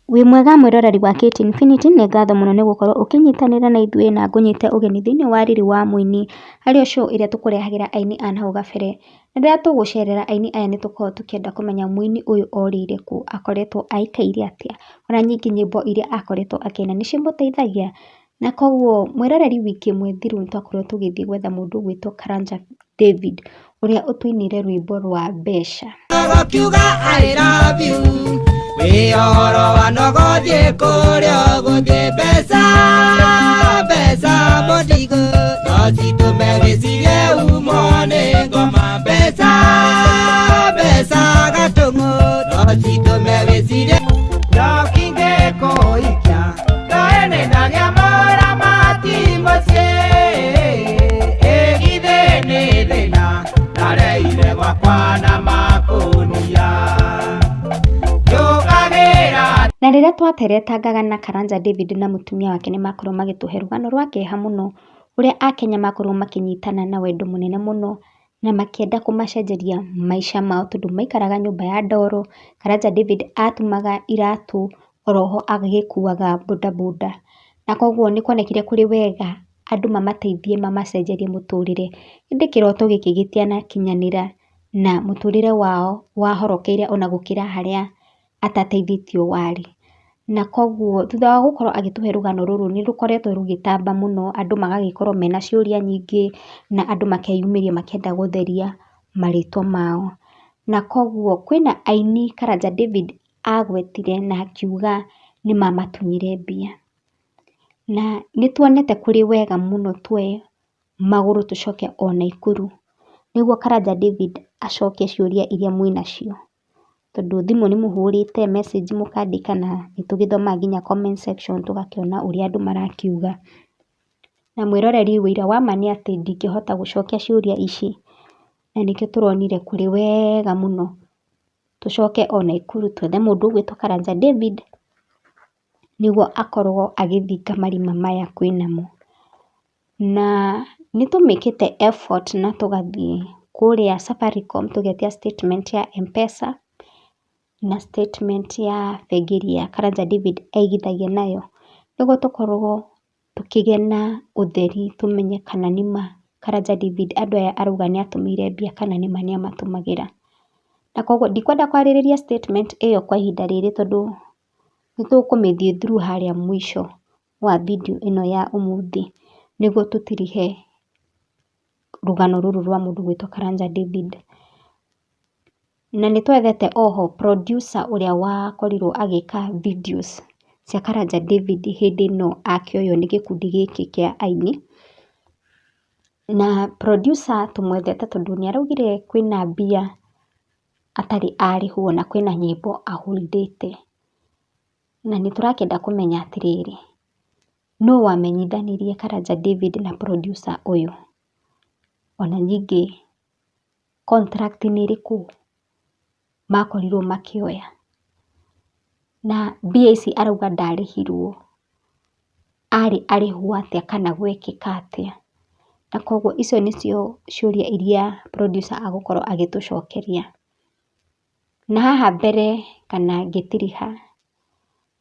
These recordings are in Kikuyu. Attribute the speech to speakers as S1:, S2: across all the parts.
S1: Wĩ mwega mwĩroreri wa Kate Infinity, nĩ ngatho mũno nĩ gũkorwo ũkĩnyitanĩra na ithuĩ na ngũnyite ũgeni thĩinĩ wa riri wa mũini, harĩ show ĩrĩa tũkũrehagĩra aini a nahau gabere. Rĩrĩa tũgũcerera aini aya nĩ tũkoragwo tũkĩenda kũmenya mũini ũyũ orĩire kũ, akoretwo aikaire atĩa, ona ningĩ nyĩmbo iria akoretwo akĩina nĩ cimũteithagia? Na koguo mwĩroreri wiki ĩmwe thiru nĩ twakorirwo tũgĩthiĩ gwetha mũndũ ũgwĩtwo Karanja David, ũrĩa ũtũinĩire rwĩmbo rwa mbeca.
S2: Gakiuga I love you wĩ ũhoro wa nogothiĩ kũrĩa ũgũthiĩ mbeca mbeca mũndigũ no citũme wĩcirie umwo nĩ ngoma mbeca mbeca gatũng'ũ no citũme wĩcirie ndokingĩkũhikia ndoĩ nĩ ndagĩa mũramati mũciĩ ĩgithĩ nĩ thĩna ndareire gwakwa na makũnia njũkagĩra.
S1: Na rĩrĩa twateretangaga na Karanja David na mũtumia wake nĩ makorirwo magĩtũhe rũgano rwa kĩeha mũno, ũrĩa akenya makorirwo makĩnyitana na wendo mũnene mũno, na makĩenda kũmacenjeria maica mao tondũ maikaraga nyũmba ya ndoro. Karanja David atumaga iratũ, oroho agĩkuaga bodaboda. Na koguo nĩ kuonekire kũrĩ wega andũ mamateithie mamacenjerie mũtũrĩre. Ĩndĩ kĩroto gĩkĩ gĩtianakinyanĩra na mũtũrĩre wao wahorokeire ona gũkĩra harĩa atateithĩtio warĩ. Na koguo thutha wa gũkorwo agĩtũhe rũgano rũrũ nĩ rũkoretwo rũgĩtamba mũno, andũ magagĩkorwo mena ciũria nyingĩ, na andũ makeyumĩria makĩenda gũtheria marĩtwa mao. Na koguo kwĩna aini Karanja David agwetire na akiuga nĩ mamatunyire mbia. Na nĩ tuonete kũrĩ wega mũno tuoye magũrũ tũcoke o Naikuru, nĩguo Karanja David acokie ciũria iria mwĩnacio. Tondũ thimũ nĩ mũhũrĩte, message mũkandĩka na nĩ tũgĩthomaga nginya comment section tũgakĩona ũrĩa andũ marakiuga. Na mwĩroreri ũira wa ma nĩ atĩ ndingĩhota gũcokia ciũria ici, na nĩkĩo tũronire kũrĩ wega mũno tũcoke o Naikuru twethe mũndũ ũgwĩtwo Karanja David, nĩguo akorwo agĩthinga marima maya kwĩnamo. Na nĩ tũmĩkĩte effort na tũgathiĩ kũrĩa Safaricom tũgetia statement ya M-Pesa na statement ya bengi ĩrĩa Karanja David aigithagia nayo, nĩguo tũkorwo tũkĩgĩa na ũtheri tũmenye kana nĩma Karanja David andũ aya arauga nĩ atũmĩire mbia kana nĩma nĩ amatũmagĩra. Na koguo ndikwenda kwarĩrĩria statement ĩyo kwa ihinda rĩrĩ tondũ nĩ tũkũmĩthiĩ through harĩa mũico wa video ĩno ya ũmũthĩ, nĩguo tũtirihe rũgano rũrũ rwa mũndũ ũgwĩtwo Karanja David. Na nĩ twethete oho producer ũrĩa wakorirwo agĩka videos cia Karanja David hĩndĩ ĩno akĩoywo nĩ gĩkundi gĩkĩ kĩa aini. Na producer tũmwethete tondũ nĩ araugire kwĩna mbia atarĩ arĩhwo na kwĩna nyĩmbo ahũndĩte. Na nĩ tũrakĩenda kũmenya atĩrĩrĩ, nũ wamenyithanirie Karanja David na producer ũyũ? Ona ningĩ contract nĩ ĩrĩkũ makorirwo makĩoya? Na mbia ici arauga ndarĩhirwo, arĩ arĩhwo atĩa kana gwekĩka atĩa? Na koguo icio nĩcio ciũria iria producer agũkorwo agĩtũcokeria. Na haha mbere kana ngĩtiriha,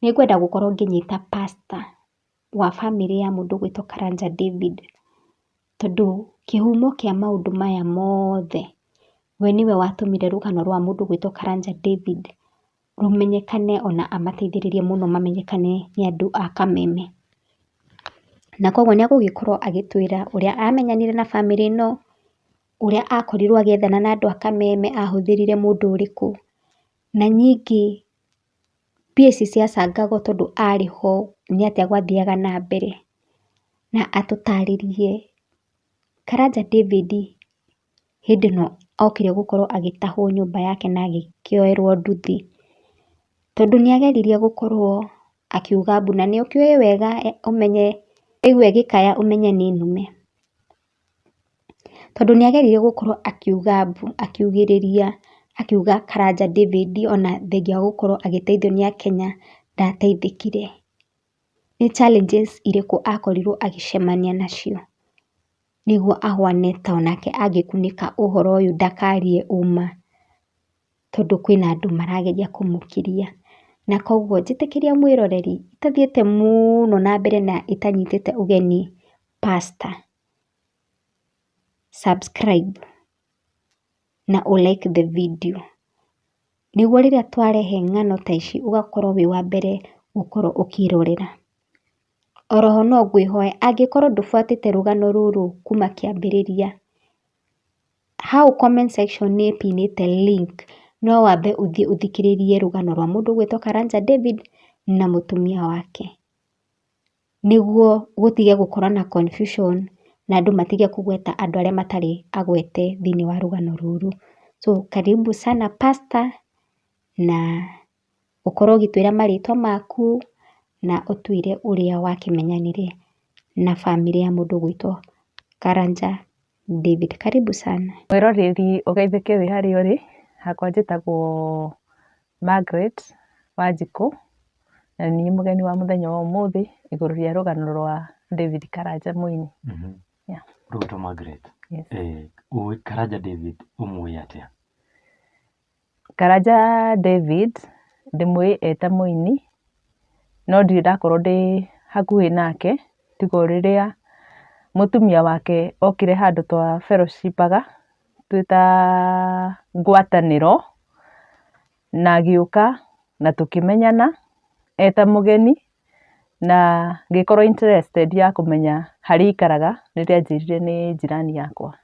S1: nĩ ngwenda gũkorwo ngĩnyita pastor wa bamĩrĩ ya mũndũ ũgwĩtwo Karanja David, tondũ kĩhumo kĩa maũndũ maya mothe, we nĩwe watũmire rũgano rwa mũndũ ũgwĩtwo Karanja David rũmenyekane ona amateithĩrĩrie mũno mamenyekane nĩ andũ a Kameme. Na koguo nĩ egũgĩkorwo agĩtwĩra ũrĩa amenyanire na bamĩrĩ ĩno, ũrĩa akorirwo agĩethana na andũ a Kameme, ahũthĩrire mũndũ ũrĩkũ, na ningĩ mbia ici ciacangagwo tondũ arĩ ho nĩ atĩa gwathiaga na mbere, na atũtarĩrie Karanja David hĩndĩ ĩno okire gũkorwo agĩtahwo nyũmba yake na agĩkĩoerwo nduthi, tondũ nĩ ageririe gũkorwo akiuga mbu na nĩ ũkĩũĩ wega ũmenye waigua ĩgĩkaya ũmenye nĩ nũme. Tondũ nĩ ageririe gũkorwo akiuga mbu akiugĩrĩria akiuga Karanja David ona thengia wa gũkorwo agĩteithio nĩ akenya ndateithĩkire. Nĩ challenges irĩkũ akorirwo agĩcemania nacio nĩguo ahane ta onake angĩkunĩka ũhoro ũyũ ndakarie ũma, tondũ kwĩna andũ marageria kũmũkiria. Na koguo njĩtĩkĩria mwĩroreri itathiĩte mũno na mbere na itanyitĩte ũgeni pastor, subscribe na ũ like the video nĩguo rĩrĩa twarehe ng'ano ta ici ũgakorwo wĩ wa mbere gũkorwo ũkĩrorera. Oroho no ngwĩhoe angĩkorwo ndũbuatĩte rũgano rũrũ kuma kĩambĩrĩria, hau comment section nĩ pinĩte link no wambe ũthiĩ ũthikĩrĩrie rũgano rwa mũndũ ũgwĩtwo Karanja David na mũtumia wake. Nĩguo gũtige gũkorwo na confusion na andũ matige kũgweta andũ arĩa matarĩ agwete thĩinĩ wa rũgano rũrũ. So karibu sana pastor, na ũkorwo ũgĩtwĩra marĩtwa maku na ũtwĩre ũrĩa wakĩmenyanire na bamĩrĩ ya mũndũ ũgwĩtwo Karanja David. Karibu sana.
S3: Mwĩroreri ũgeithĩke wĩ harĩa ũrĩ, hakwa njĩtagwo Margaret Wanjikũ, na nĩ niĩ mũgeni wa mũthenya wa ũmũthĩ igũrũ rĩa rũgano rwa David Karanja Mũini. Yeah.
S4: Ũgwĩtwo Margaret.
S3: Yes.
S4: Ũĩ Karanja David ũmũĩ atĩa?
S3: Karanja David ndĩmũĩ eta mũini, no ndirĩ ndakorwo ndĩ hakuhĩ nake, tiga o rĩrĩa mũtumia wake okire handũ twa fellowship aga twĩ ta ngwatanĩro, na agĩũka na tũkĩmenyana eta mũgeni, na ngĩkorwo interested ya kũmenya harĩa aikaraga rĩrĩa anjĩrire nĩ jirani yakwa.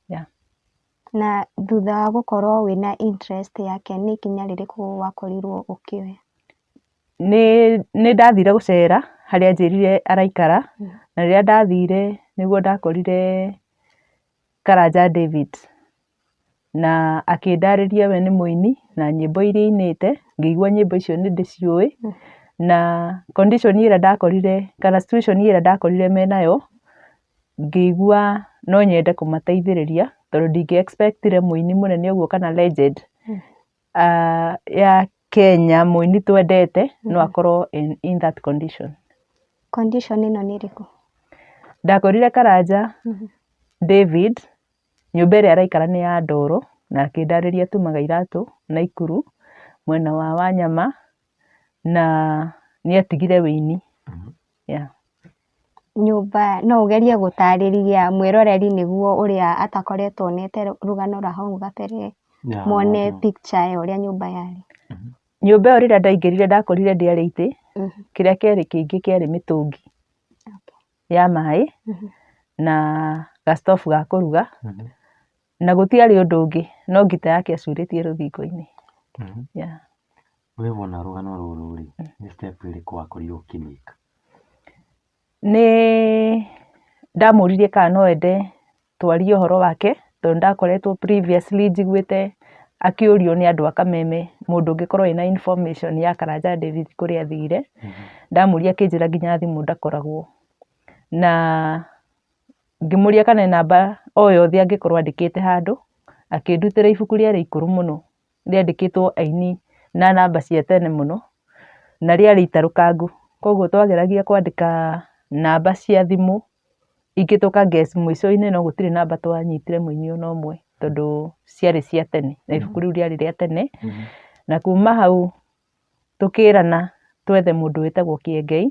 S3: Yeah.
S1: Na thutha wa gũkorwo wĩna interest yake nĩ ikinya rĩrĩkũ wakorirwo ũkĩoya?
S3: Nĩ ndathire gũcera harĩa anjĩrire araikara, na rĩrĩa ndathire nĩguo ndakorire Karanja David, na akĩndarĩria we nĩ mũini na nyĩmbo iria ainĩte, ngĩigua nyĩmbo icio nĩ ndĩciũĩ, na condition ĩrĩa ndakorire kana situation ĩrĩa ndakorire menayo, ngĩigua no nyende kũmateithĩrĩria tondũ ndingĩ expect ire mũini mũnene ũguo kana legend ya Kenya mũini twendete no akorwo in that condition.
S1: Condition ĩno nĩ ĩrĩkũ?
S3: Ndakorire Karanja David nyũmba ĩrĩa araikara nĩ ya ndoro na akĩndarĩria atumaga iratũ Naikuru mwena wa Wanyama na nĩ atigire wĩini. Yeah.
S1: Nyũmba no ũgerie gũtarĩria mwĩroreri nĩguo ũrĩa atakoretwo onete rũgano rwa hau gabere mone picture ya ũrĩa nyũmba yarĩ.
S3: Nyũmba ĩyo rĩrĩa ndaingĩrire ndakorire ndĩarĩ itĩ, kĩrĩa kĩarĩ kĩingĩ kĩarĩ mĩtũngi ya maĩ na gastobu ga kũruga, na gũtiarĩ ũndũ ũngĩ no ngita yake acurĩtie rũthingo-inĩ. Yeah.
S4: We wona rũgano rũrũ rĩ, nĩ step ĩrĩkũ wakorirwo ũkĩmĩka?
S3: Nĩ ndamũririe kana no ende twarie ũhoro wake tondũ ndakoretwo previously njiguĩte akĩũrio nĩ andũ a Kameme mũndũ ũngĩkorwo ena information ya Karanja David kũrĩa athire. Ndamũria akĩnjĩra nginya thimũ ndakoragwo. Na ngĩmũria kana he namba o yothe angĩkorwo andĩkĩte handũ, akĩndutĩra ibuku rĩarĩ ikũrũ mũno rĩandĩkĩtwo aini na namba cia tene mũno, na rĩarĩ itarũkangu. Koguo twageragia kwandĩka namba cia thimũ ingĩ tũka guess mũico-inĩ no gũtirĩ namba twanyitire mũini ona ũmwe tondũ ciarĩ cia tene na ibuku rĩu rĩarĩ rĩa tene. Na kuma hau tũkĩrana twethe mũndũ wĩtagwo Kĩengei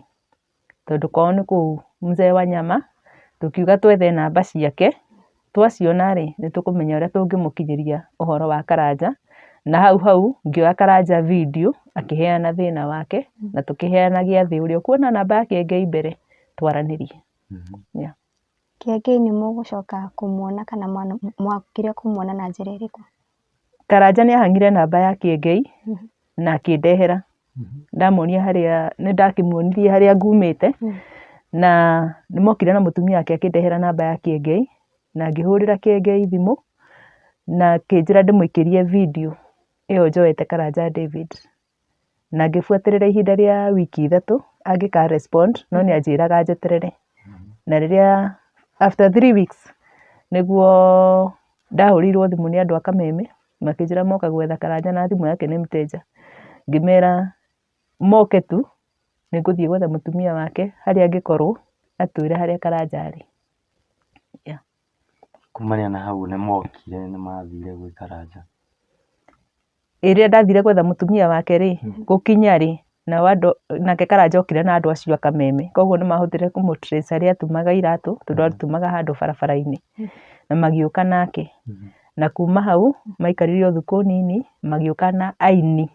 S3: tondũ kwao nĩ kũu Mzee wa Nyama, tũkiuga twethe namba ciake, twaciona rĩ, nĩ tũkũmenya ũrĩa tũngĩmũkinyĩria ũhoro wa Karanja. Na hau hau ngĩoya Karanja video akĩheana thĩna wake na tũkĩheana gĩathĩ ũrĩa ũkuona namba ya Kĩengei mbere twaranĩrie. Yeah.
S1: Kĩengei nĩ mũgũcoka kũmuona kana mwokire kũmuona na njĩra ĩrĩkũ?
S3: Karanja nĩ ahang'ire namba ya Kĩengei na akĩndehera. Ndamuonia harĩa, nĩ ndakĩmuonirie harĩa ngumĩte na nĩ mokire na mũtumia wake akĩndehera namba ya Kĩengei na ngĩhũrĩra Kĩengei thimũ na akĩnjĩra ndĩmũikĩrie video ĩyo njoete Karanja David. Na ngĩbuatĩrĩra ihinda rĩa wiki ithatũ angĩka respond no nĩ anjĩraga njeterere. Na rĩrĩa after 3 weeks nĩguo ndahũrĩirwo thimũ nĩ andũ a Kameme makĩnjĩra moka gwetha Karanja na thimũ yake nĩ mteja. Ngĩmera moke tu nĩ ngũthiĩ gwetha mũtumia wake harĩa angĩkorwo atwĩre harĩa Karanja arĩ. Yeah.
S4: Kumania na hau nĩ mokire nĩ mathire gwĩ Karanja.
S3: Rĩrĩa ndathire gwetha mũtumia wake rĩ, gũkinya rĩ, nao andũ, nake Karanja okire na andũ acio a Kameme, koguo nĩ mahotire kũmũ trace harĩa atumaga iratũ, tondũ atumaga handũ barabara-inĩ, na magĩũka nake. Na kuma hau, maikarire o thikũ nini, magĩũka na aini.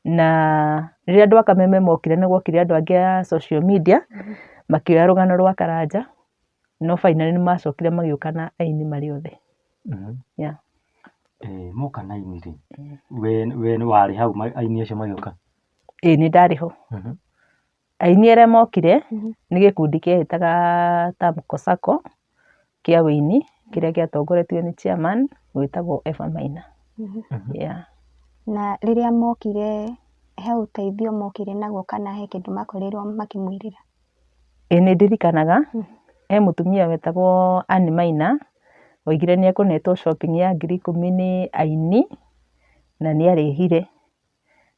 S3: Na rĩrĩa andũ a Kameme mokire nĩ gwokire andũ angĩ a social media, makĩoya rũgano rwa Karanja, no finally nĩ macokire magĩũka na aini marĩ othe. Yeah.
S4: Moka na aini rĩ, we warĩ hau aini acio magĩũka?
S3: Ĩĩ nĩ ndarĩ ho. Aini arĩa mokire nĩ gĩkundi kĩeĩtaga Tamko Sacco kĩa ũini kĩrĩa gĩatongoretio nĩ chairman wĩtagwo Eva Maina. Yeah.
S1: Na rĩrĩa mokire he ũteithio mokire naguo kana he kĩndũ makorirwo makĩmwĩrĩra?
S3: Ĩĩ nĩ ndirikanaga he mũtumia wetagwo Ann Maina waigire nĩ ekũnetwo shopping ya 10,000 nĩ aini na nĩ arĩhire.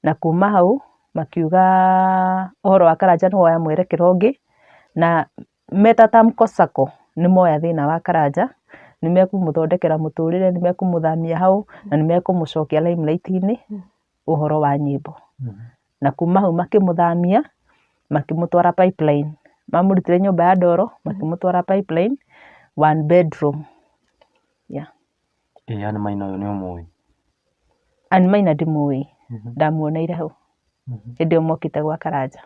S3: Na kuma hau makiuga ũhoro wa Karanja nĩ woya mwerekero ũngĩ, na me ta Tamko Sacco nĩ moya thĩna wa Karanja, nĩ mekũmũthondekera mũtũrĩre, nĩ mekũmũthamia hau, na nĩ mekũmũcokia limelight -inĩ ũhoro wa nyĩmbo. Na kuma hau makĩmũthamia, makĩmũtwara Pipeline. Mamũrutire nyũmba ya ndoro, makĩmũtwara Pipeline one bedroom, yeah.
S4: Ĩ Ann Maina ũyũ nĩ ũmũĩ?
S3: Ann Maina ndimũĩ, ndamuoneire hau hĩndĩ ĩyo mokĩte gwa Karanja.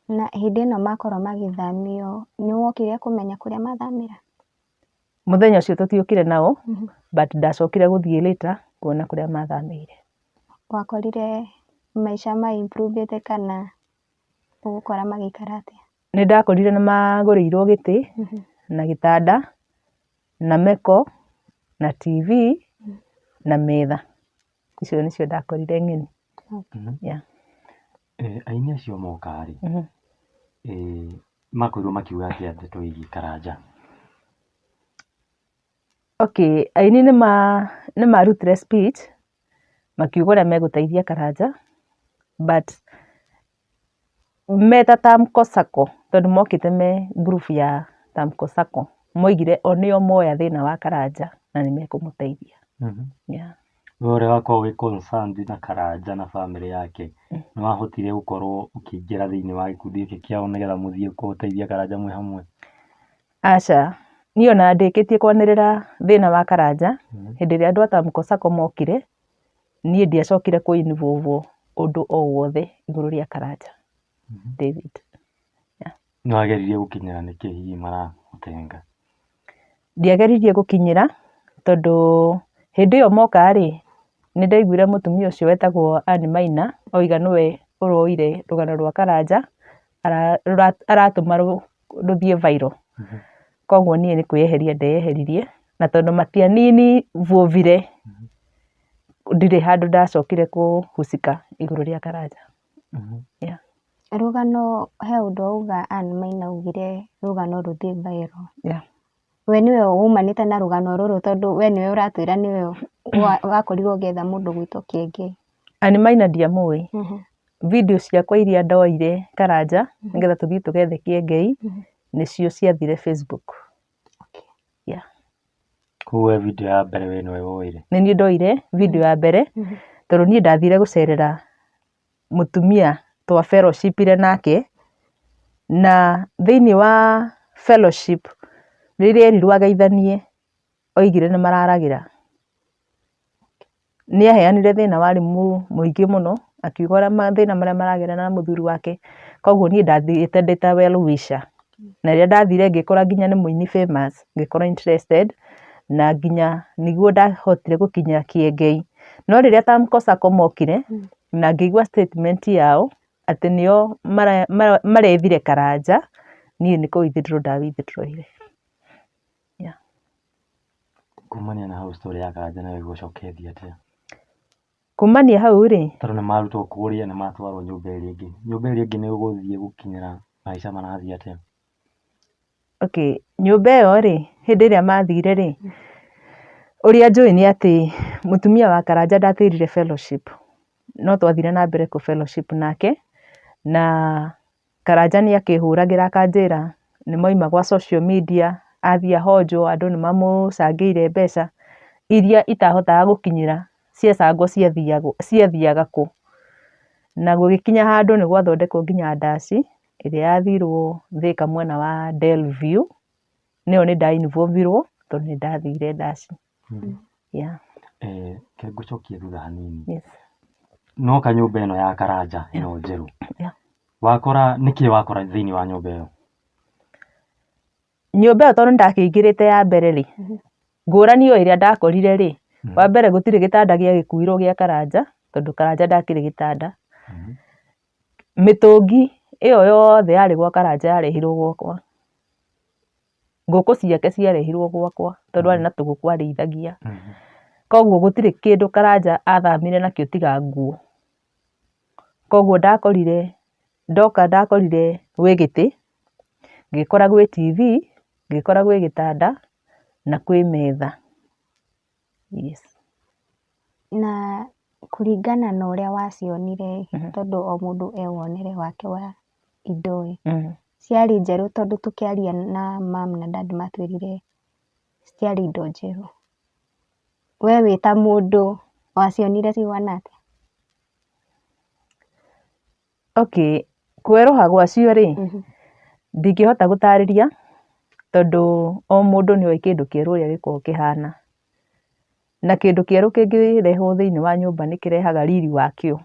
S1: Na hĩndĩ ĩno makorwo magĩthamio, nĩ wokire kũmenya kũrĩa mathamĩra?
S3: Mũthenya ũcio tũtiokire nao, but ndacokire gũthiĩ later kuona kũrĩa mathamĩire.
S1: Wakorire maica ma improve ĩte kana ũgũkora magĩikara atĩa?
S3: Nĩ ndakorire nĩ magũrĩirwo gĩtĩ na gĩtanda na meko na TV na metha. Icio nĩcio ndakorire ng'eni. Yeah.
S4: Aini acio moka rĩ, makorirwo makiuga atĩa ndeto ĩgiĩ Karanja?
S3: Okay, aini nĩ marutire speech makiuga ũrĩa megũteithia Karanja but me ta Tamko Sacco tondũ mokĩte me group ya Tamko Sacco moigire o nĩo moya thĩna wa Karanja na nĩ mekũmũteithia. Yeah.
S4: We ũrĩa wakoragwo wĩ concerned na Karanja na bamĩrĩ yake, nĩ wahotire gũkorwo ũkĩingĩra thĩinĩ wa gĩkundi gĩkĩ kĩao nĩgetha mũthiĩ gũteithia Karanja mwĩ hamwe?
S3: Aca, niĩ ona ndĩkĩtie kwanĩrĩra thĩna wa Karanja, hĩndĩ ĩrĩa andũ a Tamko Sacco mokire, niĩ ndiacokire kũ involve ũndũ o wothe igũrũ rĩa Karanja David.
S4: Nĩ wageririe gũkinyĩra nĩkĩ hihi maragũtenga?
S3: Ndiageririe gũkinyĩra tondũ hĩndĩ ĩyo moka rĩ, nĩ ndaiguire mũtumia ũcio wetagwo Ann Maina oiga nĩwe ũroire rũgano rwa Karanja aratũma rũthiĩ viral. Koguo niĩ nĩ kwĩyeheria ndeyeheririe na tondũ matianinivũvire ndirĩ handũ ndacokire kũhusika igũrũ rĩa Karanja. Yeah.
S1: Rũgano he ũndũ wauga Ann Maina augire rũgano rũthiĩ viral.
S3: Yeah.
S1: We nĩwe umanĩte na rũgano rũrũ tondũ we nĩwe ũratwĩra nĩwe wakorirwo ũgĩetha mũndũ gwĩtwo Kĩengei.
S3: Ann Maina ndiamũĩ. Video ciakwa iria ndoire Karanja nĩgetha tũthiĩ tũgethe Kĩengei nĩcio ciathire Facebook. Yeah.
S4: Koguo we video ya mbere we nĩwe woire?
S3: Nĩ niĩ ndoire video ya mbere tondũ niĩ ndathire gũcerera mũtumia twa fellowship ire nake, na thĩiniĩ wa fellowship rĩrĩa erirwo ageithanie oigire nĩ mararagĩra. Nĩ aheanire thĩna warĩ mũingĩ mũno, akiuga ũrĩa mathĩna marĩa maragerera na mũthuri wake, koguo niĩ ndathiĩte ndĩ ta well wisher. Na rĩrĩa ndathire ngĩkora nginya nĩ mũini famous, ngĩkorwo interested, na nginya nĩguo ndahotire gũkinya Kĩengei. No rĩrĩa Tamko Sacco mokire, na ngĩigua statement yao, atĩ nĩo marethire Karanja, niĩ nĩ kũ withdraw nda withdraw ire. Yeah.
S4: Kumania na hau story ya Karanja nayo ĩgũcoka ĩthiĩ atĩa?
S3: Kumania hau rĩ,
S4: Tondũ nĩ marutwo kũrĩa nĩ matwarwo nyũmba ĩrĩa ĩngĩ. Nyũmba ĩrĩa ĩngĩ nĩ ũgũthiĩ gũkinyĩra maica marathiĩ atĩa?
S3: Okay, nyũmba ĩyo rĩ, hĩndĩ ĩrĩa mathire rĩ, ũrĩa njũĩ nĩ atĩ mũtumia wa Karanja ndatĩrire fellowship, no twathire na mbere kũ fellowship nake, na Karanja nĩ akĩhũragĩra akanjĩra nĩ mauma gwa social media, athiĩ ahonjwo andũ nĩ mamũcangĩire mbeca. iria itahotaga gũkinyĩra ciacangwo ciathiaga kũ. Na gũgĩkinya handũ nĩ gwathondekwo nginya ndaci ĩrĩa yathirwo Thĩka mwena wa Delview, nĩyo nĩ nda involve irwo tondũ nĩ ndathire ndaci. Yeah.
S4: Reke ngũcokie thutha hanini.
S3: Yes.
S4: Noka nyũmba ĩno ya Karanja ĩno njerũ,
S3: Yeah.
S4: wakora nĩkĩ wakora thĩinĩ wa nyũmba ĩyo?
S3: Nyũmba ĩyo tondũ nĩndakĩingĩrĩte ya mbere rĩ, ngũrani o ĩrĩa ndakorire rĩ, wa mbere gũtirĩ gĩtanda gĩagĩkuirwo gĩa Karanja, tondũ Karanja ndakĩrĩ gĩtanda. Mĩtũngi ĩyo yothe yarĩ gwa Karanja yarehirwo gwakwa. Ngũkũ ciake ciarehirwo gwakwa tondũ arĩ na tũgũkũ arĩithagia. Koguo gũtirĩ kĩndũ Karanja athamire nakĩo tiga nguo. Koguo ndakorire, ndoka ndakorire gwĩ gĩtĩ, ngĩkora gwĩ TV, ngĩkora gwĩ gĩtanda na kwĩ metha. Yes.
S1: Na kũringana na ũrĩa wacionire tondũ o mũndũ e wonere wake wa indo ĩ, ciarĩ njerũ tondũ tũkĩaria na mum na dad matwĩrire citiarĩ indo njerũ. We wĩ ta mũndũ wacionire cihana atĩa?
S3: Okay, kwerũha gwacio rĩ, ndingĩhota gũtarĩria tondũ o mũndũ nĩ oĩ kĩndũ kĩerũ ũrĩa gĩkoragwo kĩhana. Na kĩndũ kĩerũ kĩngĩrehwo thĩinĩ wa nyũmba nĩ kĩrehaga riri wakĩo.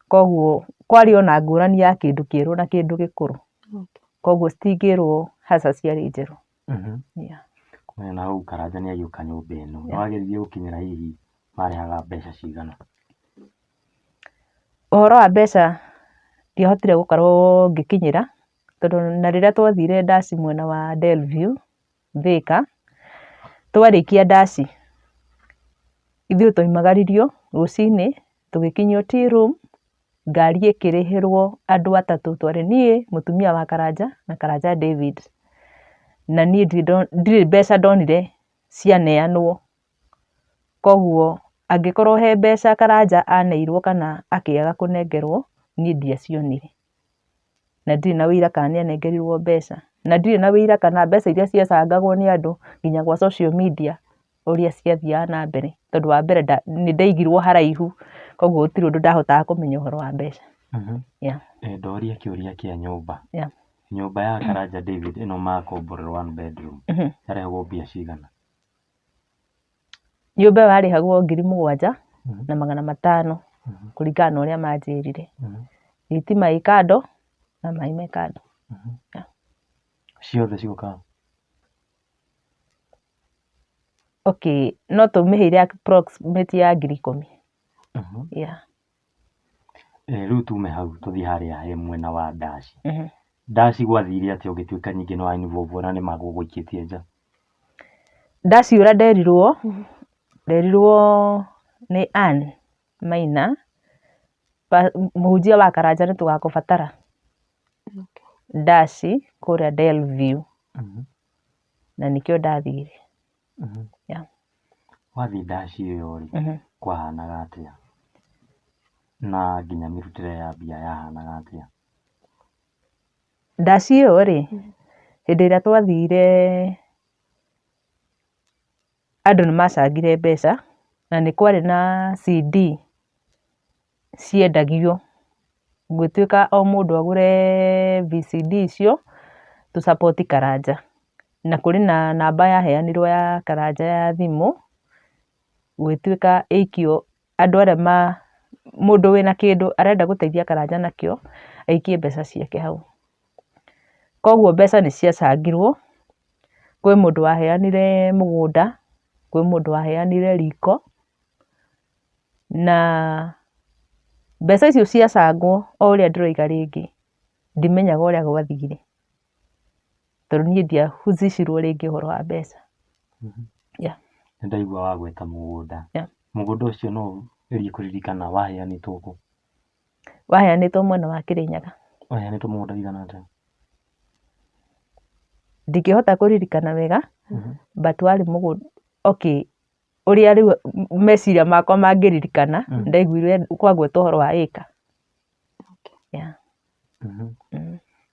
S3: Koguo kwarĩ ona ngũrani ya kĩndũ kĩerũ na kĩndũ gĩkũrũ. Koguo citingĩrwo haca ciarĩ njerũ. Yeah.
S4: Kumenya na hau Karanja nĩ agĩũka nyũmba ĩno. Nĩ wageririe gũkinyĩra hihi marĩhaga mbeca cigana?
S3: Ũhoro wa mbeca ndiahotire gũkorwo ngĩkinyĩra tondũ na rĩrĩa twathire ndaci mwena wa Delview, Thĩka, twarĩkia ndaci ithuĩ twaumagaririo rũcinĩ tũgĩkinyio tea room, ngari ĩkĩrĩhĩrwo andũ atatũ, twarĩ niĩ, mũtumia wa Karanja na Karanja David. Na niĩ ndirĩ mbeca ndonire cianeanwo. Koguo angĩkorwo he mbeca Karanja aneirwo kana akĩaga kũnengerwo, niĩ ndiacionire. Na ndirĩ na ũira kana nĩ anengerirwo mbeca. Na ndirĩ na ũira kana mbeca iria ciacangagwo nĩ andũ nginya gwa social media ũrĩa ciathiaga na mbere. Tondũ wa mbere nĩ ndaigirwo haraihu, koguo gũtirĩ ũndũ ndahotaga kũmenya ũhoro wa mbeca. Yeah.
S4: Ndoria kĩũria kĩa nyũmba.
S3: Yeah.
S4: Nyũmba ya Karanja David ĩno makomborera one bedroom yarĩhagwo mbia cigana?
S3: Nyũmba ĩyo yarĩhagwo 7,500 kũringana na ũrĩa manjĩrire. Thitima ĩ kando na maĩ me kando. Yeah.
S4: Ciothe ciũkaga?
S3: Okay, no tũmĩheire approximate ya 10,000. Yeah.
S4: Rĩu tume hau tũthiĩ harĩa he mwena wa ndaci. Ndaci gwathire atĩa ũgĩtuĩka ningĩ nĩ wa involve na nĩ magũgũikĩtie nja?
S3: Ndaciũra nderirwo, nderirwo nĩ Ann Maina, mũhunjia wa Karanja nĩ tũgakũbatara. Ndaci kũrĩa Delview. Na nĩkĩo ndathire. Yeah.
S4: Wathiĩ ndaci ĩyo rĩ, kwahanaga atĩa? Na nginya mĩrutĩre ya mbia yahanaga atĩa?
S3: Ndaci ĩyo rĩ, hĩndĩ ĩrĩa twathire andũ nĩ macangire mbeca na nĩ kwarĩ na CD ciendagio. Gũgĩtuĩka o mũndũ agũre VCD icio tũ support Karanja. Na kũrĩ na namba yaheanirwo ya Karanja ya thimũ, gũgĩtuĩka ĩikio andũ arĩa ma mũndũ wĩna kĩndũ arenda gũteithia Karanja nakĩo, aikie mbeca ciake hau. Koguo mbeca nĩ ciacangirwo, kwĩ mũndũ waheanire mũgũnda, kwĩ mũndũ waheanire riko, na mbeca icio ciacangwo o ũrĩa ndĩroiga rĩngĩ, ndimenyaga ũrĩa gwathire. Tondũ niĩ ndiahusishirwo rĩngĩ ũhoro wa mbeca. Yeah.
S4: Nĩ ndaigua wagweta mũgũnda.
S3: Yeah.
S4: Mũgũnda ũcio no ũgerie kũririkana waheanĩtwo kũ?
S3: Waheanĩtwo mwena wa Kĩrĩnyaga.
S4: Waheanĩtwo mũgũnda ũigana atĩa?
S3: Ndingĩhota kũririkana wega, but warĩ mũgũnda, okay, ũrĩa rĩu meciria makwa mangĩririkana, ndaiguire kwagwetwo ũhoro wa ĩka. Yeah.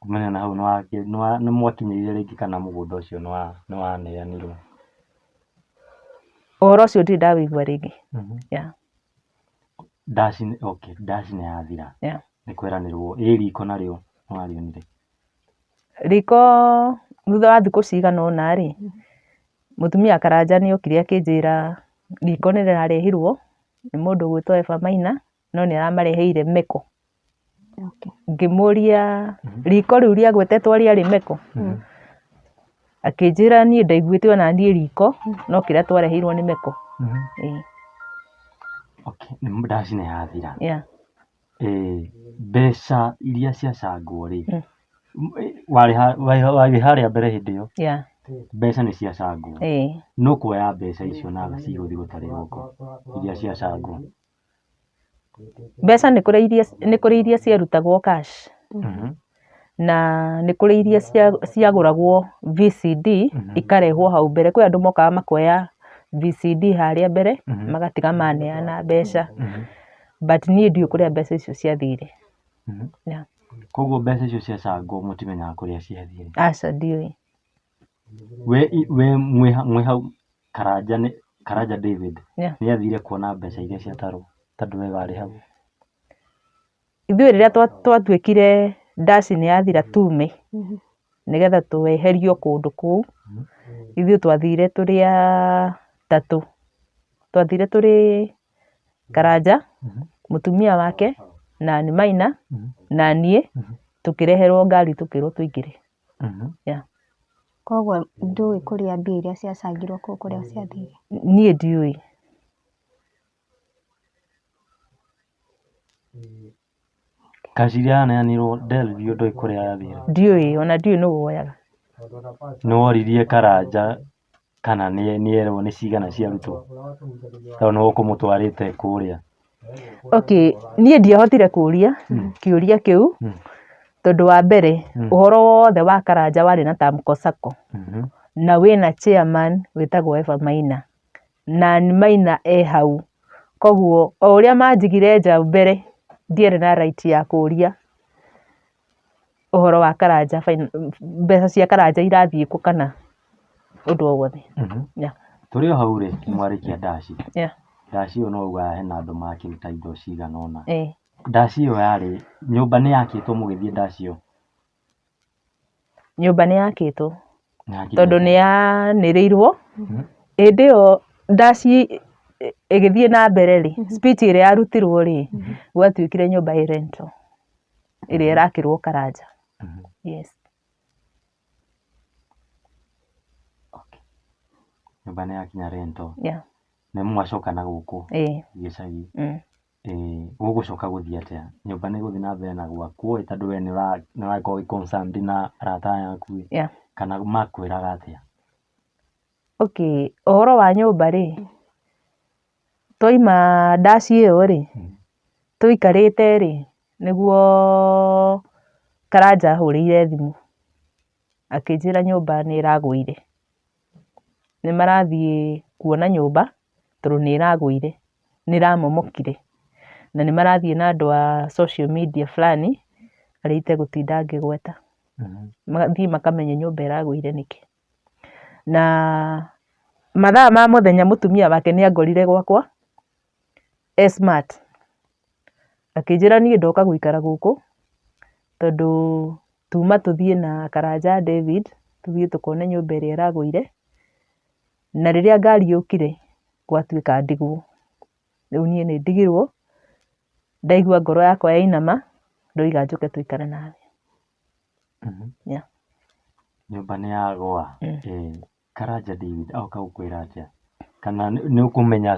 S4: Kumenya na hau nĩ mwakinyĩrire rĩngĩ kana mũgũnda ũcio nĩ waneanirwo?
S3: Ũhoro ũcio ndirĩ ndawĩigua rĩngĩ. Yeah.
S4: Ndaci okay, ndaci nĩ yathira.
S3: Yeah.
S4: Nĩ kweranĩrwo ĩ riko narĩo nĩ warĩonire?
S3: Riko thutha wa thikũ cigana ũna rĩ, mũtumia Karanja nĩ okire akĩnjĩra riko nĩ rĩrarehirwo nĩ mũndũ ũgwĩtwo Eva Maina no nĩ aramareheire meko. Ngĩmũria riko rĩu rĩagwetetwo rĩarĩ meko? Akĩnjĩra niĩ ndaiguĩte ona niĩ riko no kĩrĩa twareheirwo nĩ meko. Ĩĩ.
S4: Okay, ndaci nĩ yathira.
S3: Yeah.
S4: Mbeca iria ciacangwo rĩ, warĩ harĩa mbere hĩndĩ ĩyo?
S3: Yeah.
S4: Mbeca nĩ ciacangwo.
S3: Ĩĩ.
S4: Nũ kuoya mbeca icio na cigũthiĩ gũtarĩrwo kũ iria ciacangwo?
S3: Mbeca nĩ kũrĩ iria, nĩ kũrĩ iria ciarutagwo cash na nĩ kũrĩ iria ciagũragwo VCD ikarehwo hau mbere. Kwĩ andũ mokaga makoya VCD harĩa mbere magatiga maneana mbeca, but niĩ ndiũĩ kũrĩa mbeca icio ciathire. Yeah.
S4: Koguo mbeca icio ciacangwo mũtimenyaga kũrĩa ciathire?
S3: Aca ndiũĩ.
S4: We we mwĩ hau Karanja nĩ Karanja David
S3: Yeah.
S4: nĩ athire kuona mbeca iria ciatarwo tondũ we warĩ hau.
S3: Ithuĩ rĩrĩa twatuĩkire ndaci nĩ yathira tume nĩgetha tweherio kũndũ kũu, ithuĩ twathire tũrĩ atatũ. Twathire tũrĩ Karanja, mũtumia wake, na Ann Maina, na niĩ, tũkĩreherwo ngari tũkĩrwo tũingĩre. Yeah.
S1: Koguo ndũĩ kũrĩa mbia iria ciacangirwo kũu kũrĩa ciathire?
S3: Niĩ ndiũĩ.
S4: Cash iria yaneanirwo Delvio ndũĩ kũrĩa yathire?
S3: Ndiũĩ, ona ndiũĩ nũ woyaga.
S4: Nĩ woririe Karanja kana nĩ erwo nĩ cigana ciarutwo? Tondũ nĩwe ũkũmũtwarĩte kũrĩa.
S3: Okay, niĩ ndiahotire kũria kĩũria kĩu tondũ wa mbere ũhoro wothe wa Karanja warĩ na Tamko Sacco na wĩna chairman wĩtagwo Eva Maina na Maina e hau. Koguo o ũrĩa manjigire nja mbere ndiarĩ na right ya kũria ũhoro wa Karanja mbeca cia Karanja irathiĩ kũ kana ũndũ o wothe. Yeah.
S4: Tũrĩ o hau rĩ, nĩ mwarĩkia ndaci.
S3: Yeah.
S4: Ndaci ĩyo no ugaga hena andũ makĩruta indo cigana ũna.
S3: Ĩĩ.
S4: Ndaci ĩyo yarĩ, nyũmba nĩ yakĩtwo mũgĩthiĩ ndaci ĩyo?
S3: Nyũmba nĩ yakĩtwo tondũ nĩ yanĩrĩirwo. Hĩndĩ ĩyo ndaci ĩgĩthiĩ na mbere rĩ, speech ĩrĩa yarutirwo rĩ, gwatuĩkire nyũmba ĩ rental ĩrĩa ĩrakĩrwo Karanja. Yes.
S4: Nyũmba nĩ yakinya rental.
S3: Yeah.
S4: Nĩ mwacoka na gũkũ gĩcagi. Gũgũcoka gũthiĩ atĩa? Nyũmba nĩ ĩgũthiĩ na mbere na gwakwo ĩ tondũ we nĩ ũragĩkorwo wĩ concerned na arata aya aku ĩ?
S3: Yeah.
S4: Kana makwĩraga atĩa?
S3: Okay, ũhoro wa nyũmba rĩ, twaima ndaci ĩyo rĩ, tũikarĩte rĩ, nĩguo Karanja ahũrĩire thimũ, akĩnjĩra nyũmba nĩ ĩragũire. Nĩ marathiĩ kuona nyũmba tondũ nĩ ĩragũire, nĩ ĩramomokire. Na nĩ marathiĩ na andũ a social media fulani arĩa itegũtinda ngĩgweta. Mathiĩ makamenye nyũmba ĩragũire nĩkĩ. Na mathaa ma mũthenya mũtumia wake nĩ angorire gwakwa e smart. Akĩnjĩra niĩ ndoka gũikara gũkũ tondũ tuma tũthiĩ na Karanja David tũthiĩ tũkone nyũmba ĩrĩa ĩragũire. Na rĩrĩa ngari yũkire gwatuĩka ndigwo. Rĩu niĩ nĩ ndigirwo, ndaigua ngoro yakwa yainama, ndoiga njũke tũikare nawe. Yeah.
S4: Nyũmba nĩ yagũa. Karanja David oka gũkwĩra atĩa? Kana nĩ ũkũmenya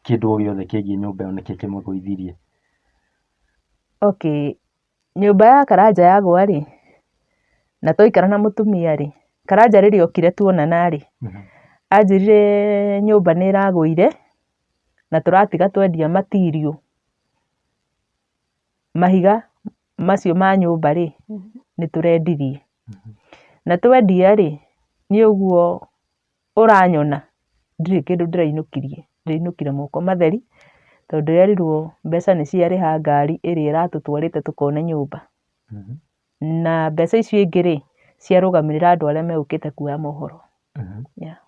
S4: kĩndũ o gĩothe kĩgiĩ nyũmba ĩyo nĩkĩ kĩmũgũithirie?
S3: Okay, nyũmba ya Karanja yagũa rĩ, na twaikara na mũtumia rĩ, Karanja rĩrĩa okire tuonana rĩ, anjĩrire nyũmba nĩ ĩragũire na tũratiga twendia material. Mahiga macio ma nyũmba rĩ, nĩ tũrendirie. Na twendia rĩ, niĩ ũguo ũranyona ndirĩ kĩndũ ndĩrainũkirie, ndĩrainũkire moko matheri, tondũ ndĩrerirwo mbeca nĩ ciarĩha ngari ĩrĩa ĩratũtwarĩte tũkone nyũmba. Na mbeca icio ingĩ rĩ, ciarũgamĩrĩra andũ arĩa megũkĩte kuoya mohoro. Yeah.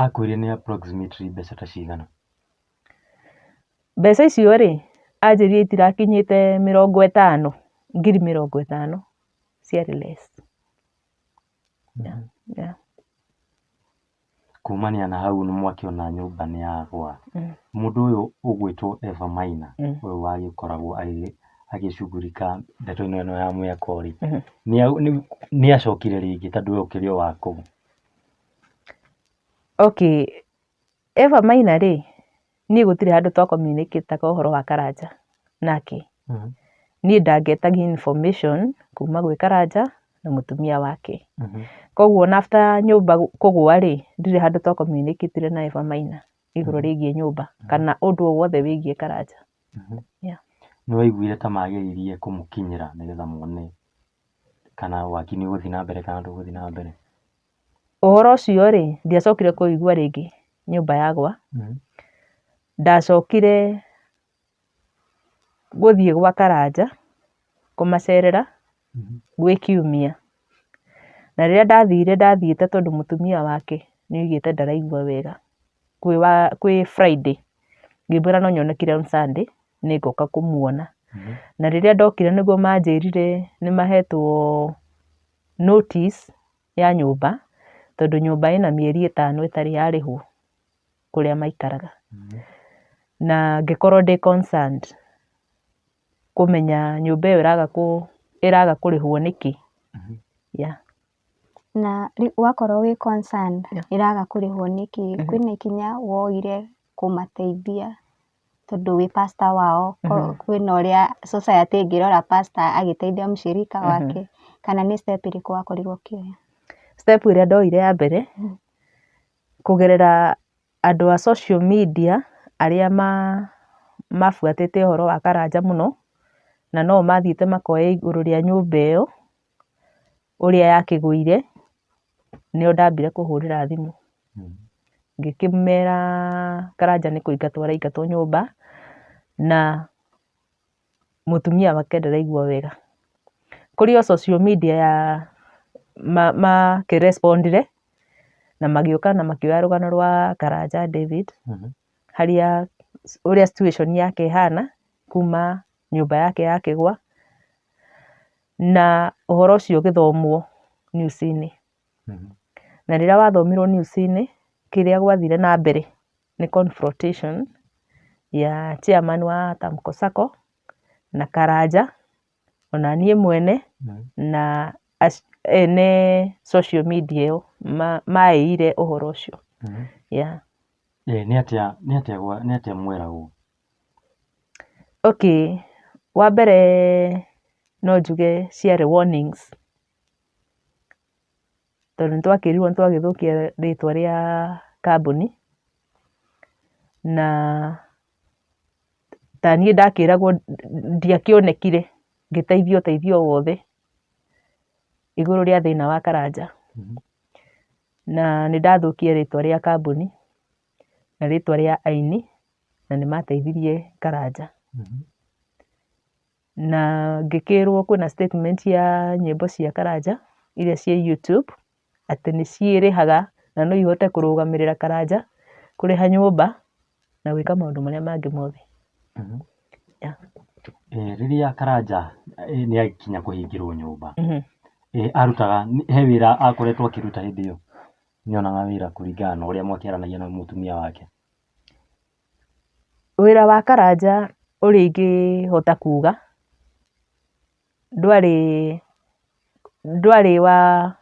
S4: Akwĩrire nĩ approximately mbeca ta cigana?
S3: Mbeca icio rĩ, anjĩrire itirakinyĩte 50, 50,000, ciarĩ less. Yeah.
S4: Kumania na hau nĩ mwakĩona nyũmba nĩ yagwa. Mũndũ ũyũ ũgwĩtwo Eva Maina, ũyũ wagĩkoragwo agĩcugurika ndeto-inĩ ĩno ya mwako rĩ, nĩ acokire rĩngĩ tondũ we ũkĩrĩ o wa kũu?
S3: Okay, Eva Maina rĩ, niĩ gũtirĩ handũ twa communicate aga ũhoro wa Karanja nake. Niĩ ndangetagia information kuma gwĩ Karanja na mũtumia wake. Koguo ona after nyũmba kũgũa rĩ, ndirĩ handũ twa communicate na Eva Maina igũrũ rĩgiĩ nyũmba kana ũndũ o wothe wĩgiĩ Karanja. Yeah.
S4: Nĩ waiguire ta mageririe kũmũkinyĩra nĩgetha mone kana waki nĩ ũgũthiĩ na mbere kana ndũgũthiĩ na mbere?
S3: Ũhoro ũcio rĩ, ndiacokire kũũigua rĩngĩ nyũmba yagwa. Ndacokire gũthiĩ gwa Karanja kũmacerera gwĩ kiumia. Na rĩrĩa ndathire ndathiĩte tondũ mũtumia wake nĩ oigĩte ndaraigua wega kwĩ Friday. Ngĩmwĩra no nyonekire on Sunday nĩ ngoka kũmuona. Na rĩrĩa ndokire nĩguo manjĩrire nĩ mahetwo notice ya nyũmba, tondũ nyũmba ĩna mĩeri 5 ĩtarĩ yarĩhwo kũrĩa maikaraga. Na ngĩkorwo ndĩ concerned kũmenya nyũmba ĩyo ĩraga kũrĩhwo nĩkĩ. Yeah.
S1: Na wakorwo wĩ concerned ĩraga kũrĩhwo nĩkĩ, kwĩna ikinya woire kũmateithia tondũ wĩ pastor wao, kwĩna ũrĩa society ĩngĩrora pastor agĩteithia mũcirika wake, kana nĩ step ĩrĩkũ wakorirwo ũkĩoya?
S3: Step ĩrĩa ndoire ya mbere, kũgerera andũ a social media arĩa mabuatĩte ũhoro wa Karanja mũno, na no mathiĩte makoya igũrũ rĩa nyũmba ĩyo, ũrĩa yakĩgũire, nĩo ndambire kũhũrĩra thimũ. Ngĩkĩmera Karanja nĩ kũingatwo araingatwo nyũmba, na mũtumia wake ndaraigua wega. Kũrĩ o social media ya makĩrespondire, na magĩũka na makĩoya rũgano rwa Karanja David, harĩa ũrĩa situation yake ĩhana, kuma nyũmba yake yakĩgwa, na ũhoro ũcio ũgĩthomwo news-inĩ. Na rĩrĩa wathomirwo news-inĩ, kĩrĩa gwathire na mbere nĩ confrontation ya chairman wa Tamko Sacco na Karanja, ona niĩ mwene, na ene social media ĩyo maĩire ũhoro ũcio. Yeah.
S4: Nĩ atĩa mweragwo?
S3: Okay, wa mbere no njuge ciarĩ warnings, tondũ nĩ twakĩrirwo nĩ twagĩthũkia rĩtwa rĩa kambuni, na ta niĩ ndakĩragwo ndiakĩonekire ngĩteithio ũteithio o wothe igũrũ rĩa thĩna wa Karanja. Na nĩ ndathũkia rĩtwa rĩa kambuni na rĩtwa rĩa aini, na nĩ mateithirie Karanja. Na ngĩkĩrwo kwĩna statement ya nyĩmbo cia Karanja iria ciĩ YouTube, atĩ nĩ ciĩrĩhaga na no ihote kũrũgamĩrĩra Karanja kũrĩha nyũmba na gwĩka maũndũ marĩa mangĩ mothe. Yeah.
S4: Rĩrĩa Karanja nĩ akinya kũhingĩrwo nyũmba, arutaga, he wĩra akoretwo akĩruta hĩndĩ ĩyo? Nĩonaga wĩra kũringana na ũrĩa mwakĩaranagia na mũtumia wake?
S3: Wĩra wa Karanja ũrĩa ingĩhota kuga, ndwarĩ wa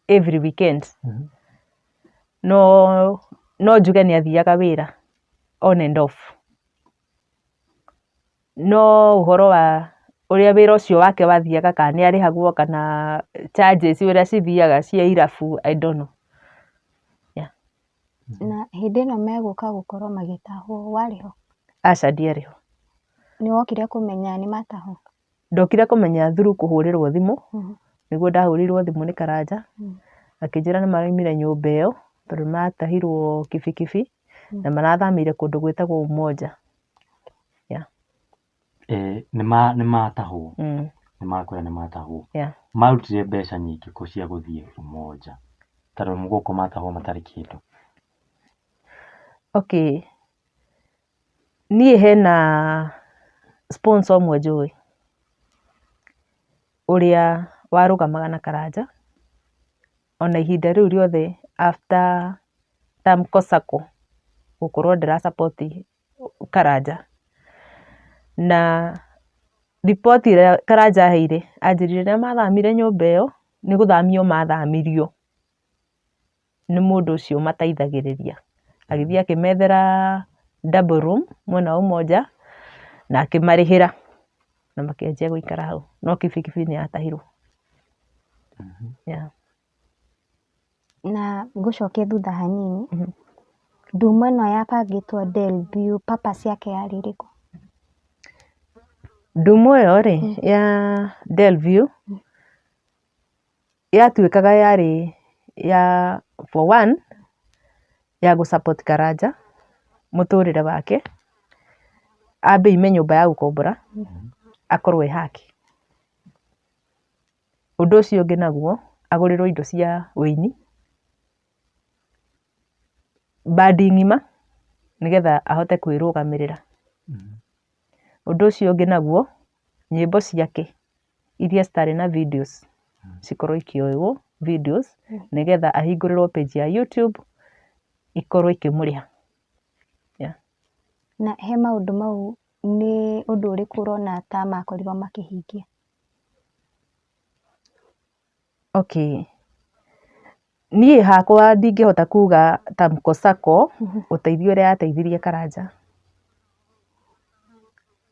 S3: every weekend, no njuge nĩ athiaga wĩra on and off. No ũhoro wa ũrĩa wĩra ũcio wake wathiaga kana nĩ arĩhagwo kana charges ũrĩa cithiaga cia irabu, I don't know. Yeah.
S1: Na hĩndĩ ĩno megũka gũkorwo magĩtahwo warĩ ho?
S3: Aca, ndiarĩ ho.
S1: Nĩ wokire kũmenya nĩ matahwo?
S3: Ndokire kũmenya through kũhũrĩrwo thimũ, nĩguo ndahũrĩirwo thimũ nĩ Karanja, akĩnjĩra nĩ maraumire nyũmba ĩyo tondũ nĩ matahirwo kibikibi na marathamĩire kũndũ gwĩtagwo Umoja. Yeah.
S4: Nĩ matahwo? Nĩ makwĩra nĩ matahwo?
S3: Yeah.
S4: Marutire mbeca nyingĩ kũ cia gũthiĩ Umoja? Tondũ mũgũkũ matahwo matarĩ kĩndũ.
S3: Okay, niĩ hena sponsor ũmwe njũĩ ũrĩa warũgamaga na Karanja ona ihinda rĩu rĩothe after Tamko Sacco gũkorwo ndĩra support Karanja. Na riboti ĩrĩa Karanja aheire anjĩrire rĩrĩa mathamire nyũmba ĩyo nĩ gũthamio mathamirio nĩ mũndũ ũcio ũmateithagĩrĩria. Agĩthiĩ akĩmethera double room mwena wa Umoja na akĩmarĩhĩra na makĩanjia gũikara hau, no kibikibi nĩ yatahirwo. Yeah.
S1: Na ngũcokie thutha hanini, ndumo ĩno yabangĩtwo Delview purpose yake yarĩ ĩrĩkũ?
S3: Ndumo ĩyo rĩ ya Delview yatuĩkaga yarĩ ya for one ya gũ support Karanja mũtũrĩre wake, ambe aime nyũmba ya gũkombora akorwo e hake. Ũndũ ũcio ũngĩ naguo agũrĩrwo indo cia wĩini, bandi ng'ima nĩgetha ahote kwĩrũgamĩrĩra. Ũndũ ũcio ũngĩ naguo nyĩmbo ciake iria citarĩ na videos cikorwo ikĩoywo videos nĩgetha ahingũrĩrwo page ya YouTube ikorwo ikĩmũrĩha. Yeah.
S1: Na he maũndũ mau nĩ ũndũ ũrĩkũ ũrona ta makorirwo makĩhingia?
S3: Okay. Niĩ hakwa ndingĩhota kuga Tamko Sacco ũteithio ũrĩa yateithirie Karanja.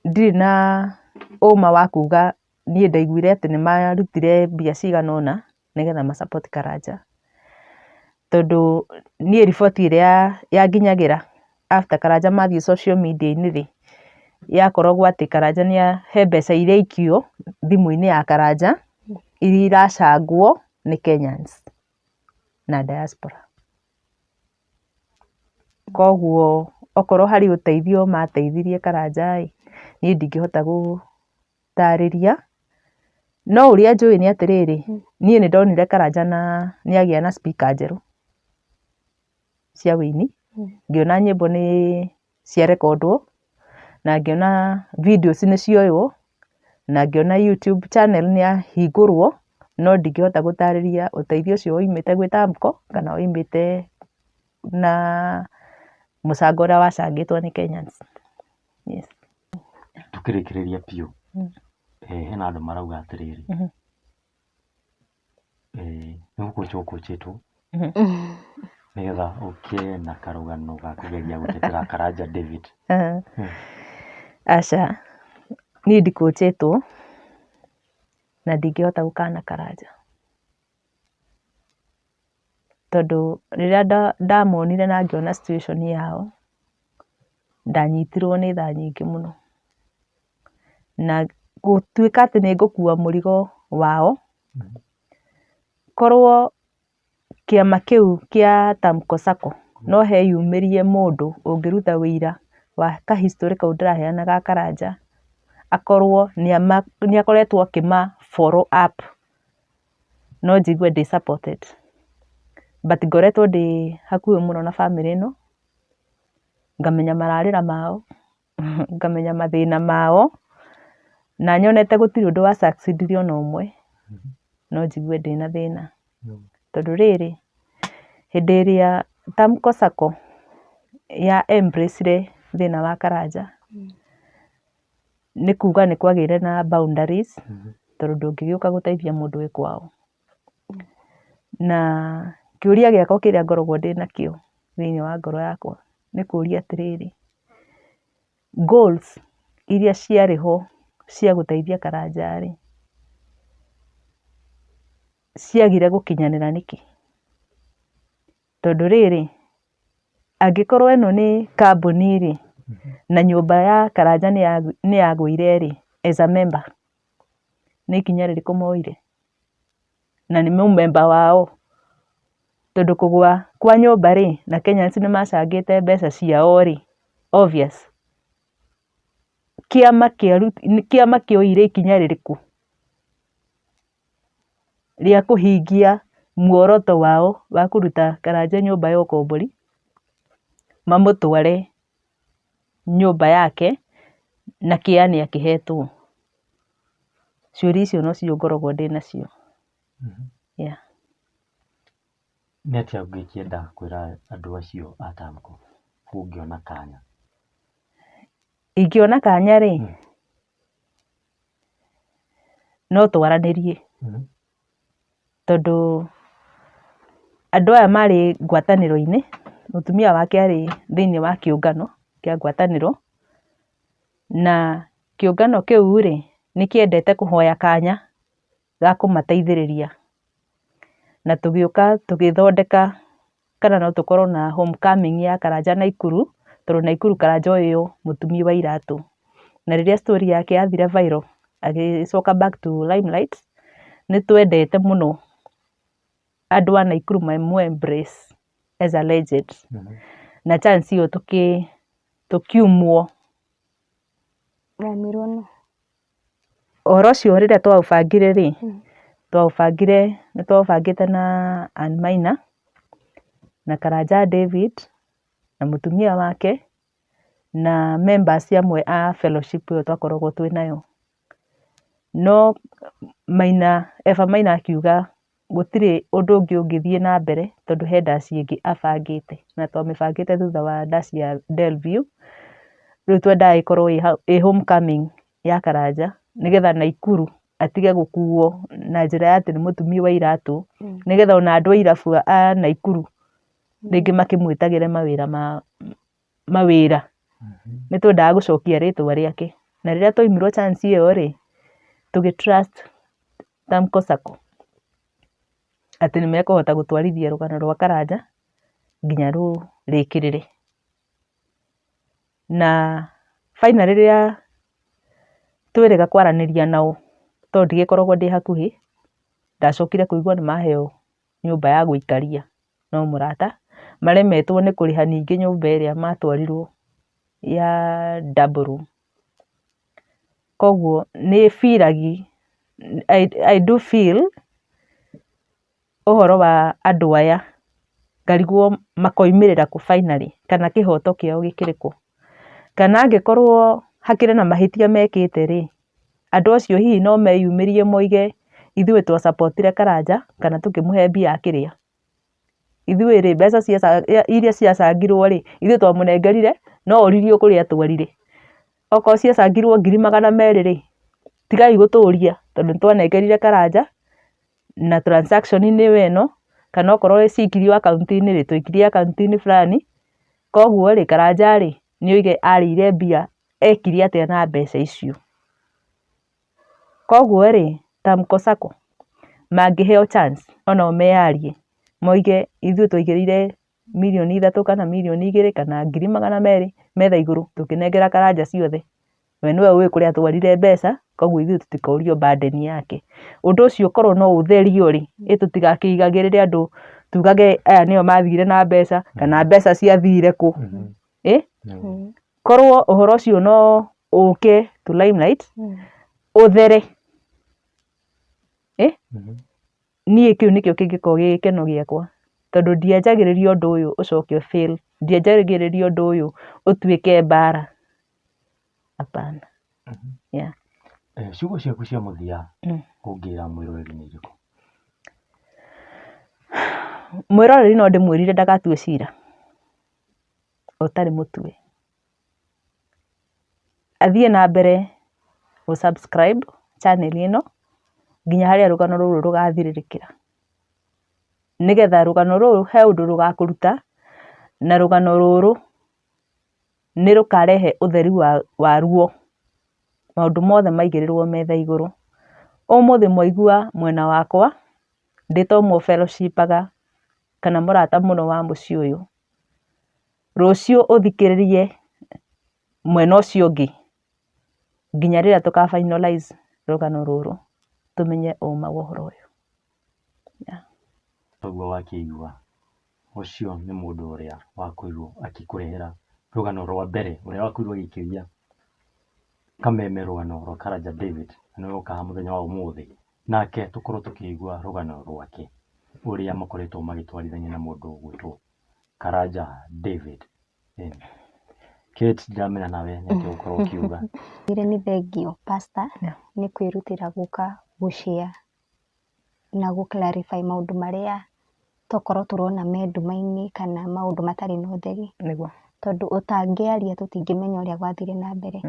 S3: Ndirĩ na ũma wa kuga niĩ ndaiguire atĩ nĩ marutire mbia cigana ũna nĩgetha ma support Karanja. Tondũ niĩ riboti ĩrĩa yanginyagĩra after Karanja mathiĩ social media-inĩ rĩ, yakoragwo atĩ Karanja nĩ he mbeca iraikio thimũ-inĩ ya Karanja iria iracangwo nĩ Kenyans na diaspora. Koguo okorwo harĩ ũteithio mateithirie Karanja ĩ, niĩ ndingĩhota gũtarĩria, no ũrĩa njũĩ nĩ atĩrĩrĩ, niĩ nĩ ndonire Karanja na nĩ agĩa na speaker njerũ cia wĩini, ngĩona nyĩmbo nĩ ciarekondwo, na ngĩona videos nĩ cioywo, na ngĩona YouTube channel nĩ yahingũrwo, no ndingĩhota gũtarĩria ũteithio ũcio waumĩte gwĩ Tamko kana waumĩte na mũcango ũrĩa wacangĩtwo nĩ Kenyans. Yes.
S4: Tũkĩrĩkĩrĩria biũ, hena andũ marauga atĩrĩrĩ, nĩ gũkũnjwo ũkũnjĩtwo nĩgetha ũke na karũgano ga kũgeria gũtetera Karanja David.
S3: Aca, niĩ ndikũnjĩtwo na ndingĩhota gũkana Karanja. Tondũ rĩrĩa ndamonire na ngĩona situation yao, ndanyitirwo nĩ tha nyingĩ mũno. Na gũtuĩka atĩ nĩ ngũkua mũrigo wao, korwo kĩama kĩu kĩa Tamko Sacco no heyumĩrie mũndũ ũngĩruta ũira wa ka history kau ndĩraheana ga Karanja, akorwo nĩ akoretwo akĩma follow up, no njigue ndĩ supported. But ngoretwo ndĩ hakuhĩ mũno na bamĩrĩ ĩno, ngamenya mararĩra mao, ngamenya mathĩna mao, na nyonete gũtirĩ ũndũ wa succeed ire ona ũmwe, no njigue ndĩna thĩna. Tondũ rĩrĩ, hĩndĩ ĩrĩa Tamko Sacco ya embrace ire thĩna wa Karanja, nĩ kuga nĩ kwagĩire na boundaries, tondũ ndũngĩgĩũka gũteithia mũndũ wĩ kwao. Na kĩũria gĩakwa kĩrĩa ngoragwo ndĩnakĩo thĩinĩ wa ngoro yakwa nĩ kũria atĩrĩrĩ, goals iria ciarĩ ho cia gũteithia Karanja rĩ, ciagire gũkinyanĩra nĩkĩ? Tondũ rĩrĩ, angĩkorwo ĩno nĩ kambuni rĩ, na nyũmba ya Karanja nĩ yagũire rĩ, as a member, nĩ ikinya rĩrĩkũ moire? Na nĩ mũmemba wao? Tondũ kũgũa kwa nyũmba rĩ, na Kenyans nĩ macangĩte mbeca ciao rĩ, obvious, kĩama kĩoire ikinya rĩrĩkũ rĩa kũhingia muoroto wao wa kũruta Karanja nyũmba ya ũkombori, Mamũtware nyũmba yake na kĩa nĩ akĩhetwo? Ciũria icio nocio ngoragwo ndĩnacio. Yeah.
S4: Nĩ atĩa ũngĩkĩenda kwĩra andũ acio a Tamco ũngĩona kanya?
S3: Ingĩona kanya rĩ, no twaranĩrie tondũ andũ aya marĩ ngwatanĩro-inĩ, mũtumia wake arĩ thĩiniĩ wa kĩũngano kĩa ngwatanĩro, na kĩũngano kĩu rĩ, nĩ kĩendete kũhoya kanya ga kũmateithĩrĩria. Na tũgĩũka tũgĩthondeka kana no tũkorwo na homecoming ya Karanja Naikuru, tondũ Naikuru Karanja ũyũ mũtumi wa iratũ. Na rĩrĩa story yake yathire viral, agĩcoka back to limelight, nĩ twendete mũno andũ a Naikuru mamũ embrace as a legend. Na chance ĩyo tũkiumwo.
S1: Waumirwo nũ?
S3: Ũhoro ũcio rĩrĩa twaũbangire rĩ, twaũbangire nĩ twaũbangĩte na Ann Maina na Karanja David na mũtumia wake na members amwe a fellowship ĩyo twakoragwo twĩ nayo. No Maina, Eva Maina akiuga gũtirĩ ũndũ ũngĩ ũngĩthiĩ na mbere tondũ he ndaci ĩngĩ abangĩte na twamĩbangĩte thutha wa ndaci ya Delview. Rĩu twendaga ĩkorwo ĩ homecoming ya Karanja nĩgetha Naikuru atige gũkuo na njĩra ya atĩ nĩ mũtumi wa iratũ, nĩgetha ona andũ a irabu a Naikuru rĩngĩ makĩmwĩtagĩre mawĩra ma mawĩra. Nĩ twendaga gũcokia rĩtwa rĩake. Na rĩrĩa twaimirwo chance ĩyo rĩ, tũgĩ trust Tamco Sacco atĩ nĩ mekũhota gũtwarithia rũgano rwa Karanja nginya rũrĩkĩrĩre. Na finally rĩrĩa twĩrĩga kwaranĩria nao tondũ ndigĩkoragwo ndĩ hakuhĩ, ndacokire kũigua nĩ maheo nyũmba ya gũikaria no mũrata, maremetwo nĩ kũrĩha ningĩ nyũmba ĩrĩa matwarirwo ya double room. Koguo nĩ feel agi, I do feel ũhoro wa andũ aya ngarigwo makoimĩrĩra kũ finally kana kĩhoto kĩao gĩkĩrĩ kũ. Kana angĩkorwo hakĩrĩ na mahĩtia mekĩte rĩ, andũ acio hihi no meyumĩrie moige ithuĩ twa support ire Karanja kana tũkĩmũhe mbia akĩrĩa. Ithuĩ rĩ, mbeca iria ciacangirwo rĩ, ithuĩ twamũnengerire no oririo kũrĩa atwarire. Okorwo ciacangirwo 200,000 rĩ, tigai gũtũria tondũ nĩ twanengerire Karanja na transaction nĩyo ĩno, kana okorwo cikirio akaunti-inĩ rĩ, twaikirie akaunti-inĩ fulani, koguo rĩ, Karanja rĩ, nĩ oige arĩire mbia, ekire atĩa na mbeca icio. Koguo rĩ, Tamco Sacco mangĩheo chance onao meyarie, moige ithuĩ twaigĩrĩire 3 mirioni kana 2 mirioni kana 200,000 metha igũrũ tũkĩnengera Karanja ciothe, we nĩwe ũĩ kũrĩa atwarire mbeca, koguo ithuĩ tũtikorio burden yake. Ũndũ ũcio korwo no ũtherio rĩ, ĩ tũtigakĩigagĩrĩre andũ tugage aya nĩo mathire na mbeca kana mbeca ciathire kũ. Ĩ? Korwo ũhoro ũcio no ũke to limelight, ũthere. Ĩ? Niĩ kĩu nĩkĩo kĩngĩkorwo gĩ gĩkeno gĩakwa tondũ ndianjagĩrĩria ũndũ ũyũ ũcoke ũ fail, ndianjagĩrĩria ũndũ ũyũ ũtuĩke mbara, hapana. Yeah.
S4: Ciugo ciaku cia mũthia ũngĩra mwĩroreri nĩ irĩkũ?
S3: Mwĩroreri no ndĩmwĩrire ndagatue cira ũtarĩ mũtue. Athiĩ na mbere gũ subscribe channel ĩno nginya harĩa rũgano rũrũ rũgathirĩrĩkĩra. Nĩgetha rũgano rũrũ he ũndũ rũgakũruta na rũgano rũrũ nĩ rũkarehe ũtheri waruo. Maũndũ mothe maigĩrĩrwo metha igũrũ. Ũmũthĩ mwaigua mwena wakwa ndĩ ta ũmwe fellowship aga kana mũrata mũno wa mũciĩ ũyũ. Rũciũ ũthikĩrĩrie mwena ũcio ũngĩ nginya rĩrĩa tũka finalize rũgano rũrũ tũmenye ũma wa ũhoro ũyũ. Yeah.
S4: Ũguo wakĩigua, ũcio nĩ mũndũ ũrĩa wakorirwo akĩkũrehera rũgano rwa mbere, ũrĩa wakorirwo agĩikĩria kameme rũgano rwa Karanja David, na nĩwe ũka haha mũthenya wa ũmũthĩ, nake tũkorwo tũkĩigua rũgano rwake, ũrĩa makoretwo magĩtwarithania na mũndũ ũgwĩtwo Karanja David. Kate, ndiramenya nawe nĩ atĩa ũgũkorwo ũkiuga.
S1: Ire nĩ thengio pastor nĩ kwĩrutĩra gũka gũ-share na gũ-clarify maũndũ marĩa tokorwo tũrona me nduma-inĩ kana maũndũ matarĩ na ũtheri. Tondũ ũtangĩaria tũtingĩmenya ũrĩa gwathire na mbere.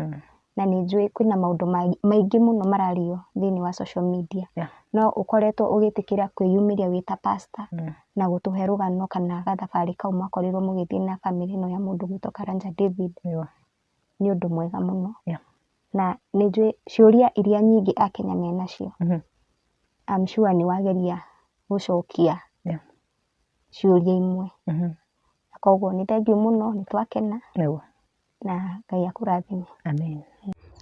S1: Na nĩ njũĩ kwĩna maũndũ maingĩ mũno marario thĩinĩ wa social media. No ũkoretwo ũgĩtĩkĩra kwĩyumĩria wĩ ta pastor na gũtũhe rũgano kana gathabarĩ kau mwakorirwo mũgĩthiĩ na bamĩrĩ ĩno ya mũndũ ũgwĩtwo Karanja David. Nĩ ũndũ mwega mũno. Na nĩ njũĩ ciũria iria nyingĩ akenya menacio. I'm sure nĩ wageria gũcokia ciũria imwe. Koguo nĩ thengiũ mũno, nĩ twakena. Na Ngai akũrathime.
S3: Amen.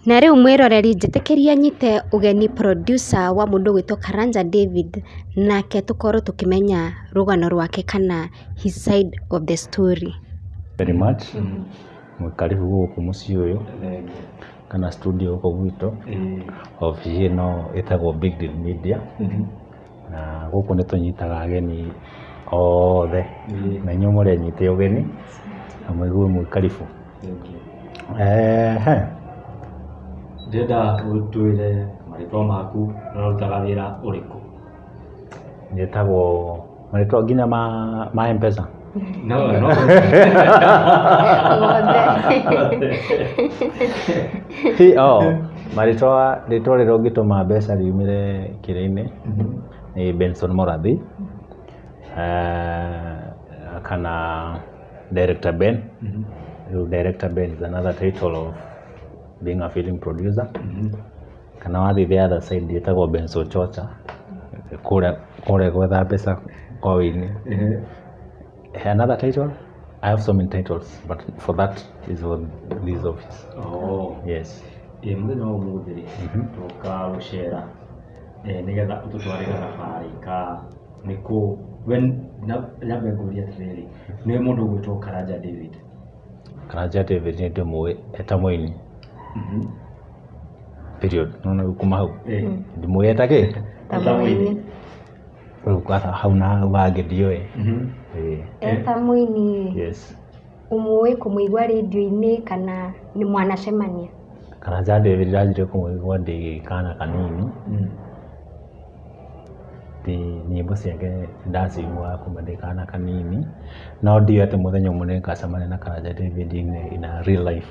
S1: Na rĩu mwĩroreri njĩtĩkĩria nyite ũgeni producer wa mũndũ ũgwĩtwo Karanja David, nake tũkorwo tũkĩmenya rũgano rwake kana his side of the story.
S5: Very much. Mwĩ karibu gũkũ mũciĩ ũyũ kana studio gũkũ gwitũ. Obici ĩno ĩtagwo Big Deal Media. Na gũkũ nĩ tũnyitaga ageni othe na inyuĩ mũrĩ anyite ũgeni na mũigue mwĩ karibu. Ehe.
S4: Ndĩrenda ũtwĩre marĩtwa maku na ũrutaga wĩra ũrĩkũ?
S5: Njĩtagwo marĩtwa nginya ma M-Pesa?
S4: No, no.
S5: Oh, marĩtwa rĩtwa rĩrĩa ũngĩtũma mbeca riumĩre kĩrĩa-inĩ nĩ Benson Mũrathi kana Director Ben. Rĩu Director Ben is another title of being a film producer. Kana wathiĩ the other side ĩtagwo Benson Chocha kũrĩa gwetha mbeca kwa wũini. Another title? I have so many titles, but for that is what this office.
S4: Oh.
S5: Yes.
S4: Ĩ mũthenya wa ũmũthĩ rĩ, tũka gũcera nĩgetha ũtũtware gathabarĩ ka nĩkũ we nyambe ngũrie atĩrĩrĩ, nĩũĩ mũndũ ũgwĩtwo Karanja David?
S5: Karanja David nĩ ndĩmũĩ eta mũini. Period. Nĩwona rĩu kuma hau ndĩmũĩ eta kĩ?
S1: Ta mũini.
S5: Rĩu hau na hau hangĩ ndiũĩ. Ĩĩ.
S1: Eta mũini.
S5: Yes.
S1: Ũmũĩ kũmũigua rĩndiũ-inĩ kana nĩ mwanacemania?
S5: Karanja David ndanjire kũmũigua ndĩ kana kanini. Ndĩ nyĩmbo ciake ndaciguaga kuma ndĩ kana kanini, no ndiũĩ atĩ mũthenya ũmwe nĩngacemania na Karanja David in a real life.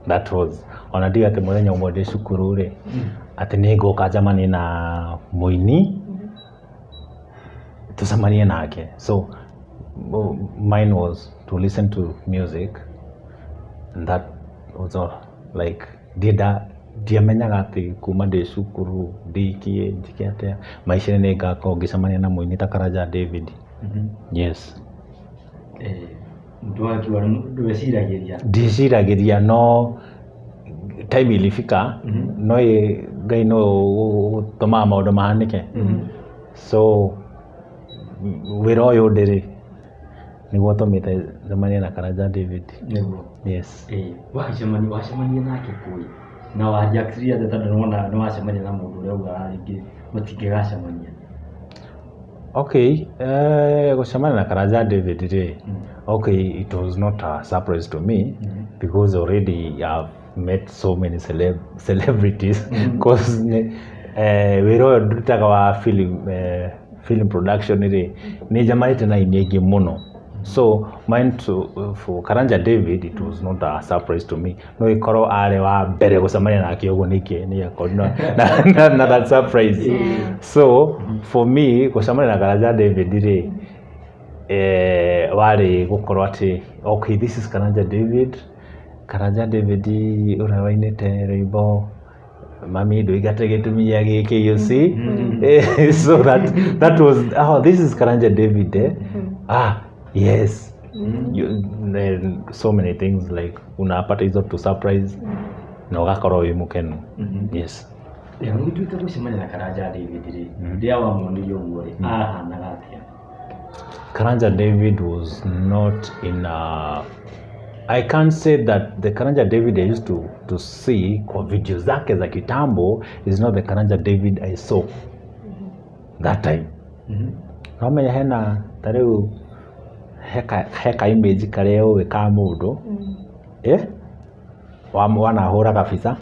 S5: That was, ona ndiũĩ atĩ mũthenya ũmwe ndĩ cukuru rĩ, atĩ nĩngũka njemanie na mũini, tũcemanie nake. So mine was to listen to music and that was all. Like ndiamenyaga atĩ kuma ndĩ cukuru ndĩkie njĩke atĩa maica-inĩ nĩngakorwo ngĩcemania na mũini ta Karanja David. Yes.
S4: Ndweciragĩria?
S5: Ndiciragĩria no time ilifika no Ngai no ũtũmaga maũndũ mahanĩke. So wĩra ũyũ ndĩ rĩ nĩguo ũtũmĩte njemanie na Karanja David.
S4: Nĩguo.
S5: Yes.
S4: Wacemania wacemania nake kũ na wa react atĩa tondũ nĩwona nĩwacemania na mũndũ ũrĩa ugaga rĩngĩ mũtingĩgacemania?
S5: Okay, gũcemania na Karanja David rĩ, okay, it was not a surprise to me because already I've met so many celebrities cause wĩra ũyũ ndutaga wa film production rĩ, nĩ njemanĩtie na aini aingĩ mũno. So mine to, for Karanja David it was not a surprise to me. No ĩkorwo arĩ wa mbere gũcemania nake ũguo nĩkĩ nĩ akorirwo na that surprise. So for me gũcemania na Karanja David rĩ, warĩ gũkorwo atĩ okay, this is Karanja David. Karanja David ũrĩa wainĩte rwĩmbo mami ndũigate gĩtumia gĩkĩ, you see. So that was, oh, this is Karanja David, eh? Ah, yes. You, then so many things like unapata hizo tu surprise na ũgakorwo wĩ mũkenu. Yes.
S4: Ũgĩtuĩka gũcemania na Karanja David rĩ, rĩrĩa wamuonire ũguo rĩ, ahanaga atĩa?
S5: Karanja David was not in a, I can't say that the Karanja David I used to see kwa video zake za kitambo is not the Karanja David I saw that time. No menya hena ta rĩu He ka image karĩa ũĩ ka mũndũ, eh? Wanahũra kabica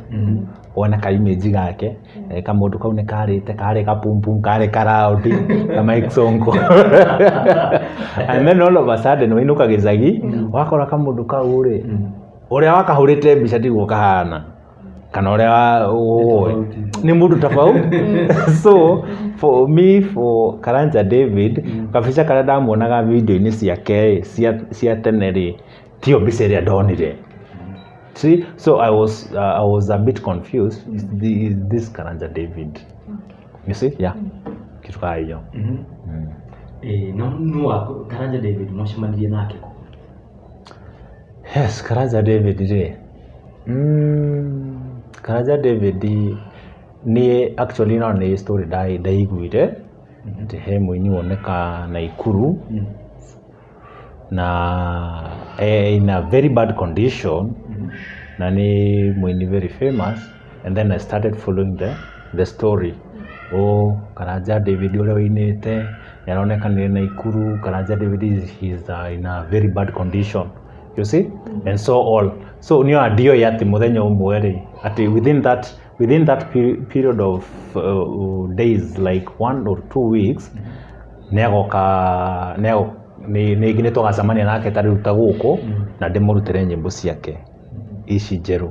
S5: wone ka image gake, kamũndũ kau nĩ karĩte, karĩ gapumpum, karĩ karaundi ta Mike Sonko. And then all of a sudden wainũka gĩcagi, wakora kamũndũ kau rĩ, ũrĩa wakahũrĩte mbica tiguo kahana, kana ũrĩa ũĩ nĩ mũndũ tofauti. So for me, for Karanja David, kabica karĩa ndamuonaga video-inĩ ciake cia tene rĩ, tiyo mbica ĩrĩa ndonire. See, so I was a bit confused. Is this Karanja David? You see? Yeah. Kitu kaa hiyo.
S4: Ĩĩ, no no Karanja David mwacemanirie nake kũ?
S5: Yes, Karanja David rĩ. Karanja David nĩ actually no nĩ story ndaiguire atĩ he mũini woneka Naikuru na in a very bad condition, na nĩ mũini very famous, and then I started following the story. Oh, Karanja David ũrĩa wĩinĩte nĩ aronekanire Naikuru. Karanja David is in a very bad condition, you see, and so all. So niĩ ona ndioĩ atĩ mũthenya ũmwe rĩ, atĩ within that period of days, like 1 or 2 weeks, nĩ agoka, nĩ tũgacemania nake ta rĩu ta gũkũ na ndĩmũrutĩre nyĩmbo ciake ici njerũ,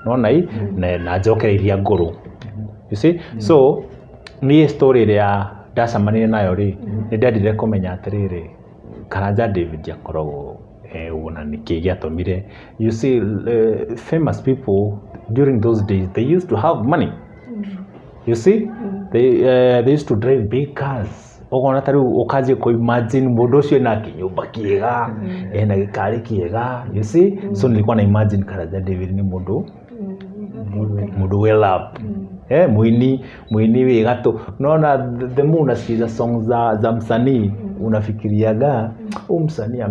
S5: nona i na njokere iria ngũrũ, you see. So niĩ story ĩrĩa ndacemanirie nayo rĩ, nĩ ndendire kũmenya atĩrĩrĩ, Karanja David akoragwo ũguo na nĩkĩ gĩatũmire. You see, famous people during those days, they used to have money, you see. They used to drive big cars. Ũkona ta rĩu ũkanjia kũ imagine mũndũ ũcio ena kĩnyũmba kĩega, ena gĩkari kĩega, you see. So nilikuwa na imagine Karanja David nĩ mũndũ well up, mũini wĩ gatũ. Unaona, the more unasikiza song za msanii, unafikiriaga huyu msanii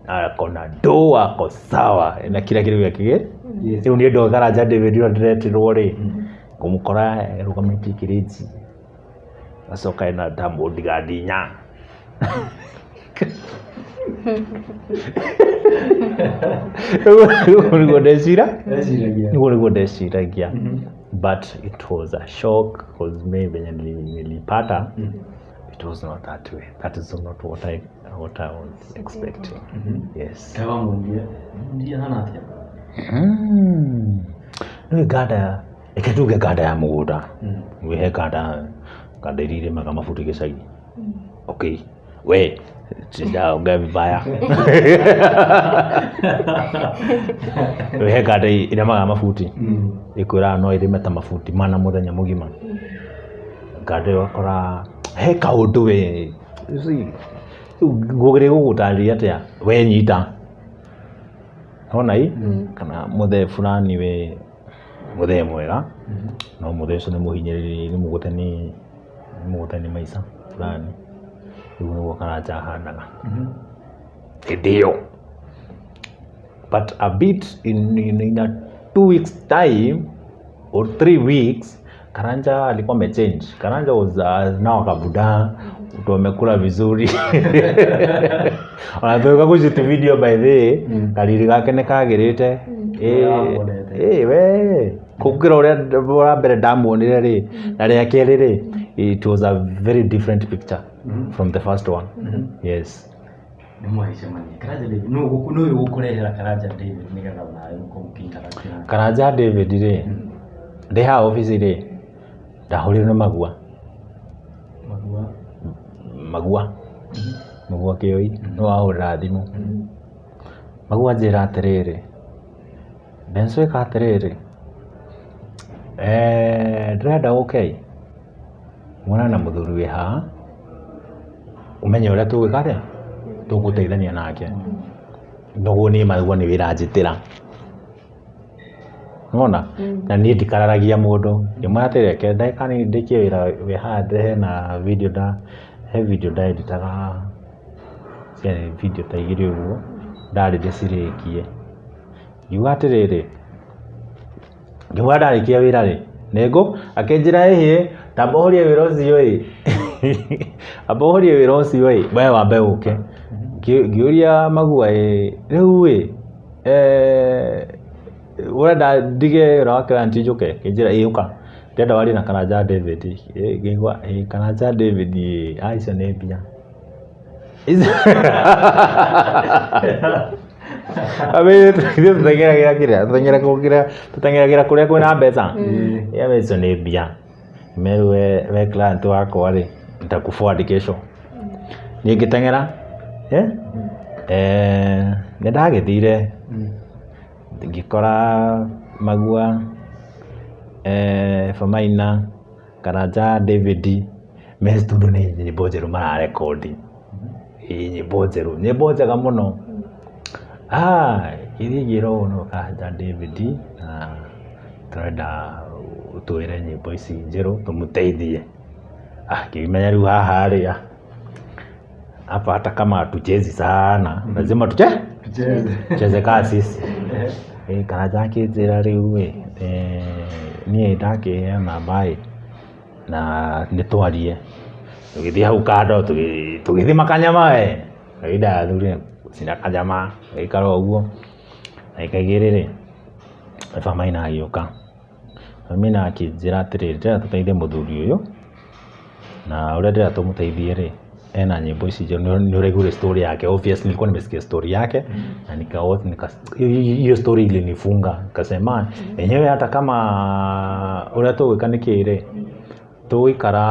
S5: ako na do, ako sawa na kila kitu gĩake. Rĩu niĩ ndo Karanja David ũrĩa ndĩretirwo rĩ, ngũmũkora ĩrũgamĩtie kĩrĩnji, acoka ena ta bodyguard inya. Ũguo nĩguo ndecira.
S4: Ndeciragia.
S5: Nĩguo ndeciragia, but it was a shock because me venye nilipata, it was not that way. That is not what I was expecting, yes.
S4: Kaĩ wamuonire muonire ahana atĩa?
S5: Nĩ nganda, reke tuge nganda ya mũgũnda, wĩhe nganda iria irĩmaga mabuti gĩcagi. Okay, we sijaongea vibaya. Wĩhe nganda ĩrĩmaga mabuti, ĩkwĩraga no ĩrĩme ta mabuti 4 mũthenya mũgima. Nganda ĩyo ũgakora he kaũndũ we, you see, rĩu ngũgeria gũgũtarĩria atĩa, we nyita wona i kana mũthee fulani, we mũthee mwega, no mũthee ũcio nĩ mũhinyĩrĩrie, nĩ mũgũte nĩ maica fulani. Rĩu nĩguo Karanja ahanaga hĩndĩ ĩyo, but a bit in a 2 weeks time or 3 weeks, Karanja alikuwa amechange. Karanja was now kabuda, mtu amekula vizuri. Ona tuka gũshoot video, by the way, kariri gake nĩ kagĩrĩte. Ĩ we kũngĩra ũrĩa wa mbere ndamuonire rĩ na rĩa kerĩ rĩ, it was a very different picture from the first one, yes.
S4: Nĩ mwagĩcemania Karanja David, nũ ũyũ ũgũkũrehera Karanja David nĩgetha nawe mũkorwo mũkĩ-interact nake?
S5: Karanja David rĩ, ndĩ haha obici rĩ, ndahũrirwo nĩ Magua.
S4: Magua?
S5: Magua, Magua Kĩoi nĩ wahũrĩra thimũ. Magua anjĩra atĩrĩrĩ, "Benso, ĩka atĩrĩrĩ, ndĩrenda ũke muonane na mũthuri wĩ haha, ũmenye ũrĩa tũgwĩka atĩa, tũgũteithania nake." Noguo niĩ Magua nĩ wĩra njĩtĩra, nĩwona, na niĩ ndikararagia mũndũ. Ngĩmwĩra atĩrĩ, "Reke ndagĩka nini ndĩkie wĩra wĩ haha." Hena video he video ndaeditaga haha, ciarĩ video ta 2 ũguo, ndarĩ ndĩcirĩkie. Ngiuga atĩrĩrĩ, ngĩmwĩra ndarĩkia wĩra rĩ, nĩngũ akĩnjĩra, "Ĩhĩ, tamba ũhorie wĩra ũcio ĩ, amba ũhorie wĩra ũcio ĩ, we wambe ũke." Ngĩũria Magua ĩ rĩu ĩ ũrenda ndige wĩra wa client njũke? Akĩnjĩra ĩ ũka, ndĩrenda warie na Karanja David. Ngĩigua ĩ Karanja David ĩ, a icio nĩ mbia. Ithuĩ tũteng'eragĩra kĩrĩa, tũteng'eragĩra kũrĩa kwĩna mbeca. Icio nĩ mbia. Rĩu we client wakwa rĩ, nitakuforward kesho. Niĩ ngĩteng'era, nĩ ndagĩthire ngĩkora Magua, Eva Maina, Karanja David me studio nĩ nyĩmbo njerũ mararekondi. Ĩĩ nyĩmbo njerũ, nyĩmbo njega mũno. Ngĩthiĩ ngĩrwo ũũ nĩwe Karanja David na tũrenda ũtwĩre nyĩmbo ici njerũ tũmũteithie. Ngĩmenya rĩu haha rĩ, hapa hata kama hatuchezi sana lazima tucheze kaa sisi. Karanja akĩnjĩra rĩu ĩ, niĩ ndakĩheo namba ĩ, na nĩ twarie. Tũgĩthiĩ hau kando tũgĩthima kanyama we, kahinda athuri gũcina kanyama, tũgĩikara o ũguo, ndagĩka igĩrĩ rĩ, Eva Maina agĩũka. Eva Maina akĩnjĩra atĩrĩrĩ, ndĩrenda tũteithie mũthuri ũyũ, na ũrĩa ndĩrenda tũmũteithie rĩ, ena nyĩmbo ici njerũ, nĩ ũraiguire story yake, obviously nilikuwa nimesikia story yake, na hiyo story ilinifunga, nikasema enyewe hata kama ũrĩa tũgwĩka nĩ kĩ rĩ, tũgũikara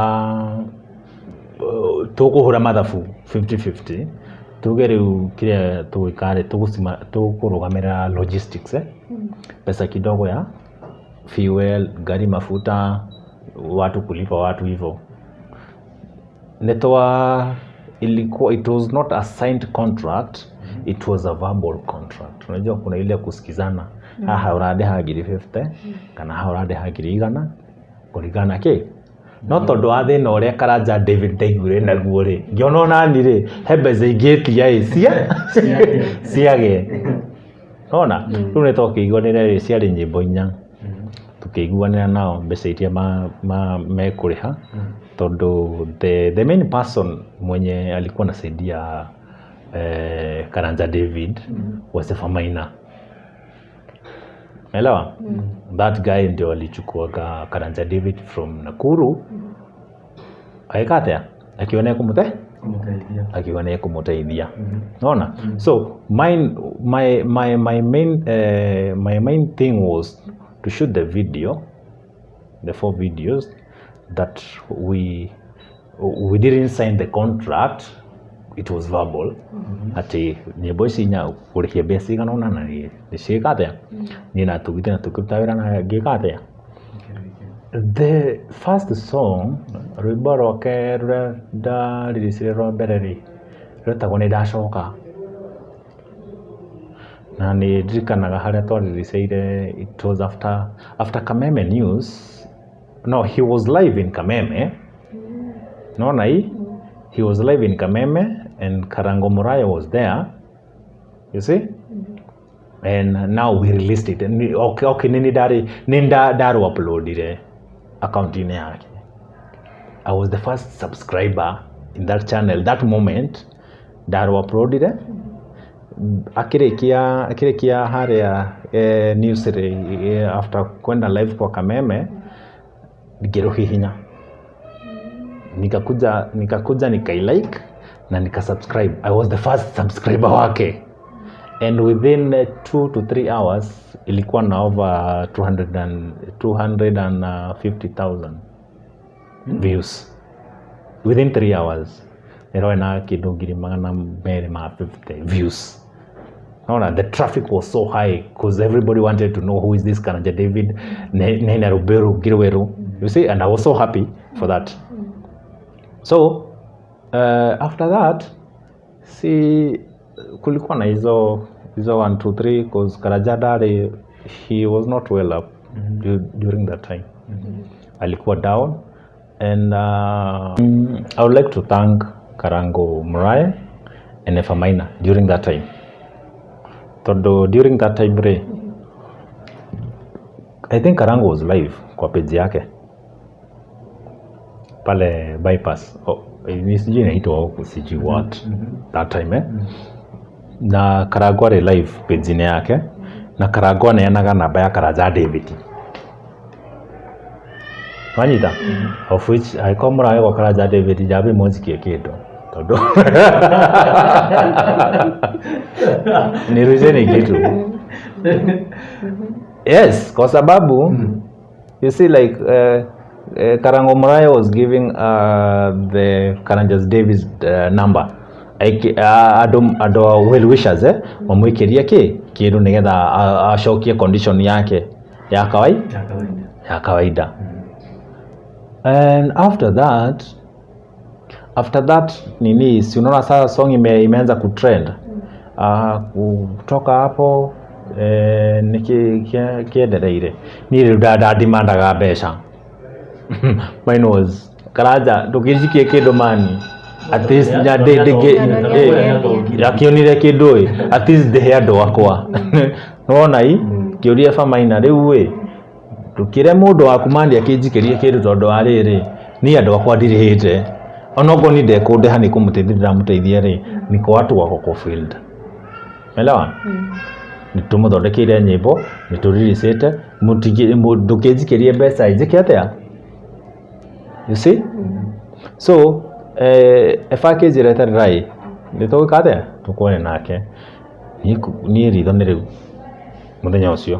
S5: tũkũhũra mathabu 50-50, tuge rĩu kĩrĩa tũgwĩka rĩ, tũkũrũgamĩrĩra logistics, pesa kidogo ya fuel, gari mafuta, watu kulipa watu hivyo. Nĩtwa ilikuwa, it was not a signed contract, it was a verbal contract. Unajua kuna ile kusikizana, haha ũrandĩha ngiri 50 kana haha ũrandĩha ngiri igana kũringana na kĩ. No tondũ wa thĩna ũrĩa Karanja David ndaiguire naguo rĩ, ngĩona onani rĩ, he mbeca ingĩtia ĩ ciage. Nĩwona? Rĩu nĩtwakĩiguanĩre rĩ, ciarĩ nyĩmbo inya. Tũkĩiguanĩra nao mbeca iria mekũrĩha, tondũ the main person mwenye alikuwa anasaidia Karanja David was Eva Maina. Elewa? That guy ndio alichukuaga Karanja David from Nakuru. Agĩka atĩa? Akiuga nĩ ekũmũte? Akiuga nĩ ekũmũteithia. Nona? So mine, my, my, my main, my main thing was to shoot the video, the 4 videos that we didn't sign the contract, it was verbal. Atĩ nyĩmbo ici inya kũrĩhia mbeca cigana ũna na nĩ ciĩka atĩa? Niĩ na tũgĩthiĩ na tũkĩruta wĩra na ngĩka atĩa? The first song, rwĩmbo rwake rũrĩa ndariricie rwa mbere rĩ, rwetagwo Nĩ Ndacoka. Na nĩ ndirikanaga harĩa twaririceire, it was after Kameme News. No, he was live in Kameme. Nona hii? He was live in Kameme and Karango Muraya was there. You see? And now we released it. Okay, nini dari ninda daru uploadire account ine yake. I was the first subscriber in that channel. That moment daru uploadire. Akirikia haria news after kwenda live kwa Kameme ngiruhihinya. Nikakuja nikailike na nikasubscribe. I was the first subscriber wake. And within 2 to 3 hours ilikuwa na over 250,000 views. Within 3 hours. Nĩroĩ na kĩndũ ngiri magana merĩ ma 50 views. Naona the traffic was so high because everybody wanted to know who is this Karanja David Nena Ruberu Girweru. You see, and I was so happy for that. So after that, see, kulikuwa na hizo 1 2 3 because Karanja Dare, he was not well up during that time. Alikuwa down. And I would like to thank Karango Muraya and Eva Maina during that time. Todo during that time re, I think Karango was live kwa page yake pale bypass. Oh, Ni sijui inaitwa huku sijui what that time, eh? Na Karangũ arĩ live page-inĩ yake, na Karangũ aneanaga namba ya Karanja David, wanyita, of which angĩkorwo mũrarĩ gwa Karanja David, njambe mũnjikie kĩndũ tondũ nirusheni kitu. Yes, kwa sababu you see, like Karango Muraya was giving the Karanjas Davis number. Andũ a well wishers, mamwĩkĩrie kĩ kĩndũ nĩgetha acokie condition yake ya kawaida.
S4: Ya kawaida.
S5: Ya kawaida. And after that nini, si unaona sasa song imeanza kutrend. Kutoka hapo, nĩkĩ kĩendereire? Niĩ rĩu ndandimandaga mbeca. Mine was, "Karanja, ndũkĩnjikie kĩndũ mani, at least akĩonire kĩndũ ĩ, at least ndĩhe andũ akwa." Nĩwona i kĩũria bamaina rĩu ĩ, ndũkĩre mũndũ waku mani akĩnjikĩrie kĩndũ, tondũ wa rĩrĩ, niĩ andũ akwa ndirĩhĩte, onokorwo niĩ ndekũndĩha nĩ kũmũteithia ndĩramũteithia rĩ, niko watu wako kwa field, elewa, nĩ tũmũthondekeire nyĩmbo, nĩ tũriricĩte, ndũkĩnjikĩrie mbeca njĩke atĩa? You see? So eba akĩnjĩra eterera ĩ, nĩ tũgwĩka atĩa, tũkwane nake. Niĩ ritho nĩ rĩu mũthenya ũcio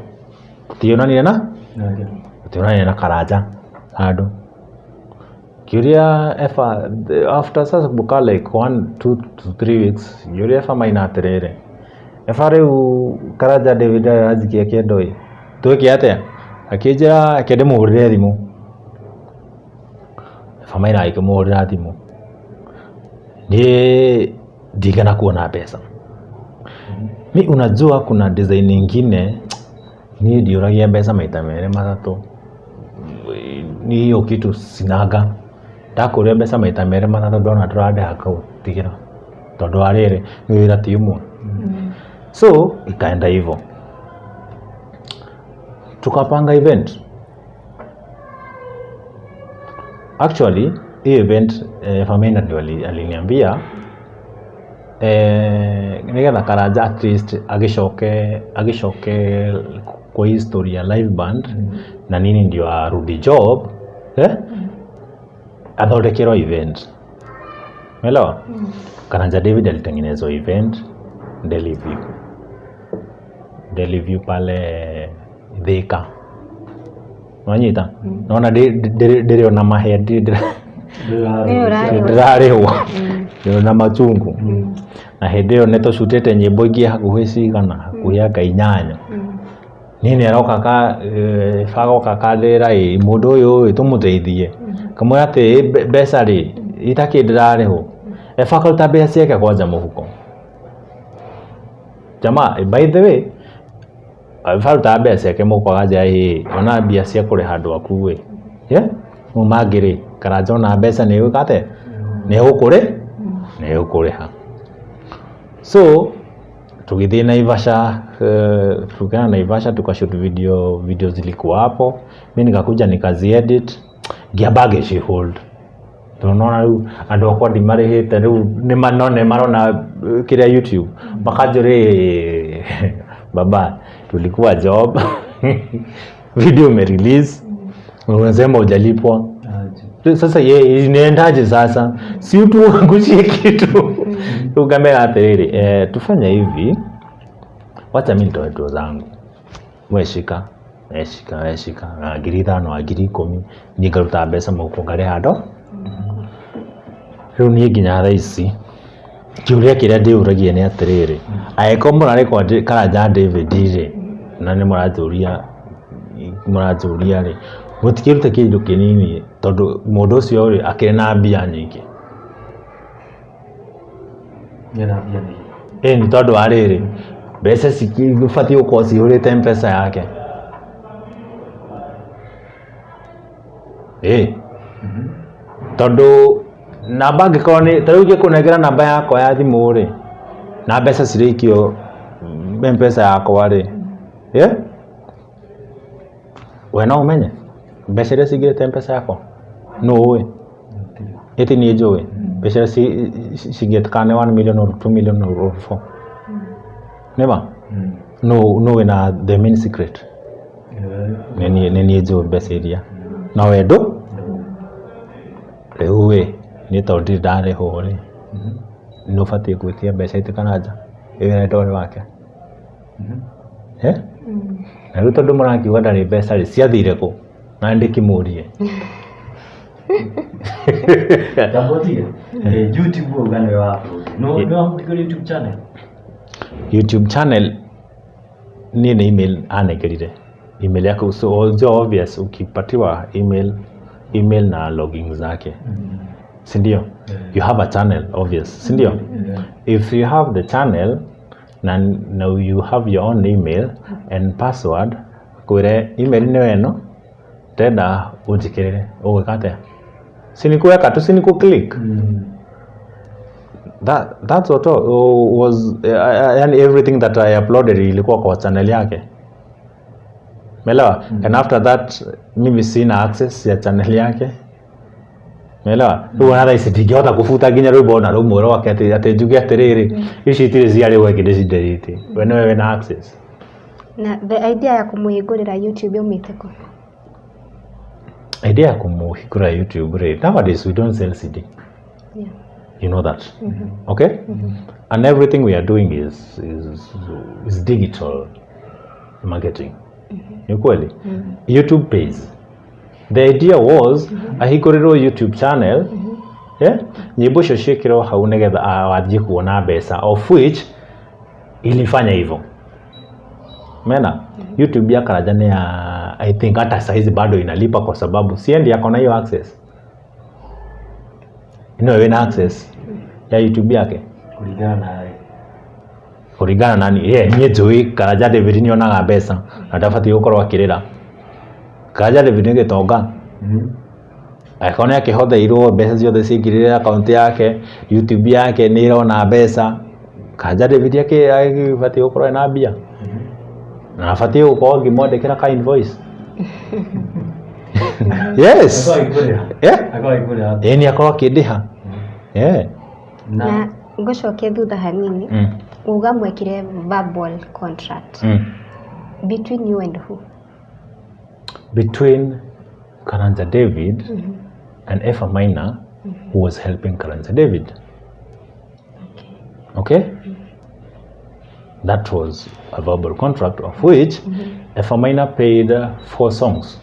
S5: tũtionanire na tũtionanire na Karanja handũ. Ngĩũria Eba after sasa kukaa like 1, 2 to 3 weeks, ngĩũria Eba Maina atĩrĩrĩ, "Eba, rĩu Karanja David aranjikia kĩndũ ĩ, twĩke atĩa?" Akĩnjĩra reke ndĩmũhũrĩre thimũ. Eba Maina agĩkĩmũhũrĩra thimũ. Niĩ ndigana kuona mbeca. Mi unajua kuna design ingine, niĩ ndiũragia mbeca maita merĩ matatũ. Ni hiyo kitu sinaga. Ndakũria mbeca maita merĩ matatũ, ndona ndũrandĩha, ngagũtigĩra, tondũ wa rĩrĩ, nĩ wĩra ti ũmwe. So ikaenda hivyo, tukapanga event. Actually hii event, Famina ndio aliniambia, nĩgetha Karanja at least agĩcoke kwa history ya live band na nini, ndio arudi job, athondekerwo event. Umeelewa? Karanja David alitengenezwa event Delhi View, Delhi View pale Thika. Wanyita? Naona ndĩrĩ ona mahe
S1: Nĩ ũrarĩhwo.
S5: Ndĩrarĩhwo, ndĩrĩ na machungu. Na hĩndĩ ĩyo nĩ tũcutĩte nyĩmbo ingĩ hakuhĩ cigana, hakuhĩ anga inyanya. Niĩ nĩ aroka ka bagoka kandĩra ĩ, mũndũ ũyũ ĩ, tũmũteithie. Kamwĩra atĩ mbeca rĩ itakĩ ndĩrarĩhwo. Eba akaruta mbeca ciake kwanja mũhuko. Jamaa, by the way, barutaga mbeca ciake mũhuko, akanjĩra, "Ĩ, ona mbia cia kũrĩha andũ aku ĩ, yeah? Mau mangĩ rĩ, Karanja ona mbeca nĩ gwĩka atĩa, nĩ gũkũrĩha." So tũgĩthiĩ Naivasha, tukaenda Naivasha tukashoot video. Video zilikuwa hapo, mi nikakuja nikaziedit, ngĩamba ngĩcihold, tondũ nona rĩu andũ akwa ndimarĩhĩte. Rĩu no nĩ marona kĩrĩa YouTube, makanjũria, "Baba, tulikuwa job, video umerelease, unasema hujalipwa. Sasa ye inaendaje? Sasa si tuangushie kitu?" Ukamera atĩrĩrĩ, tufanye hivi, wacha mi nitoe nguo zangu, we shika, we shika, we shika na 5,000 na 10,000, niĩ ngaruta mbeca mũhuko ngarĩha andũ. Rĩu niĩ nginya thaa ici kĩũria kĩrĩa ndĩũragia nĩ atĩrĩrĩ, angĩkorwo mũrarĩ kwa Karanja David rĩ, na nĩ mũranjũria rĩ, mũtikĩrute kĩndũ kĩnini, tondũ mũndũ ũcio rĩ akĩrĩ na mbia nyingĩ.
S4: Ena mbia nyingĩ.
S5: Ĩ nĩ tondũ wa rĩrĩ, mbeca cibatiĩ gũkorwo cihũrĩte M-Pesa yake ĩ, tondũ namba angĩkorwo nĩ ta rĩu ingĩkũnengera namba yakwa ya thimũ rĩ, na mbeca cirĩikio M-Pesa yakwa rĩ, ĩ we no ũmenye mbeca iria cingĩrĩte M-Pesa yakwa? Nũ ũĩ? Ĩti niĩ njũĩ mbeca iria cingĩtukana nĩ 1 million or 2 million or 4. Nĩma no wĩna the main secret. Nĩ niĩ njũĩ mbeca iria na wendo. Rĩu ĩ niĩ tondũ ndirĩ ndarĩhwo rĩ, nĩ ũbatiĩ gwĩtia mbeca iti Karanja wĩra ndwarĩ wake. Eh? Na rĩu tondũ mũrakiuga ndarĩ mbeca rĩ, ciathire kũ? Na ndĩkĩmũrie.
S4: Ndamũtige. YouTube wauga nĩwe wa upload. No nĩ wamũhingũrĩire YouTube channel?
S5: YouTube channel niĩ nĩ email anengerire. Email yako, so so obvious ukipatiwa email na login zake, si ndio? You have a channel, obvious, si ndio? If you have the channel na you have your own email and password, kwĩre email nĩyo ĩno, ndĩrenda ũnjĩkĩrĩre, ũgwĩka atĩa? Si ni kuweka tu, si ni kuclick? That's what was yani everything that I uploaded ilikuwa kwa channel yake. Umeelewa? And after that mimi sina access ya channel yake. Umeelewa? Rĩu ona thaa ici ndingĩhota kũbuta nginya rwĩmbo ona rũmwe rwake atĩ njuge atĩrĩrĩ, ici itirĩ ciarĩ weki ndĩcidelete. We nĩwe wĩna access.
S1: Na the idea ya kũmũhingũrĩra YouTube yaumĩte kũ?
S5: Idea ya kũmũhingũra YouTube rĩ, nowadays we don't sell CD. You know that. Okay? And everything we are doing is digital marketing. Ni kweli? YouTube pays. The idea was ahingũrĩrwo YouTube channel, yeah? Nyĩmbo icio ciĩkĩrwo hau nĩgetha wanjie kuona mbeca, of which ilifanya hivyo. Mena YouTube ya Karanja ni ya, I think hata saizi bado inalipa kwa sababu siendi ako na hiyo access. No wĩna access ya YouTube yake.
S4: Kũringana na
S5: Kũringana na niĩ, yeah, niĩ njũĩ Karanja David nĩ onaga mbeca na ndabatiĩ gũkorwo akĩrĩra. Karanja David nĩ gĩtonga. Angĩkorwo nĩ akĩhotheirwo mbeca ciothe ciaingĩrire akaunti yake, YouTube yake nĩ ĩrona mbeca, Karanja David agĩbatiĩ gũkorwo ena mbia na abatiĩ gũkorwo ngĩmwandĩkĩra ka invoice. Yes. Yeah. Ĩĩ nĩ akorwo akĩndĩha. Yeah.
S1: Na ngũcokie thutha hanini. Uga mwekire verbal contract. Between you and who?
S5: Between Karanja David and Eva Maina, who was helping Karanja David. Okay? That was a verbal contract, of which Eva Maina paid 4 songs.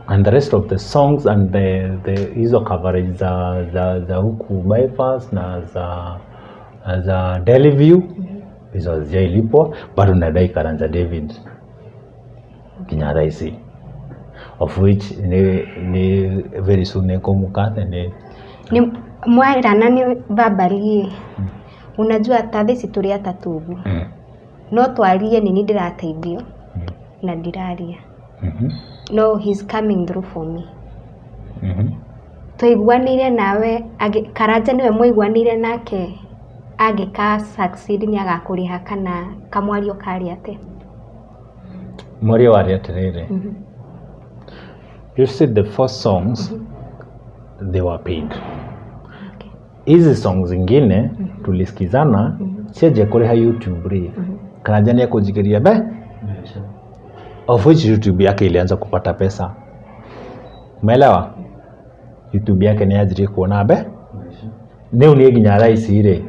S5: And the rest of the songs and the hizo coverage za huku bypass na za Delview, hizo hazijailipwa, bado nadai Karanja David nginya thaa ici, of which ni very soon nĩngũmũkathe nĩ
S1: Ni mwarana nĩ verbally. Unajua ta thaa ici tũrĩ atatũ ũguo. No twarie nĩ niĩ ndĩrateithio na ndiraria. No he's coming through for me. Twaiguanĩire nawe, Karanja nĩwe mwaiguanĩire nake angĩka succeed nĩ agakũrĩha kana kamwario karĩ atĩa?
S5: Mwario warĩ atĩrĩrĩ. You see the first songs they were paid. Hizi songs zingine tulisikizana cianjia kũrĩha YouTube rĩ, Karanja nĩ ekũnjikĩria mbe, of which YouTube yake ilianza kupata pesa. Umeelewa? YouTube yake nĩ yanjirie kuona mbe. Rĩu niĩ nginya thaa ici rĩ,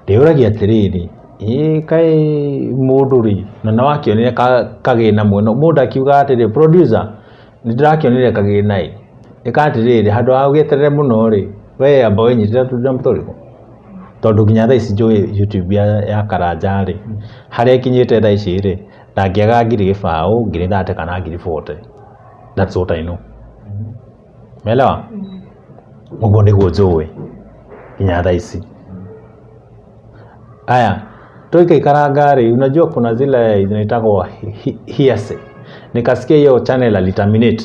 S5: ndĩyũragia atĩrĩrĩ, ĩ kaĩ mũndũ rĩ, na nĩ wakĩonire kagĩna mwena, mũndũ akiuga atĩrĩ, producer, nĩ ndĩrakĩonire kagĩna ĩ, ĩka atĩrĩrĩ, handũ ha ũgĩeterere mũno rĩ, we amba wĩnyitĩre na mũtũrĩro. Tondũ nginya thaa ici njũĩ YouTube ya Karanja rĩ, harĩa ĩkinyĩte thaa ici rĩ, ndangĩaga 20,000, 30,000 kana 40,000. That's what I know. Umeelewa? Ũguo nĩguo njũĩ nginya thaa ici. Aya, tukiikaranga rĩ, unajua kuna zile zinaitagwa hearsay. Nikasikia hiyo channel aliterminate.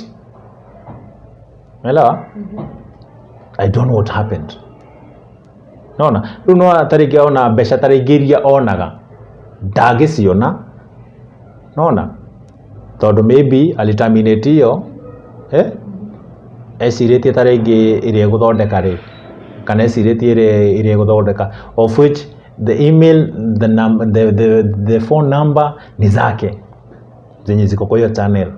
S5: Umeelewa? I don't know what happened. Nona, rĩu no tarĩngĩ ona mbeca tarĩngĩ iria onaga ndangĩciona. Nona, tondũ maybe aliterminate hiyo, eh? Ecirĩtie ta rĩngĩ ĩrĩa ĩgũthondeka rĩ, kana ecirĩtie ĩrĩa ĩgũthondeka, of which the email, the, num, the, the, the phone number ni zake zenye ziko kwa hiyo channel.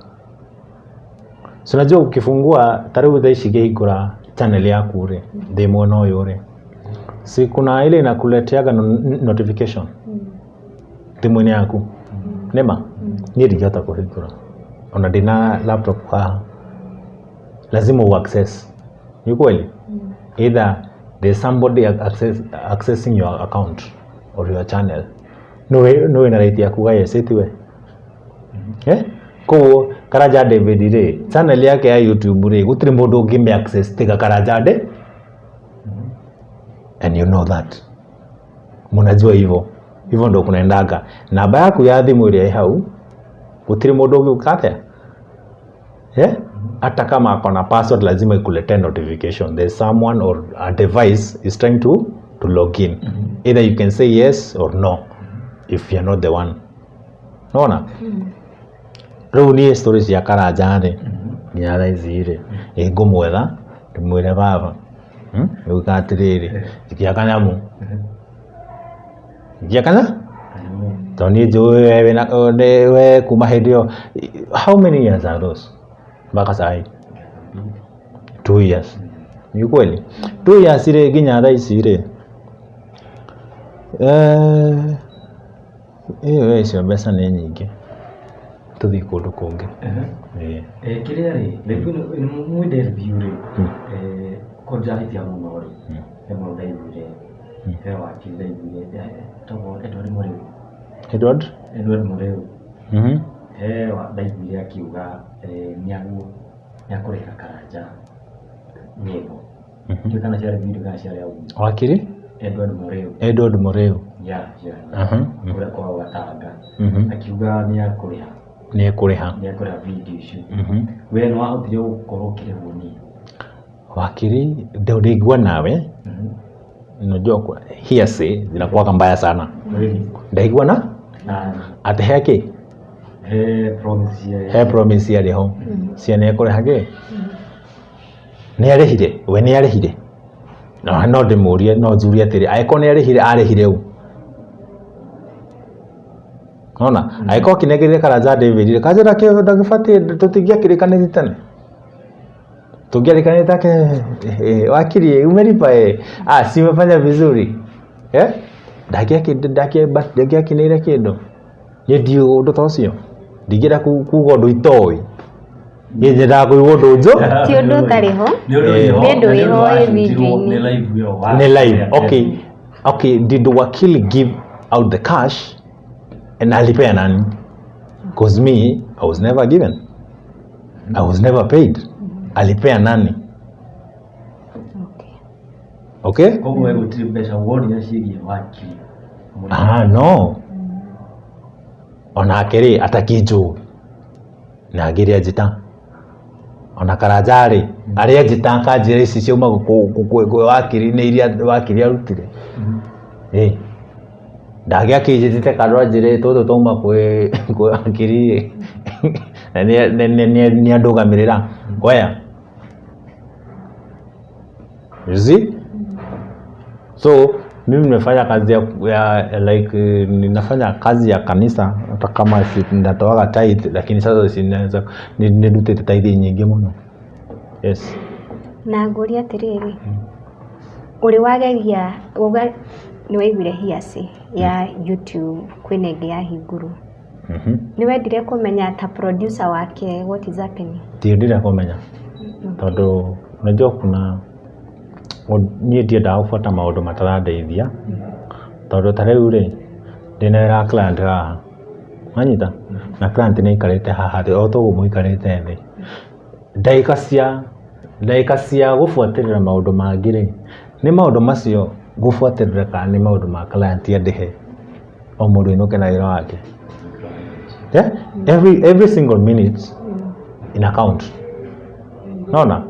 S5: So unajua ukifungua ta rĩu thaa ici ngĩhingũra channel yaku rĩ, ndĩ mwena ũyũ rĩ, si kuna ile inakuleteaga notification thimũ-inĩ yaku? Nĩma niĩ ndingĩhota kũhingũra ona ndĩna laptop haha, lazima uaccess. Ni kweli? Either there's somebody accessing your account or your channel. No wĩna right ya kuga yes, ĩtiwe, eh? Koguo Karanja David rĩ, channel yake ya YouTube rĩ, gũtirĩ mũndũ ũngĩmĩ access tiga Karanja De, and you know that, mnajua hivyo. Hivyo ndo kunaendaga. Namba yaku ya thimũ ĩrĩa ĩ hau, gũtirĩ mũndũ ũngĩũka atĩa, eh? Hata kama ako na password, lazima ikuletee notification there's someone or a device is trying to log in. Either you can say yes or no if you're not the one. Nona rĩu niĩ story cia Karanja rĩ, nginya thaa ici rĩ, ĩ ngũmwetha ndĩmwĩre, "Baba, Rĩu atĩrĩrĩ, jikia kanyamũ, jikia kanya," tondũ niĩ njũĩ we we kuma hĩndĩ ĩyo, how many years are those mpaka sahi? 2 years. Ni kweli 2 years rĩ, nginya thaa ici rĩ, ĩyo icio mbeca nĩ nyingĩ, tũthiĩ kũndũ kũngĩ. Ĩĩ.
S4: Kĩrĩa rĩ, review ĩno mwende review rĩ, ko ndĩrahĩtia mũno rĩ, he mũndũ ndaiguire, he wakiri ndaiguire, etagwo Edward Mũrĩu.
S5: Edward.
S4: Edward Mũrĩu. He ndaiguire akiuga nĩakũrĩha Karanja nyĩmbo. Ndiũĩ kana ciarĩ video kana ciarĩ audio.
S5: Wakiri
S4: Edward Mũrĩu.
S5: Edward Mũrĩu.
S4: Yeah. Kũrĩa kwao Gatanga. Akiuga nĩakũrĩha.
S5: Nĩ ekũrĩha.
S4: Nĩakũrĩha video icio. We nĩ wahotire gũkorwo ũkĩrĩhwo nĩ?
S5: Wakiri ndĩigua nawe. Unajua hearsay zinakuwaga mbaya sana.
S4: Really?
S5: Ndaigua na
S4: Na
S5: atĩ he kĩ?
S4: He promise cia
S5: He promise yarĩ ho cia nĩ ekũrĩha kĩ, nĩ arĩhire, we nĩ arĩhire. No no ndĩmũrie, no njurie atĩrĩ, angĩkorwo nĩ arĩhire, arĩhire ũ? Nona angĩkorwo akĩnengerire Karanja David rĩ, Karanja ndagĩbatiĩ, tũtingĩakĩrĩkanĩrie tene, tũngĩarĩkanĩte take, "Wakiri, umelipa? Ah, si umefanya vizuri, eh?" Ndangĩakĩneire kĩndũ. Niĩ ndiũĩ ũndũ ta ũcio, ndingĩenda kuga ũndũ itoĩ. Niĩ nyendaga kũigua ũndũ njũ.
S1: Ti ũndũ ũtarĩ ho.
S4: Nĩ ũndũ wĩho.
S1: Nĩ ũndũ
S4: Na nĩ
S1: wĩho
S4: ũndũ
S1: wĩ
S4: wacutirwo
S1: video-inĩ.
S4: nĩ live ĩyo
S5: Nĩ live. Okay, did wakili give out the cash and alipea nani? 'Cause me, I was never given, I was never paid. Alipea nani?
S1: Okay.
S5: Okay.
S4: Koguo we gũtirĩ mbeca wonire ciĩgiĩ wakiri?
S5: Ah, no, onake rĩ, atakĩnjũĩ na ngĩrĩa njĩta ona Karanja rĩ, arĩa njĩta akanjĩra ici ciauma kwĩ wakiri, nĩ iria wakiri arutire. Ĩ ndangĩakĩnjĩtĩte kando anjĩre tũtũ twauma kwĩ wakiri rĩ, na nĩ andũgamĩrĩra where. You see? So mimi nimefanya kazi ya like ninafanya kazi ya kanisa, hata kama si natoaga tithe, lakini sasa sinaweza nĩndutĩte tithe nyingĩ mũno, yes.
S1: Na ngũrie atĩrĩrĩ, ũrĩ wageria uga nĩ waiguire hearsay ya YouTube kwĩna ĩngĩ yahingũrwo? Nĩ wendire kũmenya ta producer wake what is happening?
S5: Ndiendire kũmenya tondũ unajua kuna niĩ ndiendaga gũbuata maũndũ matarandeithia, tondũ ta rĩu rĩ, ndĩna wĩra wa client haha, wanyita, na client nĩ aikarĩte haha thĩ o toguo mũikarĩte thĩ. Ndagĩka cia gũbuatĩrĩra maũndũ mangĩ rĩ, nĩ maũndũ macio ngũbuatĩrĩra kana nĩ maũndũ ma client andĩhe o mũndũ ainũke na wĩra wake? Yeah? Every single minute ina count. Naona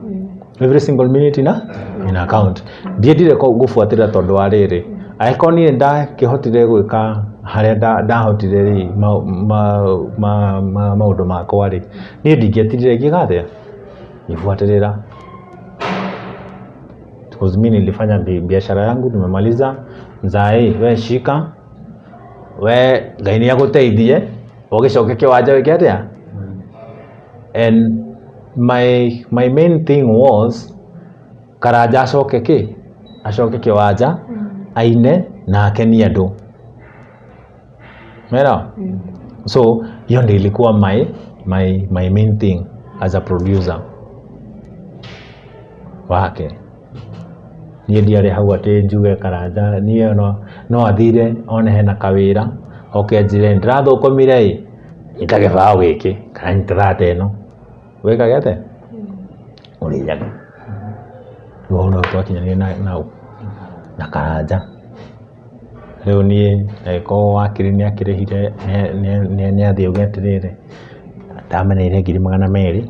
S5: every single minute ina count. Ndiendire gũbuatĩrĩra tondũ wa rĩrĩ, angĩkorwo niĩ ndakĩhotire gwĩka harĩa ndahotire rĩ, maũndũ makwa rĩ, niĩ ndingĩatigire ngĩka atĩa, ngĩbuatĩrĩra. Because mi nilifanya biashara yangu nimemaliza. Mzae we shika we Ngai nĩ agũteithie ũgĩcoke kĩwanja wĩke atĩa. And my main thing was Karanja acoke kĩ acoke kĩwanja aine na akenie andũ. Umeelewa? So hiyo ndio ilikuwa my main thing as a producer wake. Niĩ ndiarĩ hau atĩ njuge Karanja niĩ no athire one hena kawĩra oke anjĩre ndĩrathũkũmire ĩ nyita gĩbaũ gĩkĩ kana nyita thata ĩno wĩkage atĩa ũrĩage. Rĩu hau no twakinyanire na Karanja. Rĩu niĩ angĩkorwo wakiri nĩ akĩrĩhire nĩ athiĩ auge atĩrĩrĩ ndameneire 200,000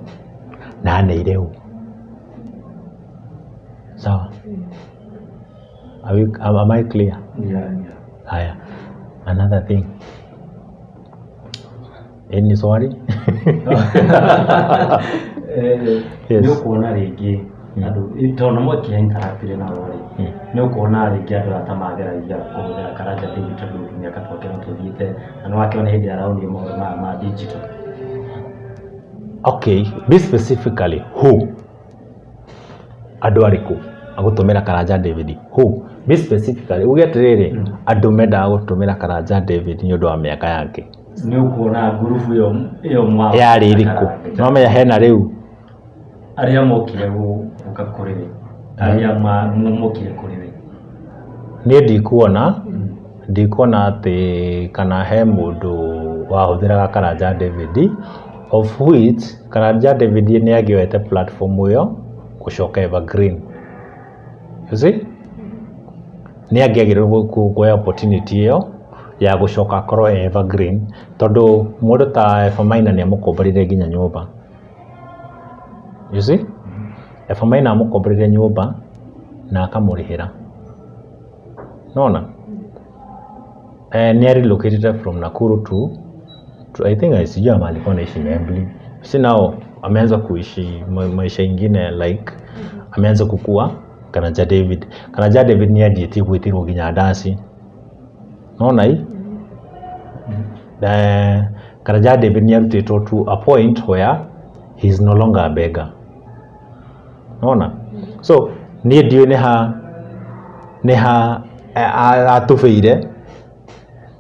S5: na aneire ũ. Sawa? Am I clear?
S4: Yeah.
S5: Haya. Another thing. Any swali? Yes.
S4: Nĩ ũkuona rĩngĩ andũ tondũ mwekire interact nao rĩ, nĩ ũkuona rĩngĩ andũ aya ta mageragia kũhũthĩra Karanja David tondũ mĩaka twakĩona tũthiĩte na nĩ wakĩona hĩndĩ araonio maũndũ maya ma digital.
S5: Okay, be specifically who? Andũ arĩkũ agũtũmĩra Karanja David? Who? Be specifically uge atĩrĩrĩ andũ mendaga gũtũmĩra Karanja David nĩ ũndũ wa mĩaka yake.
S4: Nĩ ũkuona ngurubu ĩyo
S5: Yarĩ ĩrĩkũ? No menya hena rĩu
S4: arĩa mokire gũka kũrĩ we, arĩa mokire kũrĩ we.
S5: Niĩ ndikuona atĩ kana he mũndũ wahũthĩraga Karanja David, of which Karanja David nĩ angĩoete platform ĩyo gũcoka evergreen. You see? Nĩ angĩagĩrĩirwo kuoya opportunity ĩyo ya gũcoka akorwo e evergreen tondũ mũndũ ta Eva Maina nĩ amũkomborire nginya nyũmba. You see? Eva Maina amũkomborire nyũmba na akamũrĩhĩra. Nona? Nĩ relocated from Nakuru to I think sijui ama alikuwa anaishi Nembli. Si now ameanza kuishi maisha ingine like ameanza kukua Karanja David. Karanja David nĩ anjĩtie gwĩtĩrwo nginya ndaci. Nona hii? Karanja David nĩ arutĩtwo to a point where he is no longer a beggar. Nona? So niĩ ndiũĩ nĩ ha atũbĩire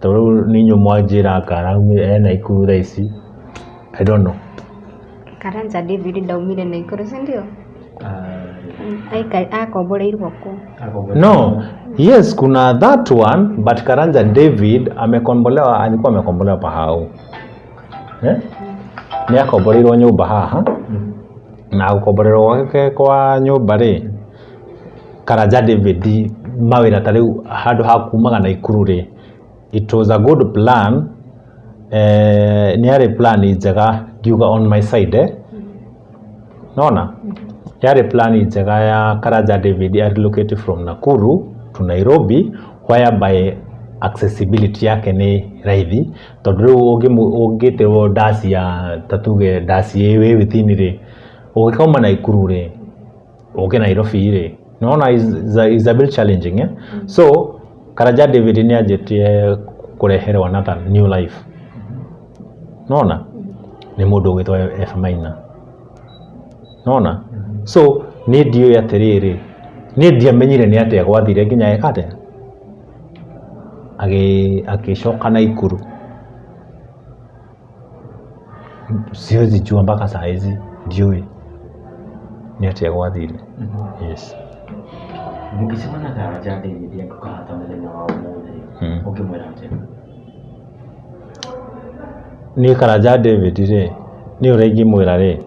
S5: tondũ rĩu nĩ inyuĩ mwanjĩra anga araumire e Naikuru thaa ici. I don't know.
S1: Karanja David ndaumire Naikuru, si ndio? Akomboreirwo kũ?
S5: No, yes kuna that one but Karanja David amekombolewa, alikuwa amekombolewa Pahau. Eh? Nĩ akomboreirwo nyũmba haha na gũkomborerwo gwake kwa nyũmba rĩ Karanja David mawĩra ta rĩu handũ ha kumaga Naikuru rĩ it was a good plan, nĩ yarĩ plan njega ngiuga on my side, eh? Nona yarĩ plan njega ya Karanja David relocate from Nakuru to Nairobi whereby accessibility yake nĩ raithi tondũ rĩu ũngĩtĩrwo ndaci ya ta tuge ndaci ĩ within rĩ ũgĩkauma Naikuru rĩ ũke Nairobi rĩ nĩwona is a bit challenging, eh? So Karanja David nĩ anjĩtie kũreherwo another new life. Nona nĩ mũndũ ũgwĩtwo Eva Maina. Nona so niĩ ndiũĩ atĩrĩrĩ niĩ ndiamenyire nĩ atĩa gwathire nginya eka atĩa agĩcoka Naikuru. Siwezi jua mpaka saa hizi ndiũĩ nĩ atĩa gwathire. Yes.
S4: Mũngĩcemania na Karanja David angĩkahata mũthenya wa ũmũthĩ, ũngĩmwĩra atĩa?
S5: Niĩ Karanja David rĩ niĩ ũrĩa ingĩmwĩra rĩ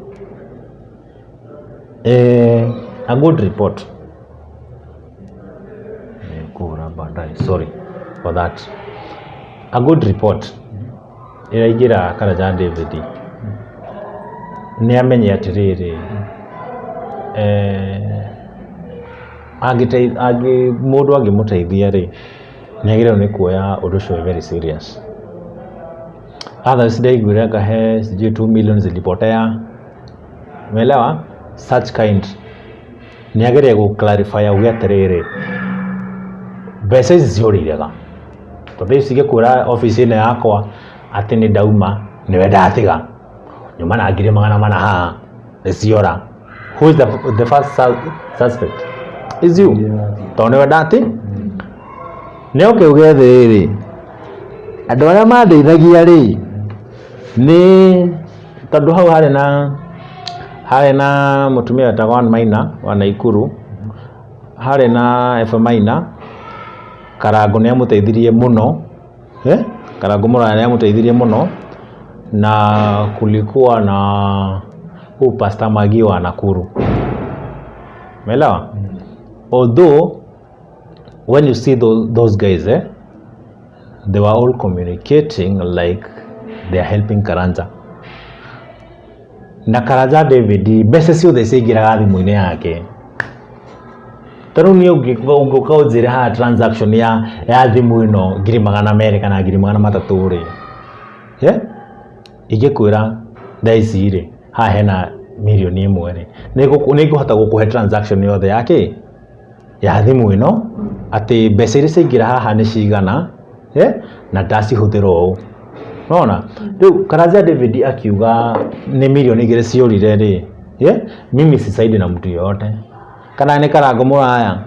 S5: a good report. Nĩngũhũra baadaye, sorry for that. A good report ĩrĩa ingĩra Karanja David nĩ amenye atĩrĩrĩ mũndũ angĩmũteithia rĩ nĩ agĩrĩirwo nĩ kuoya ũndũ ũcio very serious. Others ndaiguire anga he sijui 2 million zilipotea. Umeelewa? Such kind. Nĩ ageria gũ clarify auge atĩrĩrĩ, mbeca ici ciorĩire ga? Tondũ ici ingĩkwĩra obici-inĩ yakwa atĩ nĩ ndauma nĩwe ndatiga, nyuma na ngiri 400 haha nĩ ciora. Who is the first suspect? Is you. Tondũ nĩwe ndati nĩ oke uge atĩrĩrĩ, andũ arĩa mandeithagia rĩ, nĩ tondũ hau harĩ na mũtumia wetagwo Ann Maina wa Naikuru, harĩ na Eva Maina, Karangũ nĩ amũteithirie mũno, eh? Karangũ Mũraya nĩ amũteithirie mũno, na kulikuwa na huyu Pastor Magi wa Nakuru. Umeelewa? Although when you see those guys, eh, they were all communicating like they are helping Karanja. Na Karanja David mbeca ciothe ciaingĩraga thimũ-inĩ yake. Ta rĩu niĩ ũngĩũka ũnjĩre haha transaction ya thimũ ĩno 200,000 kana 300,000 rĩ, yeah? Ingĩkwĩra thaa ici rĩ, haha hena 1 million rĩ, nĩ ngũhota gũkũhe transaction yothe ya kĩ? Ya thimũ ĩno, atĩ mbeca iria ciaingĩra haha nĩ cigana, eh? Na ndacihũthĩra ũũ. Nona? Rĩu Karanja David akiuga nĩ 2 million ciorire rĩ, yeah? Mimi sisaidi na mtu yoyote. Kana nĩ Karangũ Mũraya,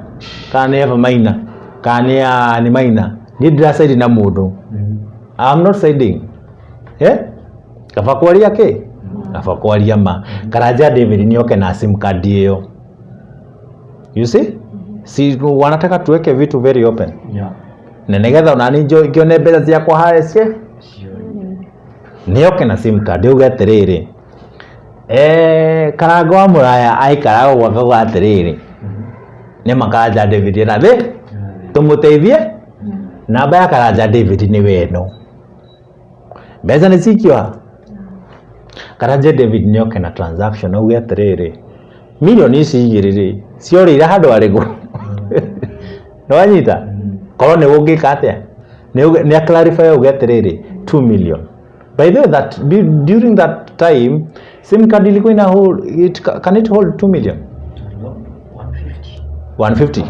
S5: kana nĩ Eva Maina, kana nĩ Ann Maina, niĩ ndiracaidi na mũndũ. I'm not siding. Eh? Kaba kwaria kĩ? Kaba kwaria ma. Karanja David nĩ oke na sim card ĩyo. You see? Si wanataka tuweke vitu very open. Na nĩgetha onani ngĩone mbeca ciakwa harĩa cie nĩ oke na sim card auge atĩrĩrĩ, Karangũ wa Mũraya aikaraga ũguo akauga atĩrĩrĩ, nĩma Karanja David ena thĩ tũmũteithie, namba ya Karanja David nĩwe ĩno, mbeca nĩ cikio ha? Karanja David nĩ oke na transaction auge atĩrĩrĩ, 2 million ici rĩ ciorĩire handũ harĩkũ? Nĩwanyita? Korwo nĩ ũngĩka atĩa? Nĩ clarify auge atĩrĩrĩ, 2 million. By the way, that during that time sim card ilikuwa ina hold it, can it hold 2 million? 150.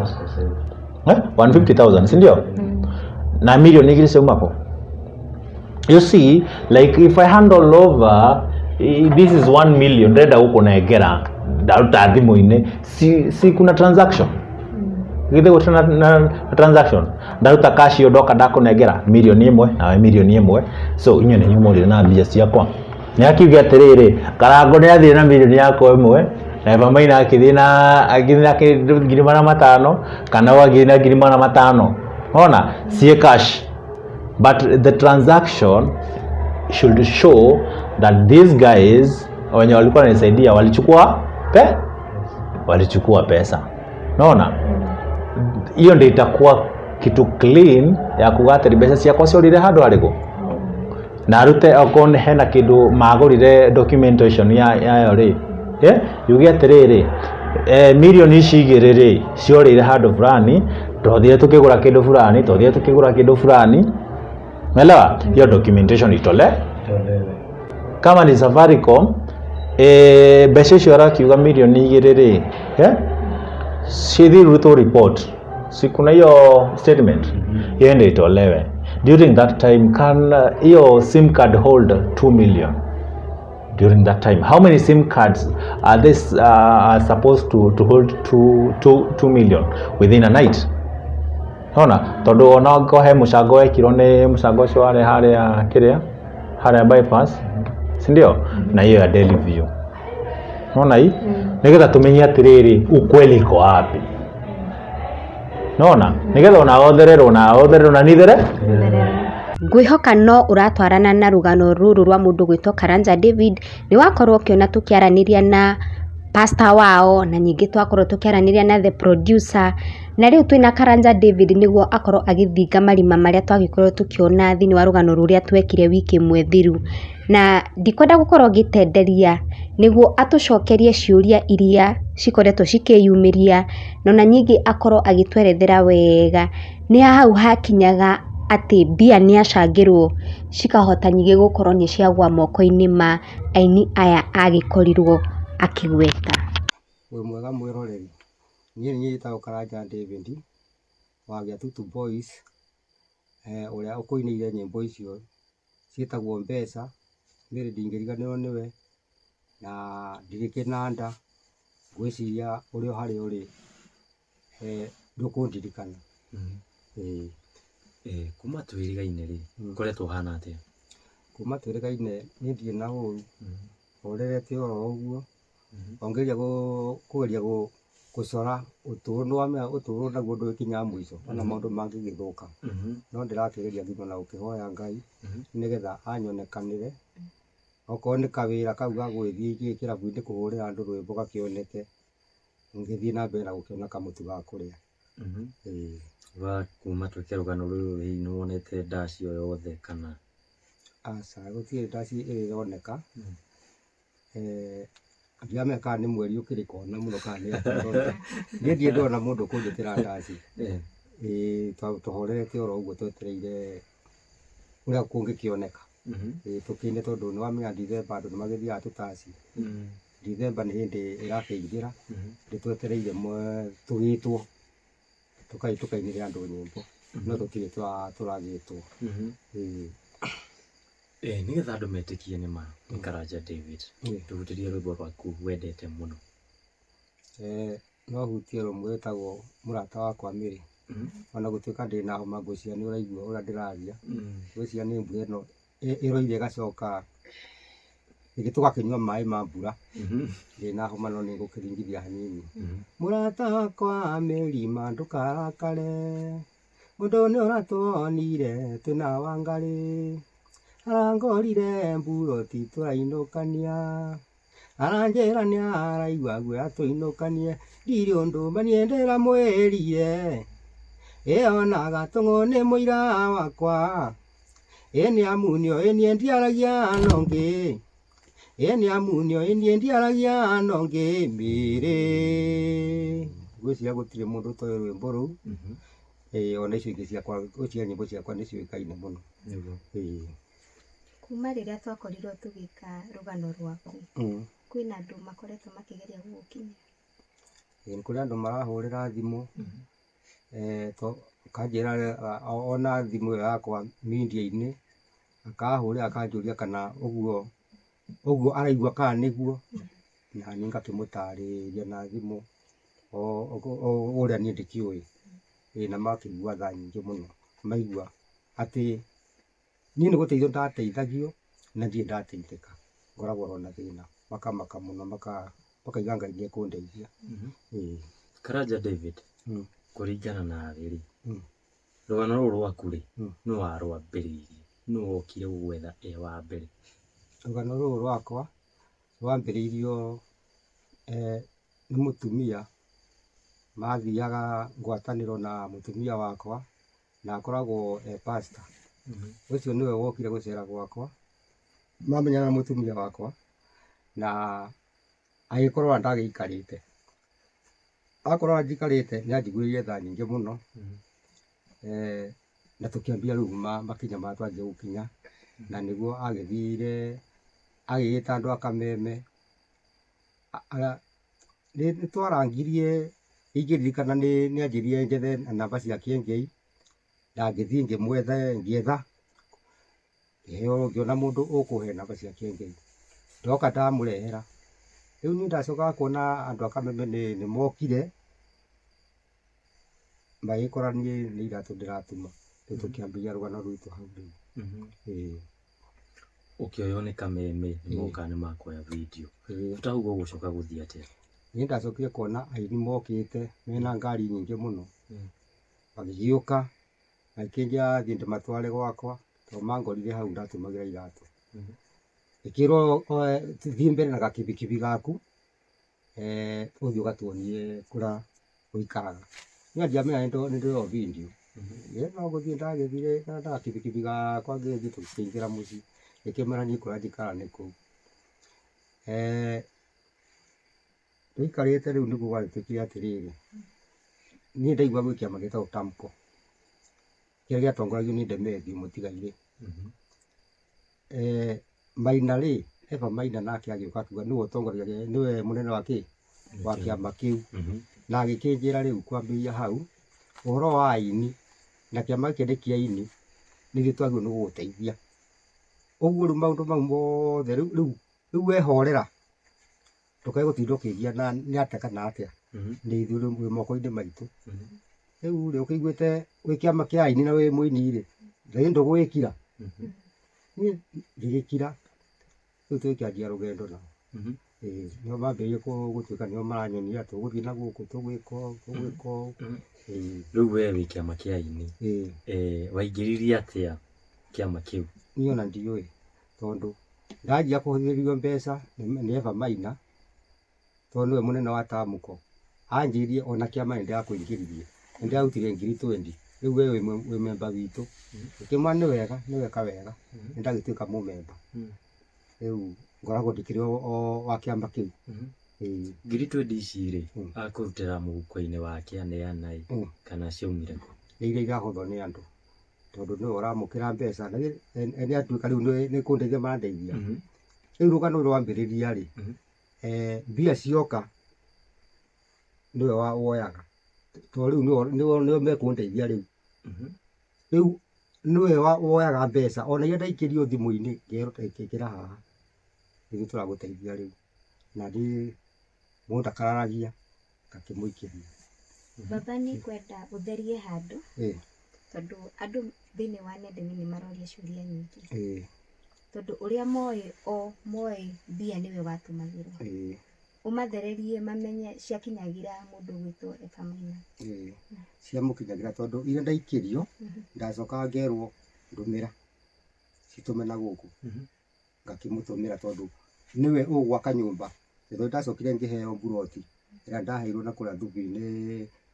S5: Eh? 150,000, si ndio? Na 2 million ciauma kũ? You see, like if I handle over, this is 1 million ndĩrenda gũkũnengera, ndaruta thimũ-inĩ, si kuna transaction? Githĩ gũtirĩ na transaction? Ndaruta cash ĩyo ndoka ndakũnengera 1 million nawe 1 million, so inyuĩ nĩ inyuĩ mũrire na mbia ciakwa. Nĩ akiuge atĩrĩrĩ, Karangũ nĩ athire na 1 million yakwa na Eva Maina agĩthiĩ na kĩndũ 500,000 kana we agĩthiĩ na 500,000. Ona ciĩ cash, but the transaction should show that these guys wenye walikuwa wananisaidia walichukua pesa. Naona hiyo ndio itakuwa kitu clean ya kuga atĩ mbeca ciakwa ciorire handũ harĩkũ, na arute okorwo nĩ hena kĩndũ magũrire documentation yayo rĩ, yeah? Yuge atĩrĩrĩ, 2 million ici rĩ ciorĩire handũ fulani, twathire tukĩgũra kĩndũ fulani, twathire tukĩgũra kĩndũ fulani. Umeelewa? Hiyo documentation itole. Kama ni Safaricom, mbeca icio arakiuga 2 million rĩ, yeah? Cithi irutwo report, si kuna hiyo statement iende itolewe. During that time, can hiyo sim card hold 2 million? During that time, how many sim cards are this are supposed to hold 2 million within a night? Nona tondu ona angĩkorwo he mũcango wekirwo, nĩ mũcango ũcio warĩ harĩa kĩrĩa harĩa bypass, si ndio? Na hiyo ya Daily View, nona hii nĩgetha tũmenye atĩrĩrĩ, ukweli iko wapi. Nona nĩgetha ona othererwo na othererwo na nithere.
S1: Ngwĩhoka no ũratwarana na rũgano rũrũ rwa mũndũ gwĩtwo Karanja David. Nĩ wakorwo ũkĩona tũkĩaranĩria na pastor wao, na ningĩ twakorwo tũkĩaranĩria na the producer, na rĩu twĩna Karanja David nĩguo akorwo agĩthinga marima marĩa twagĩkorwo tũkĩona thĩinĩ wa rũgano rũrĩa twekire wiki ĩmwe thiru. Na ndikwenda gũkorwo ngĩtenderia nĩguo atũcokerie ciũria iria cikoretwo cikĩyumĩria, na ona ningĩ akorwo agĩtwerethera wega nĩ hau hakinyaga atĩ mbia nĩ acangĩrwo cikahota ningĩ gũkorwo nĩ ciagwa moko-inĩ ma aini aya agĩkorirwo akĩgweta.
S6: Wĩ mwega mwĩroreri? Niĩ nĩ niĩ njĩtagwo Karanja David wa Gĩatutu Boys, ũrĩa ũkũinĩire nyĩmbo icio ciĩtagwo Mbeca, Mary ndingĩriganĩrwo nĩwe, na ndirĩ kĩnanda, ngwĩciria ũrĩ o harĩa ũrĩ ndũkũndirikana. Ĩĩ.
S4: Kuma twĩrĩgaine rĩ, ũkoretwo ũhana atĩa?
S6: Kuma twĩrĩgaine niĩ ndirĩ na ũru, horerete oro ũguo, o ngĩgeria kũgeria gũcora ũtũro, nĩ wamenya ũtũro naguo ndũgĩkinyaga mũico ona maũndũ mangĩgĩthũka, no ndĩrakĩgeria nginya ona gũkĩhoya Ngai nĩgetha anyonekanĩre, okorwo nĩ kawĩra kau ga gũgĩthiĩ kĩrabu-inĩ kũhũrĩra andũ rwĩmbo gakĩoneke, ngĩthiĩ na mbere na gũkĩona kamũtu ga kũrĩa. Ĩĩ.
S4: Wa kuma twĩke rũgano rũrũ hihi nĩ wonete ndaci o yothe kana?
S6: Aca gũtirĩ ndaci ĩrĩ ĩroneka. Ndiramenya kana nĩ mweri ũkĩrĩ kona mũno kana nĩ atĩa tondũ niĩ ndirĩ ndona mũndũ ũkũnjĩtĩra ndaci. Ĩĩ tũhorerete oro ũguo twetereire ũrĩa kũngĩkĩoneka. Ĩĩ tũkĩine tondũ nĩ wamenya Ndithemba andũ nĩ magĩthiaga tũtaci. Ndithemba nĩ hĩndĩ ĩrakĩingĩra, nĩ twetereire tũgĩtwo tũkainĩre andũ nyĩmbo, no tũtirĩ tũragĩtwo. Ĩĩ.
S4: Nĩgetha andũ metĩkie nĩ ma nĩ Karanja David, tũhutĩrie rwĩmbo rwaku wendete mũno.
S6: No hutie rũmwe rwĩtagwo mũrata wakwa Mary, ona gũtuĩka ndĩna homa ngwĩciria nĩ ũraigua ũrĩa ndĩraria, ngwĩciria nĩ mbura ĩno ĩroira ĩgacoka rĩngĩ tũgakĩnyua maĩ ma mbura, ndĩna homa no nĩ ngũkĩringithia hanini. Mũrata wakwa Mary ma ndũkarakare, Ũndũ nĩ ũratuonire twĩna Wangarĩ, arangorire mburoti tũrainũkania, aranjĩra nĩ araigua guoya tũinũkanie, ndirĩ ũndũ ma niĩ ndĩramwĩrire, ĩ ona Gatũng'ũ nĩ mũira wakwa, ĩ nĩ amu nĩoĩ niĩ ndiaragia na ũngĩ, ĩ nĩ amu nĩoĩ niĩ ndiaragia na ũngĩ Mĩrĩ. Ngwĩciria gũtirĩ mũndũ ũtoĩ rwĩmbo rũu. Ĩĩ ona icio ingĩ ciakwa, ngwĩciria nyĩmbo ciakwa nĩ ciũĩkaine mũno. Ĩĩ.
S1: Kuma rĩrĩa twakorirwo tũgĩka rũgano rwaku, kwĩna andũ makoretwo makĩgeria gũgũkinyĩra?
S6: Ĩĩ nĩ kũrĩ andũ marahũrĩra thimũ, akanjĩra ona thimũ ĩyo yakwa media-inĩ, akahũrĩra akanjũria kana ũguo ũguo araigua kana nĩguo, na niĩ ngakĩmũtarĩria na thimũ o ũrĩa niĩ ndĩkĩũĩ. Ĩĩ na makĩigua tha nyingĩ mũno maigua atĩ niĩ nĩ gũteithio ndateithagio na ndirĩ ndateithĩka, ngoragwo oro na thĩna, makamaka mũno makauga Ngai nĩ ekũndeithia. Ĩĩ.
S4: Karanja David, kũringana nawe rĩ, rũgano rũrũ rwaku rĩ, nũ warwambĩrĩirie? Nũ wokire gũgwetha e wa mbere?
S6: Rũgano rũrũ rwakwa rwambĩrĩirio nĩ mũtumia mathiaga ngwatanĩro na mũtumia wakwa na akoragwo e pastor. Ũcio nĩwe wokire gũcera gwakwa, mamenyana na mũtumia wakwa na agĩkorwo ndagĩikarĩte. Akorwo njikarĩte nĩ anjiguĩrĩire tha nyingĩ mũno, na tũkĩambia rĩu makinya marĩa twanjia gũkinya, na nĩguo agĩthire agĩgĩta andũ a Kameme, nĩ twarangirie ingĩririkana nĩ anjĩrire njethe namba cia Kĩengei, na ngĩthiĩ ngĩmwetha ngĩetha, ngĩheo ngĩona mũndũ ũkũhe namba cia Kĩengei, ndoka ndamũrehera, rĩu niĩ ndacokaga kuona andũ a Kameme nĩ mokire, magĩkora niĩ nĩ iratũ ndĩratuma, rĩu tũkĩambĩrĩria rũgano rwitũ hau rĩu, ĩĩ.
S4: Ũkĩoywo nĩ Kameme nĩ moka nĩ makuoya video, after hau gũgũcoka gũthiĩ atĩa?
S6: Niĩ ndacokire kuona aini mokĩte mena ngari nyingĩ mũno, magĩgĩũka magĩkĩnjĩra thiĩ ndĩmatware gwakwa, tondũ mangorire hau ndatumagĩra iratũ. Ngĩkĩrwo thiĩ mbere na gakibikibi gaku, ũthiĩ ũgatuonie kũrĩa ũikaraga. Niĩ ndiamenyaga nĩ ndĩroywo video, niĩ no gũthiĩ ndagĩthire na gakibikibi gakwa ngĩgĩthiĩ tũkĩingĩra mũciĩ, ngĩkĩmera niĩ kũrĩa njikaraga nĩ kũu. Tũikarĩte rĩu nĩguo gwagĩtuĩkire atĩrĩrĩ, niĩ ndaigua gwĩ kĩama gĩtagwo Tamco, kĩrĩa gĩatongoragio nĩ Demethiũ Mũtigairĩ. Maina rĩ, Eva Maina nake agĩũka akiuga nĩwe ũtongoragia, nĩwe mũnene wa kĩ? Wa kĩama kĩu. Na agĩkĩnjĩra rĩu kwambĩrĩria hau, ũhoro wa aini na kĩama gĩkĩ nĩ kĩa aini, nĩ ithuĩ twagĩrĩirwo nĩ gũgũteithia. Ũguo rĩu maũndũ mau mothe rĩu rĩu rĩu we horera, ndũkae gũtinda ũkĩgiana nĩ atĩa kana atĩa, nĩ ithuĩ rĩu wĩ moko-inĩ maitũ. Rĩu rĩ, ũkĩiguĩte wĩ kĩama kĩa aini na wĩ mũini rĩ, na githĩ ndũgũgĩkira? Niĩ ngĩgĩkira, rĩu tũgĩkĩanjia rũgendo nao. Ĩĩ nĩo mambĩrĩirie gũtuĩka nĩo maranyonia tũgũthiĩ na gũkũ, tũgwĩka ũũ, tũgwĩka ũũ. Ĩĩ.
S4: Rĩu we wĩ kĩama kĩa aini, waingĩririe atĩa kĩama kĩu?
S6: Niĩ ona ndiũĩ, tondũ ndanjia kũhũthĩrĩrio mbeca nĩ Eva Maina, tondũ nĩwe mũnene wa Tamuco, anjĩrire ona kĩama nĩ ndĩrakũingĩririe, nĩ ndĩrarutire ngiri twenty, rĩu we wĩ memba witũ. Ngĩkĩmwĩra nĩ wega, nĩ weka wega, nĩ ndagĩtuĩka mũmemba. Rĩu ngoragwo ndĩkĩrĩ o wa kĩama kĩu. Ĩĩ.
S4: Ngiri twenty ici rĩ, akũrutĩra mũhuko-inĩ wake aneana ĩ, kana ciaumire kũ?
S6: Nĩ iria irahũthwo nĩ andũ, tondũ nĩwe ũramũkĩra mbeca, na nĩ atuĩka rĩu nĩ kũndeithia marandeithia. Rĩu rũgano rũrũ rwambĩrĩria rĩ, mbia cioka nĩwe woyaga, tondũ rĩu nĩo mekũndeithia rĩu. Rĩu nĩwe woyaga mbeca ona iria ndaikĩrio thimũ-inĩ ngerwo ĩkĩra haha, nĩithuĩ tũragũteithia rĩu. Na niĩ mũndũ ndakararagia ngakĩmũikĩria.
S1: Baba nĩ ngwenda ũtherie handũ, tondũ andũ thĩinĩ wa nenda-inĩ nĩ maroria ciũria nyingĩ. Tondũ ũrĩa moĩ o moĩ mbia nĩwe watũmagĩrwo. Ũmathererie mamenye ciakinyagĩra mũndũ ũgwĩtwo Eva Maina.
S6: Ĩĩ, ciamũkinyagĩra tondũ iria ndaikĩrio, ndacokaga ngerwo ndũmĩra, citũme na gũkũ. Ngakĩmũtũmĩra tondũ nĩwe ũgwaka nyũmba. Nĩ tondũ ndacokire ngĩheo mburoti ĩrĩa ndaheirwo na kũrĩa Thubiri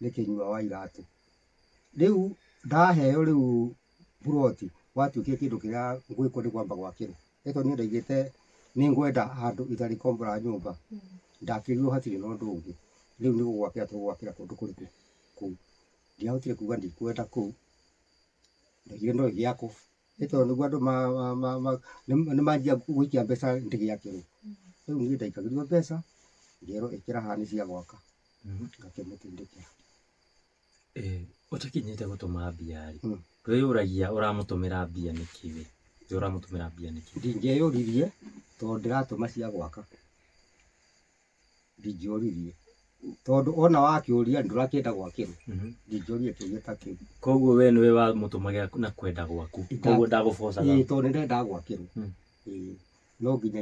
S6: nĩ Kĩnyua wa Iratũ. Rĩu ndaheo rĩu mburoti gwatuĩkire kĩndũ kĩrĩa ngwĩkwo nĩ kwamba gwakĩrwo. Nĩ tondũ niĩ ndaigĩte nĩ ngwenda handũ itarĩkombora nyũmba, ndakĩrirwo hatirĩ na ũndũ ũngĩ, rĩu nĩ gũgwakĩra tũgũgwakĩra kũndũ kũrĩkũ? Kũu. Ndiahotire kuga ndikwenda kũu, ndaigire no ĩgĩakwo, nĩ tondũ nĩguo andũ nĩ manjia gũikia mbeca ndĩgĩakĩrwo. Rĩu niĩ ndaikagĩrio mbeca, ngerwo ĩkĩra haha nĩ cia gwaka, ngakĩmũtindĩkĩra.
S4: Ũtakinyĩte gũtũma mbia rĩ, ndwĩyũragia ũramũtũmĩra mbia nĩkĩ we? Ũramũtũmĩra mbia nĩkĩ?
S6: Ndingĩeyũririe tondũ ndĩratũma cia gwaka, ndingĩoririe tondũ ona wakĩũria ndũrakĩenda gwakĩrwo, ndingĩoririe kĩũria ta kĩu.
S4: Koguo we nĩwe wamũtũmagĩra na kwenda gwaku, koguo ndagũbocaga?
S6: Ĩĩ tondũ nĩndendaga gwakĩrwo. Ĩĩ no nginya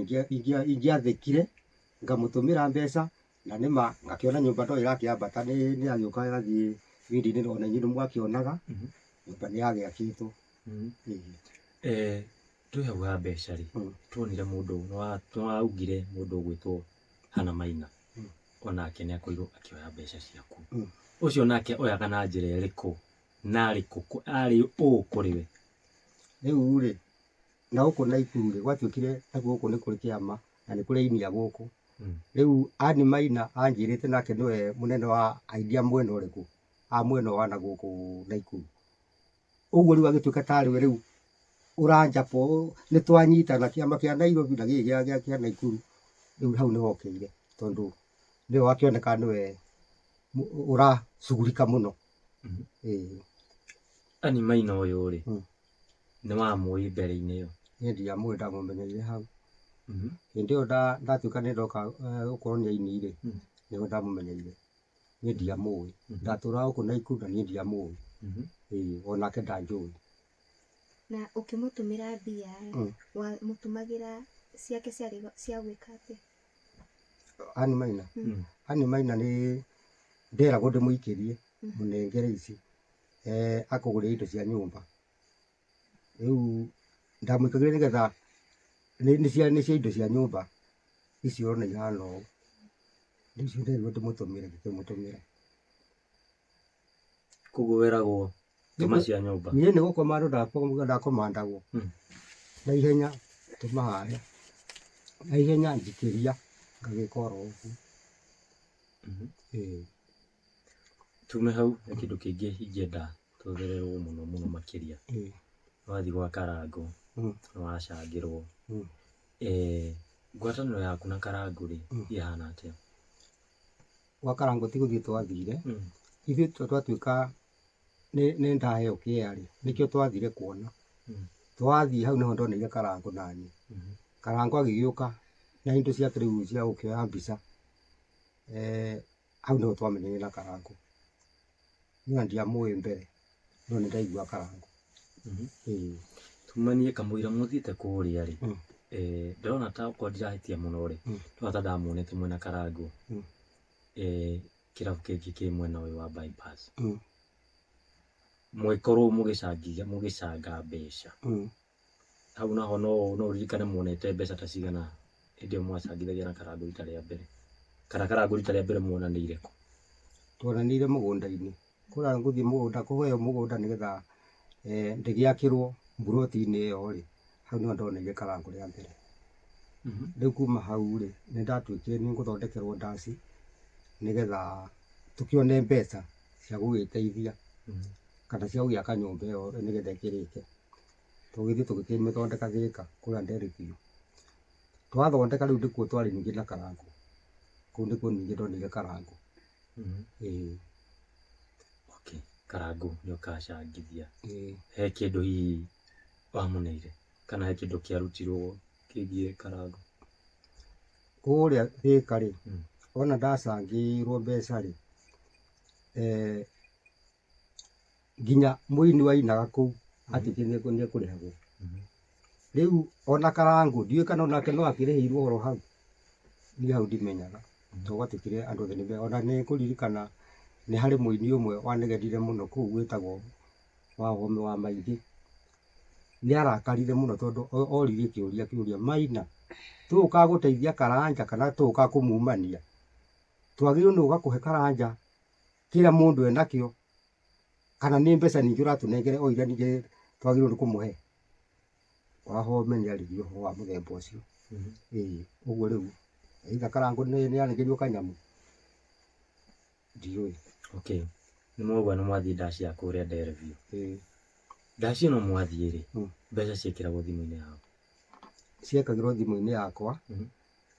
S6: ingĩathĩkire ngamũtũmĩra mbeca na nĩ ma ngakĩona nyũmba no ĩrakĩambata nĩ ĩragĩũka ĩgathiĩ windi-inĩ ona inyuĩ nĩ mwakĩonaga, nyũmba nĩ yagĩakĩtwo.
S4: Ĩĩ. Twĩ hau ha mbeca rĩ, tuonire mũndũ, nĩ waugire mũndũ ũgwĩtwo Hannah Maina, onake nĩ akorirwo akĩoya mbeca ciaku. Ũcio nake oyaga na njĩra ĩrĩkũ na arĩ kũ, arĩ ũ kũrĩ we?
S6: Rĩu rĩ, na gũkũ Naikuru rĩ, gwatuĩkire nakuo gũkũ nĩ kũrĩ kĩama na nĩ kũrĩ aini a gũkũ. Rĩu Ann Maina anjĩrĩte nake nĩwe mũnene wa aini a mwena ũrĩkũ? A mwena wa na gũkũ Naikuru. Ũguo rĩu agĩtuĩka tarĩ we rĩu ũranjaba ũũ, nĩ twanyitana kĩama kĩa Nairobi na gĩkĩ kĩa Naikuru. Rĩu hau nĩho hokĩire tondũ nĩwe wakĩonekaga nĩwe ũracugurika mũno. Ĩĩ.
S4: Ann Maina ũyũ rĩ, nĩ wamũĩ mbere-inĩ ĩyo?
S6: Niĩ ndiamũĩ ndamũmenyeire hau. Hĩndĩ ĩyo ndatuĩka nĩ ndoka gũkorwo nĩ aini rĩ, nĩho ndamũmenyeire. Niĩ ndiamũĩ. Ndatũraga gũkũ Naikuru na niĩ ndiamũĩ. Ĩĩ onake ndanjũĩ.
S1: Na ũkĩmũtũmĩra mbia rĩ, wamũtũmagĩra ciake ciarĩ cia gwĩka atĩa?
S6: Ann Maina? Ann Maina nĩ nderagwo ndĩmũikĩrie, mũnengere ici, akũgũrĩre indo cia nyũmba. Rĩu ndamũikagĩria nĩgetha nĩ cia indo cia nyũmba icio ũrona ihana ũũ. Rĩu icio nderirwo ndĩmũtũmĩre ngĩkĩmũtũmĩra.
S4: Koguo weragwo tũma cia nyũmba?
S6: Niĩ nĩ gũkomandwo ndakomandagwo na ihenya tũma harĩa, na ihenya njikĩria ngagĩka oro ũguo. Ĩĩ.
S4: Tume hau he kĩndũ kĩngĩ ingĩenda tũthererwo mũno mũno makĩria. Wathiĩ gwa Karangũ nĩ wacangĩrwo. Ngwatanĩro yaku na Karangũ rĩ, ĩhana atĩa?
S6: Gwa Karangũ ti gũthiĩ twathire, ithuĩ twatuĩka nĩ ndaheo kĩea rĩ, nĩkĩo twathire kuona. Twathiĩ hau nĩho ndoneire Karangũ naniĩ. Karangũ agĩgĩũka na indo ciake rĩu cia gũkĩoya mbica, hau nĩho twamenyanire na Karangũ. Niĩ ona ndiamũĩ mbere, no nĩ ndaiguaga Karangũ. Ĩĩ.
S4: Tumanie kamũira mũthiĩte kũrĩa rĩ, ndĩrona ta okorwo ndirahĩtia mũno rĩ, ndĩrona ta ndamuonete mwĩna Karangũ kĩrabu kĩngĩ kĩ mwena ũyũ wa bypass. Mũgĩkorwo mũgĩcanga mbeca. Hau naho no no ũririkane muonete mbeca ta cigana hĩndĩ ĩyo mwacangithagia na Karangũ rita rĩa mbere? Kana Karangũ rita rĩa mbere muonanĩire kũ?
S6: Tuonanĩire mũgũnda-inĩ. Kũrĩa ngũthiĩ mũgũnda kũheo mũgũnda nĩgetha ndĩgĩakĩrwo mburoti-inĩ ĩyo rĩ, hau nĩho ndoneire Karangũ rĩa mbere. Rĩu kuma hau rĩ, nĩ ndatuĩkire nĩ ngũthondekerwo ndaci nĩgetha tũkĩone mbeca cia gũgĩteithia kana cia gũgĩaka nyũmba ĩyo nĩgetha ĩkĩrĩke. Tũgĩthiĩ tũgĩkĩmĩthondeka Thĩka kũrĩa Nderithio. Twathondeka rĩu nĩkuo twarĩ ningĩ na Karangũ, kũu nĩkuo ningĩ ndonire Karangũ, ĩĩ.
S4: Okay, Karangũ nĩ ũkacangithia. He kĩndũ hihi wamũneire kana he kĩndũ kĩarutirwo kĩgiĩ Karangũ?
S6: Kũrĩa Thĩka rĩ, ona ndacangĩirwo mbeca rĩ, nginya mũini wainaga kũu atuĩkire nĩ ekũrĩhagwo. Rĩu ona Karangũ ndiũĩ kana onake no akĩrĩhĩirwo oro hau, niĩ hau ndimenyaga tondũ gwatuĩkire andũ othe nĩ ona nĩ ngũririkana nĩ harĩ mũini ũmwe wanegenire mũno kũu wĩtagwo Wahome wa Maingĩ, nĩ arakarire mũno tondũ oririe kĩũria kĩũria, Maina tũgũkaga gũteithia Karanja kana tũgũkaga kũmumania? Twagĩrĩirwo nĩ gũka kũhe Karanja kĩrĩa mũndũ enakĩo kana nĩ mbeca ningĩ ũratũnengera o iria ningĩ twagĩrĩirwo nĩ kũmũhe? Wahome nĩ aririe ũhoro wa mũthemba ũcio. Ĩĩ ũguo rĩu either Karangũ nĩ anengerirwo kanyamũ, ndiũĩ.
S4: Okay, nĩ mwaugua nĩ mwathiĩ ndaci ya kũrĩa Delview. Ndaci ĩno mwathiĩ rĩ, mbeca ciĩkĩragwo thimũ-inĩ yaũ?
S6: Ciekagĩrwo thimũ-inĩ yakwa,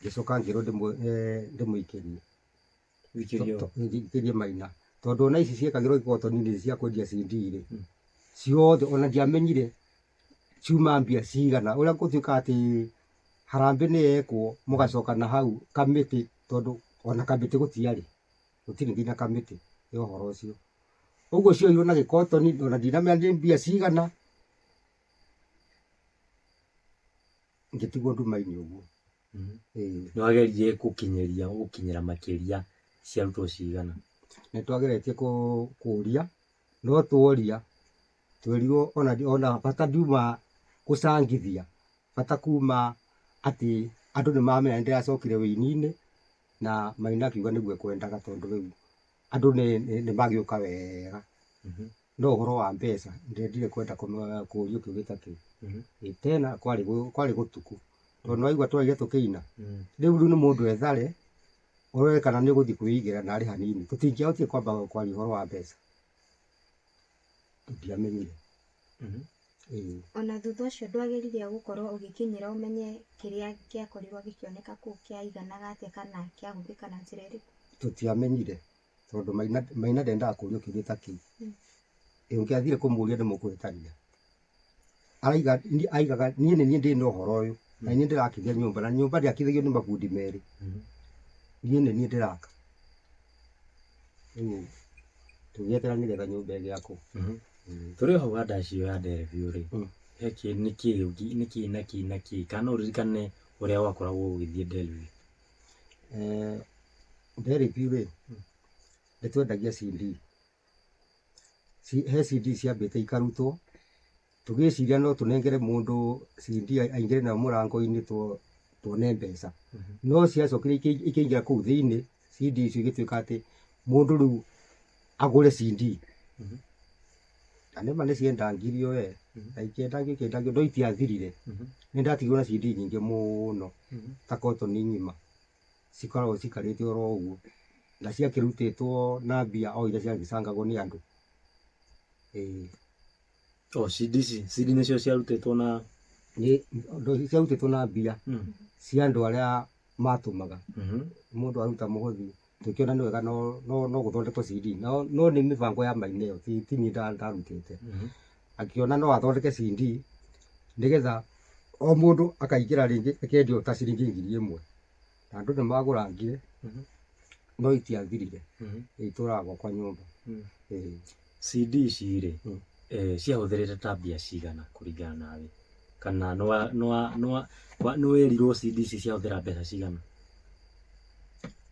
S6: ngĩcoka ngĩrwo ndĩmũikĩrie.
S4: Ũikĩrie ũ?
S6: Njikĩrie Maina. Tondũ ona ici ciekagĩrwo igotoni-inĩ cia kwendia CD rĩ, ciothe ona ndiamenyire ciuma mbia cigana. Ũrĩa gũtuĩkaga atĩ harambee nĩ yekwo mũgacoka na hau kamĩtĩ tondũ ona kamĩtĩ gũtiarĩ, gũtirĩ nginya kamĩtĩ ya ũhoro ũcio. Ũguo cioirwo na gĩkotoni ona ndinamenya nĩ mbia cigana, ngĩtigwo nduma-inĩ ũguo. Ĩĩ.
S4: Nĩ wageririe gũkinyĩria gũkinyĩra makĩria ciarutwo cigana?
S6: Nĩ twageretie kũria, no tworia twerirwo ona bata ndiuma gũcangithia, bata kuma atĩ andũ nĩ mamenya nĩ ndĩracokire wũini-inĩ, na Maina akiuga nĩguo ekwendaga tondũ rĩu andũ nĩ magĩũka wega. No ũhoro wa mbeca ndendire kwenda kũrio kĩũria ta kĩu. Ĩ tena kwarĩ gũtukũ, tondũ nĩ waigua twaria tũkĩina, rĩu nĩ mũndũ ethare, ũrore kana nĩ ũgũthiĩ kwĩigĩra na harĩ hanini. Tũtingĩahotire kwamba kwaria ũhoro wa mbeca, ndiamenyire. Ĩĩ.
S1: Ona thutha ũcio ndwageririe gũkorwo ũgĩkinyĩra ũmenye kĩrĩa gĩakorirwo gĩkĩoneka kũu kĩaiganaga atĩa kana kĩahũthĩka na njĩra ĩrĩkũ?
S6: Tũtiamenyire tondũ Maina ndendaga kũrio kĩũria ta kĩu. Ĩ ũngĩathire kũmũria nĩ mũkũhĩtania. Araiga, aigaga niĩ nĩ niĩ ndĩna ũhoro ũyũ na nĩ niĩ ndĩrakithia nyũmba na nyũmba ndĩakithagio nĩ mabundi merĩ. Niĩ nĩ niĩ ndĩraka. Rĩu tũgĩeterera nĩgetha nyũmba ĩgĩakwo.
S4: Tũrĩ o hau ha ndaci ĩyo ya Delview rĩ, he kĩ nĩkĩ nĩkĩ na kĩ na kĩ kana no ũririkane ũrĩa gwakoragwo gũgĩthiĩ Delview?
S6: Delview rĩ, nĩ twendagia CD. He CD ciambĩte ikarutwo, tũgĩciria no tũnengere mũndũ CD aingĩre nayo mũrango-inĩ tuone mbeca. No ciacokire ikĩingĩra kũu thĩiniĩ, CD icio igĩtuĩka atĩ mũndũ rĩu agũre CD. Na nĩma nĩ ciendangirio we, na ikĩendangio ikĩendangio no itiathirire. Nĩ ndatigirwo na CD nyingĩ mũno ta kotoni ng'ima. Cikoragwo cikarĩte oro ũguo, na ciakĩrutĩtwo na mbia o iria ciagĩcangagwo nĩ andũ, ĩĩ.
S4: O CD ici, CD nĩcio ciarutĩtwo na?
S6: Nĩ ciarutĩtwo na mbia cia andũ arĩa matũmaga. Mũndũ aruta mũhothi. Tũkĩona nĩ wega no gũthondekwo CD, no nĩ mĩbango ya Maina ĩyo, ti niĩ ndarutĩte. Akĩona no athondeke CD nĩgetha o mũndũ akaingĩra rĩngĩ ĩkendio ta ciringi 1000. Na andũ nĩ magũrangire, no itiathirire, itũraga gwakwa nyũmba. Ĩĩ.
S4: CD ici rĩ, ciahũthĩrĩte ta mbia cigana kũringana nawe? Kana nĩwerirwo CD ici ciahũthĩra mbeca cigana?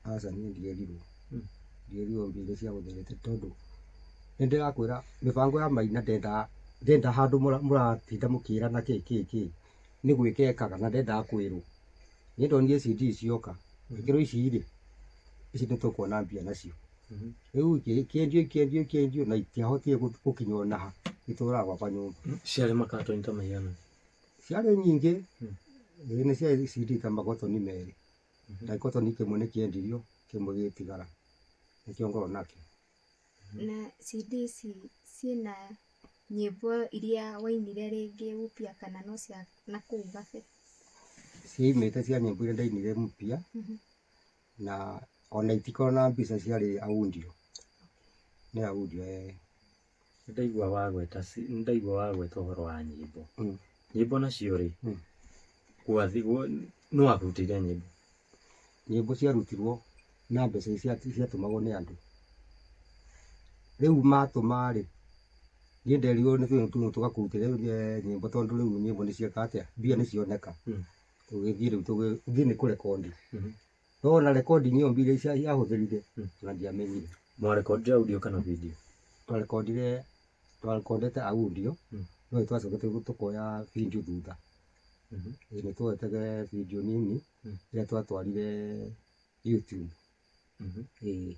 S6: Aca niĩ ndierirwo, ndierirwo mbia iria ciahũthĩrĩte tondũ nĩ ndĩrakwĩra mĩbango ya Maina ndendaga handũ mũratinda mũkĩrana kĩ kĩ kĩ, nĩ gwĩka ekaga na ndendaga kwĩrwo. Niĩ ndonire CD cioka, ngĩkĩrwo ici rĩ, ici nĩ tũkuona mbia nacio. Rĩu ikĩendio ikĩendio ikĩendio na itiahotire gũkinya ona ha, itũraga gwakwa nyũmba.
S4: Ciarĩ makatoni ta maigana?
S6: Ciarĩ nyingĩ, ĩĩ nĩ ciarĩ CD ta makotoni merĩ, na gĩkotoni kĩmwe nĩ kĩendirio, kĩmwe gĩgĩtigara, nĩkĩo ngoragwo nakĩo.
S7: Na CD ici ciĩna nyĩmbo iria wainire rĩngĩ upya kana no cia nakũu gabere?
S6: Ciaumĩte cia nyĩmbo iria ndainire mpya, na ona itikoragwo na mbica ciarĩ audio, nĩ audio ĩĩ.
S4: Nĩndaigua wagweta nĩndaigua wagweta ũhoro wa nyĩmbo. Nyĩmbo nacio rĩ, nũ wakũrutĩire nyĩmbo?
S6: Nyĩmbo ciarutirwo na mbeca iria ciatũmagwo nĩ andũ. Rĩu matũma rĩ, niĩ nderirwo nĩ tũgakũrutĩre nyĩmbo tondũ rĩu nyĩmbo nĩ cieka atĩa, mbia nĩ cioneka. Tũgĩthiĩ rĩu tũgĩthiĩ nĩ kũrekondi. No ona recording ĩyo mbia iria yahũthĩrire ona ndiamenyire.
S4: Mwarekondire audio kana video?
S6: Twarekondire twarekondete audio, no nĩ twacokete tũkoya video thutha. Ĩĩ nĩ tuoete video nini ĩrĩa twatwarire YouTube. Ĩĩ.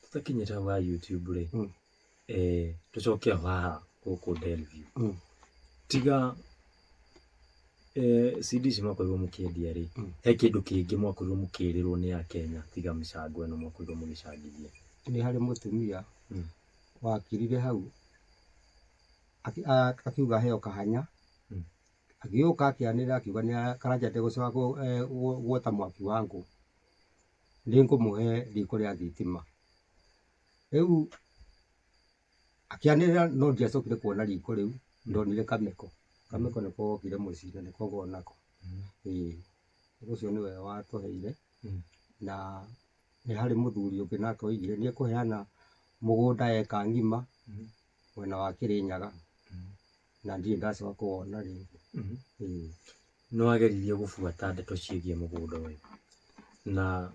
S4: Tũtakinyĩte hau ha YouTube rĩ, tũcoke o haha gũkũ Delview. Tiga CD ici mwakorirwo mũkĩendia rĩ, he kĩndũ kĩngĩ mwakorirwo mũkĩrĩrwo nĩ Akenya tiga mĩcango ĩno mwakorirwo mũgĩcangithia?
S6: Nĩ harĩ mũtumia wakirire hau akiuga heo kahanya, agĩũka akĩanĩrĩra akiuga Karanja ndegũcoka guota mwaki wa ngũ, nĩngũmũhe riko rĩa thitima. Rĩu akĩanĩrĩra no ndiacokire kuona riko rĩu, ndonire kameko. Kameko nĩko gokire mũciĩ na nĩko ngoragwo nako. Ĩĩ, ũcio nĩwe watũheire na nĩ harĩ mũthuri ũngĩ nake oigire nĩ ekũheana mũgũnda eka ng'ima mwena wa Kĩrĩnyaga na ndirĩ ndacoka kũwona rĩngĩ. Ĩĩ.
S4: Nĩ wageririe gũbuata ndeto ciĩgiĩ mũgũnda ũyũ na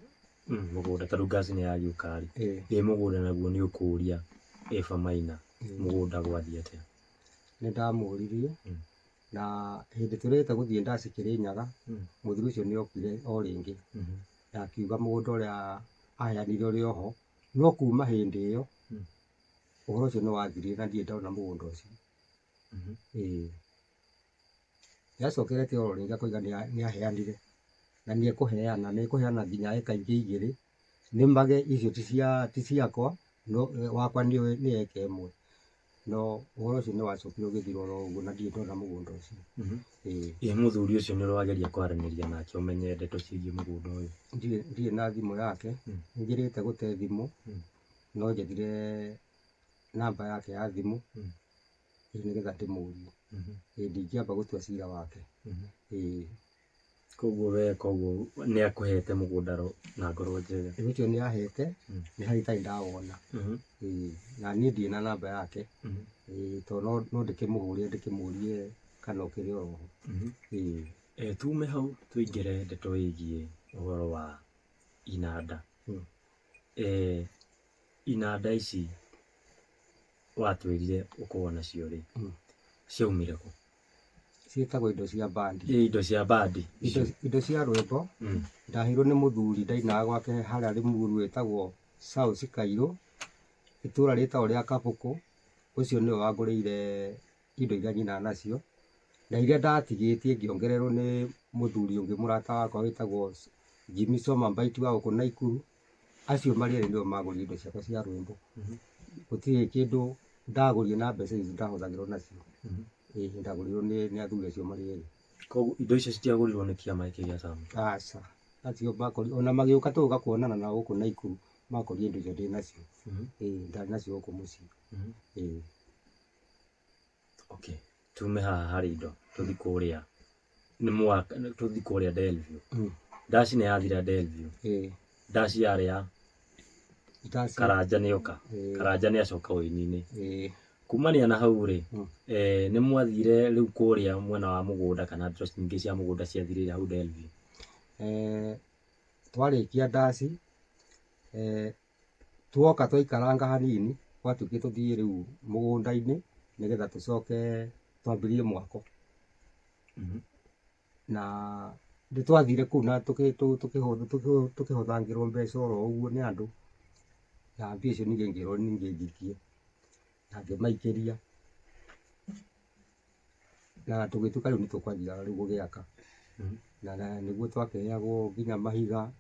S4: mũgũnda ta rĩu ngaci nĩ yagĩũka rĩ, ĩ mũgũnda naguo nĩ ũkũria Eva Maina mũgũnda gwathiĩ atĩa?
S6: Nĩ ndamũririe na hĩndĩ tũrĩte gũthiĩ ndaci Kĩrĩnyaga, mũthuri ũcio nĩ okire o rĩngĩ na akiuga mũgũnda ũrĩa aheanire ũrĩ oho, no kuma hĩndĩ ĩyo ũhoro ũcio nĩ wathirire na ndirĩ ndona mũgũnda ũcio. Ĩĩ. Nĩacokerete oro rĩngĩ akoiga nĩaheanire na nĩekũheana, nĩekũheana nginya eka ingĩ igĩrĩ, nĩmage icio ti ciakwa, no wakwa nĩ eka ĩmwe. No ũhoro ũcio nĩwacokire ũgĩthira oro ũguo na ndirĩ ndona mũgũnda ũcio. Ĩĩ.
S4: Ĩ mũthuri ũcio nĩ ũrĩ wageria kwaranĩria nake ũmenye ndeto ciĩgiĩ mũgũnda ũyũ?
S6: Ndirĩ na thimũ yake, nĩnjĩrĩte gũte thimũ, no njethire namba yake ya thimũ, nĩgetha ndĩmũrie. Ĩĩ ndingĩamba gũtua cira wake. Ĩĩ.
S4: Koguo we koguo nĩ akũhete mũgũnda na ngoro njega?
S6: Ũcio nĩ ahete, nĩ harĩa itarĩ ndawona. Ĩĩ, na niĩ ndirĩ na namba yake, ĩĩ tondũ no ndĩkĩmũhũrĩre ndĩkĩmũrie kana ũkĩrĩ oro ho. Ĩĩ.
S4: Tume hau tũingĩre ndeto ĩgiĩ ũhoro wa inanda. Inanda ici watwĩrire ũkoragwo nacio rĩ, ciaumire kũ?
S6: Ciĩtagwo indo cia bandi.
S4: Ĩ indo cia bandi.
S6: Indo cia rwĩmbo, ndaheirwo nĩ mũthuri ndainaga gwake harĩa Limuru wĩtagwo Charles Kairũ, itũra rĩtagwo rĩa Kabũkũ, ũcio nĩwe wangũrĩire indo iria nyinaga nacio, na iria ndatigĩtie ngĩongererwo nĩ mũthuri ũngĩ mũrata wakwa wĩtagwo Jimmy Soma Mbaitu wa gũkũ Naikuru, acio marĩ erĩ nĩo magũrire indo ciakwa cia rwĩmbo. Gũtirĩ kĩndũ ndagũrire na mbeca ici ndahũthagĩrwo nacio. Ĩĩ ndagũrĩirwo nĩ athuri acio marĩ erĩ.
S4: Koguo indo icio citiagũrirwo nĩ kĩama gĩkĩ gĩa Tamu?
S6: Aca. Acio makori ona magĩũka tũgũka kuonana nao gũkũ Naikuru makorire indo icio ndĩ nacio. Ĩĩ ndarĩ nacio gũkũ mũciĩ. Ĩĩ.
S4: Okay, tume haha harĩ indo tũthi kũrĩa nĩ mwaka tũthi kũrĩa Delview. Ndaci nĩ yathira Delview.
S6: Ĩĩ.
S4: Ndaci yarĩ ya
S6: Ndaci.
S4: Karanja nĩoka.
S6: Ĩĩ.
S4: Karanja nĩacoka ũini-inĩ.
S6: Ĩĩ.
S4: Kumania na hau rĩ, nĩ mwathire rĩu kũrĩa mwena wa mũgũnda kana ndeto nyingĩ cia mũgũnda ciathirĩire hau Delview?
S6: Twarĩkia ndaci, tuoka twaikaranga hanini gwatuĩkire tũthiĩ rĩu mũgũnda-inĩ nĩgetha tũcoke twambĩrĩrie mwako. Na nĩ twathire kũu na tũkĩhũthangĩrwo mbeca oro ũguo nĩ andũ, na mbia icio ningĩ ngĩrwo ningĩ njikie, na ngĩmaikĩria, na tũgĩtuĩka rĩu nĩ tũkwanjia rĩu gũgĩaka. Na nĩguo twakĩheagwo nginya mahiga,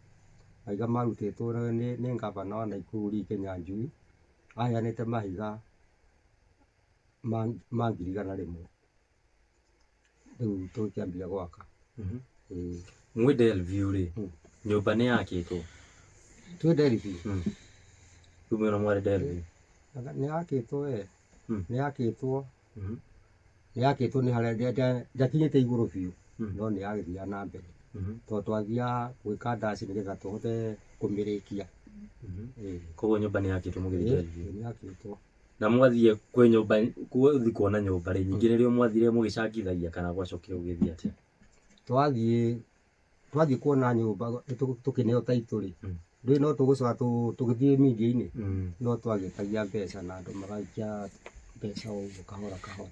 S6: mahiga marutĩtwo nĩ ngabana wa Naikuru Lee Kinyanjui, aheanĩte mahiga ma 100,000. Rĩu tũgĩkĩambia gwaka. Ĩĩ.
S4: Mwĩ Delview rĩ, nyũmba nĩ yakĩtwo?
S6: Twĩ Delview?
S4: Rĩu mwĩna mwarĩ Delview?
S6: Nĩ yakĩtwo we. Nĩ yakĩtwo. Nĩ yakĩtwo nĩ harĩa ndĩakinyĩte igũrũ biũ, no nĩ yagĩthiaga na mbere. Tondũ twathiaga gwĩka ndaci nĩgetha tũhote kũmĩrĩkia. Ĩĩ.
S4: Koguo nyũmba nĩ yakĩtwo mũgĩthiĩ Delview?
S6: Ĩĩ, nĩ yakĩtwo.
S4: Na mwathiĩ kwĩ nyũmba, gũthiĩ kuona nyũmba rĩ, ningĩ nĩrĩo mwathire mũgĩcangithagia kana gwacokire gũgĩthiĩ atĩa?
S6: Twathiĩ kuona nyũmba tũkĩneo title rĩ, ndũĩ no tũgũcoka tũgĩthiĩ media-inĩ, no twagĩtagia mbeca na andũ magaikia mbeca o ũguo kahora kahora.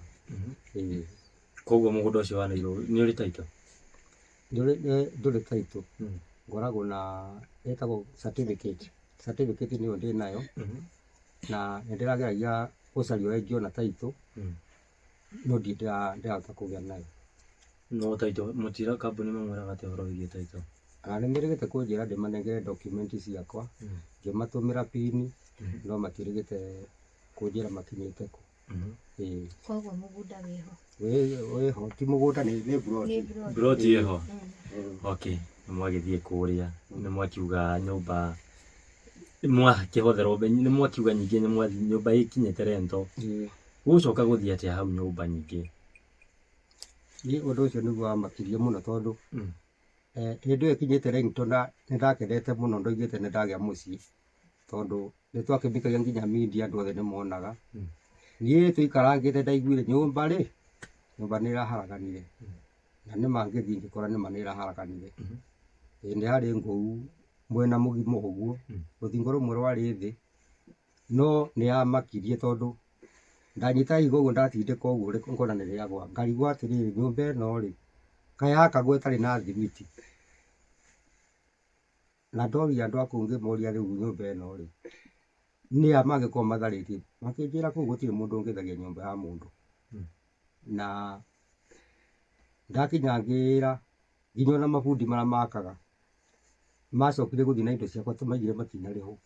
S6: Ĩĩ.
S4: Koguo mũgũnda ũcio wa Nairobi nĩ ũrĩ title?
S6: Ndũrĩ title. Ngoragwo na ĩtagwo certificate. Certificate nĩyo ndĩ nayo, na nĩ ndĩrageragia gũcaria ũrĩa ingĩona title, no ndirĩ ndĩrahota kũgĩa nayo.
S4: No title mũtira kambuni mamwĩraga atĩa ũhoro wĩgiĩ title?
S6: Nĩ merĩgĩte kũnjĩra ndĩmanengere document ciakwa, ngĩmatũmĩra pin, no matiĩrĩgĩte kũnjĩra makinyĩte kũ. Ĩĩ.
S7: Koguo mũgũnda wĩho?
S6: Wĩho, ti mũgũnda nĩ plot.
S7: Nĩ plot.
S4: Plot ĩho? Okay, nĩ mwagĩthiĩ kũrĩa, nĩ mwakiuga nyũmba, mwakĩhotherwo, nĩ mwakiuga ningĩ nĩ mwathiĩ nyũmba ĩkinyĩte rento. Gũcoka gũthiĩ atĩa hau nyũmba ningĩ?
S6: Niĩ ũndũ ũcio nĩguo wamakirie mũno tondũ hĩndĩ ĩyo ĩkinyĩte rento na nĩ ndakenete mũno ndoigĩte nĩ ndagĩa mũciĩ, tondũ nĩ twakĩmĩikagia nginya media andũ othe nĩ monaga. Niĩ tũikarangĩte ndaiguire nyũmba rĩ, nyũmba nĩ ĩraharaganire. Na nĩma ngĩthiĩ ngĩkora nĩma nĩ ĩraharaganire. Ĩĩ nĩ yarĩ ngũu mwena mũgima ũguo, rũthingo rũmwe rwarĩ thĩ, no nĩ yamakirie tondũ ndanyita ihiga ũguo ndatindĩka ũguo ngona nĩ rĩagwa, ngarigwo atĩrĩrĩ nyũmba ĩno rĩ, kaĩ yakagwo ĩtarĩ na thimiti? Na ndoria andũ a kũu ngĩmoria rĩu nyũmba ĩno rĩ, nĩa mangĩkorwo matharĩtie? Makĩnjĩra kũu gũtirĩ mũndũ ũngĩtharia nyũmba ya mũndũ. Na ndakinya ngĩra nginya ona mabundi marĩa makaga, macokire gũthiĩ na indo ciakwa tũmaigire matinarĩhwo.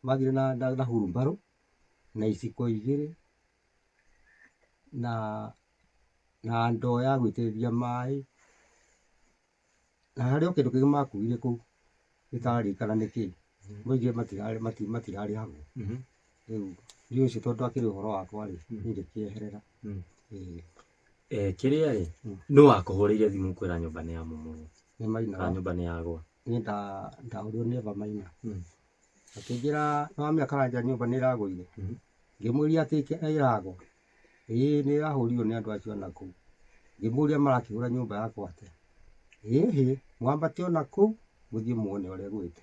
S6: Mathire na hurumbarũ na iciko igĩrĩ na ndoo ya gũitĩrĩria maĩ, na harĩ o kĩndũ kĩngĩ makuire kũu gĩtararirikana nĩ kĩĩ. Moigire matirarĩhagwo. Rĩu niĩ ũcio tondũ akĩrĩ ũhoro wakwa rĩ, niĩ ngĩkĩeherera. Ĩĩ.
S4: Kĩrĩa rĩ, nũ wakũhũrĩire thimũ kwĩra nyũmba nĩ yamomorwo?
S6: Nĩ Maina.
S4: Kana nyũmba nĩ yagwa?
S6: Niĩ ndahũrirwo nĩ Eva Maina. Akĩnjĩra nĩ wamenya Karanja nyũmba nĩ ĩragũire? Ngĩmũria atĩ ĩragwa? Ĩĩ nĩ ĩrahũrirwo nĩ andũ acio a nakũu. Ngĩmũria marakĩhũra nyũmba yakwa atĩa? Ĩhĩ, mwambate o nakũu mũthiĩ muone ũrĩa ĩgwĩte.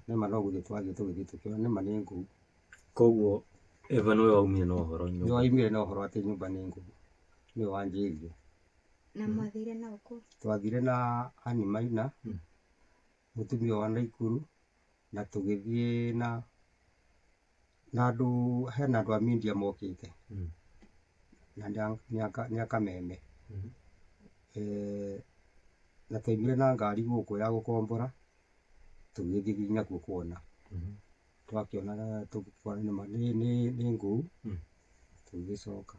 S6: Nĩma no gũthiĩ twathiĩ tũgĩthiĩ tũkĩona nĩma nĩ ngũu.
S4: Koguo Eva nĩwe waumire na ũhoro nyũmba?
S6: Nĩwe waumire na ũhoro atĩ nyũmba nĩ ngũu. Nĩwe wanjĩrire.
S7: Na mwathire na ũkũ?
S6: Twathire na Annie Maina, mũtumia wa Naikuru, na tũgĩthiĩ na andũ, hena andũ a media mokĩte. Na nĩ a Kameme. Na twaumire na ngari gũkũ ya gũkombora, tũgĩgĩthiĩ nginya kuo kuona. Twakĩona tũgĩkora nĩma nĩ ngũu, tũgĩgĩcoka.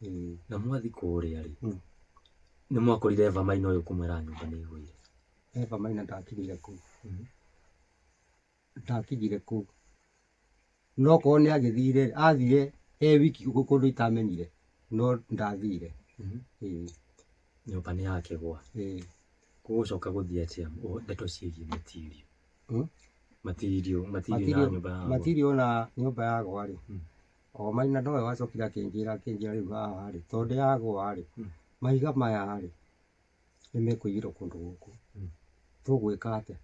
S6: Ĩĩ.
S4: Na mwathiĩ kũrĩa rĩ, Nĩ mwakorire Eva Maina ũyũ kũmwĩra nyũmba nĩ ĩgũire?
S6: Eva Maina ndakinyire kũu. Ndakinyire kũu. No korwo nĩ agĩthire, athire e wiki kũndũ itamenyire, no ndathire. Ĩĩ.
S4: Nyũmba nĩ yakĩgwa.
S6: Ĩĩ.
S4: Gũgũcoka gũthiĩ atĩa ndeto ciĩgiĩ matirio? Matirio, matirio na nyũmba yagwa.
S6: Matirio na nyũmba yagwa rĩ, o Maina nowe wacokire akĩnjĩra akĩnjĩra rĩu haha rĩ, tondũ yagwa rĩ, mahiga maya rĩ, nĩ mekũiyĩrwo kũndũ gũkũ. Tũgwĩka atĩa?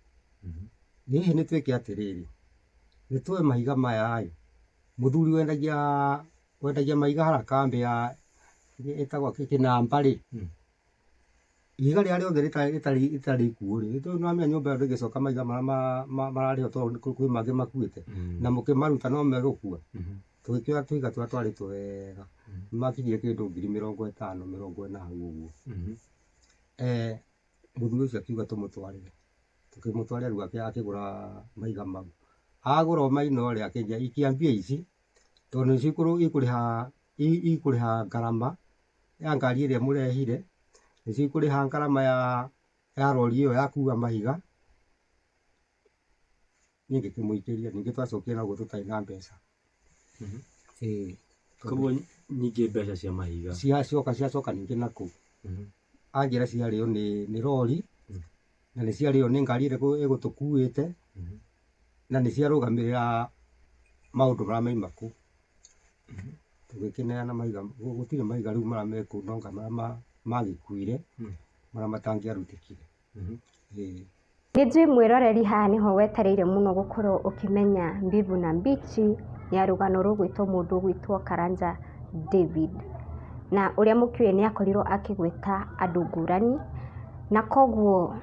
S6: Hihi nĩ twĩke atĩrĩrĩ, nĩ tuoe mahiga maya ĩ, mũthuri wendagia wendagia mahiga harĩa kambĩ ya ĩtagwo kĩnamba rĩ, ihiga rĩrĩa rĩothe rĩtarĩ ikuũ rĩ, nĩ wamenya nyũmba ĩyo ndĩngĩcoka mahiga marĩa mararĩ ho tondũ kwĩ mangĩ makuĩte, na mũkĩmaruta no megũkua. Tũgĩkĩoya tũhiga tũrĩa twarĩ twega, nĩ makinyire kĩndũ 50,000, 40 hau ũguo. Mũthuri ũcio akiuga tũmũtwarĩre, tũkĩmũtwarĩra rĩu akĩgũra mahiga mau. Agũra o maina ũrĩa akĩnjĩra ikia mbia ici, tondũ nĩcio ikũrĩha ngarama ya ngari ĩrĩa mũrehire, nĩcio ikũrĩha ngarama ya rori ĩyo ya kuua mahiga. Niĩ ngĩkĩmũikĩria, ningĩ twacokire na gũkũ tũtarĩ na mbeca. Ĩĩ.
S4: Koguo ningĩ mbeca cia mahiga.
S6: Ciacoka ciacoka ningĩ na kũu. Anjĩra ciarĩo nĩ rori, na nĩ ciarĩo nĩ ngari ĩrĩa ĩgũtũkuĩte, na nĩ ciarũgamĩrĩra maũndũ marĩa mauma kũu. Tũgĩkĩneana mahiga, gũtirĩ mahiga rĩu marĩa me kũu no anga marĩa magĩkuire, marĩa matangĩarutĩkire. Ĩĩ.
S7: Nĩ njũĩ mwĩroreri haha nĩho wetereire mũno gũkorwo ũkĩmenya mbivu na mbichi ya rũgano rũgwĩtwo mũndũ ũgwĩtwo Karanja David. Na ũrĩa mũkĩũĩ nĩ akorirwo akĩgweta andũ ngũrani, na koguo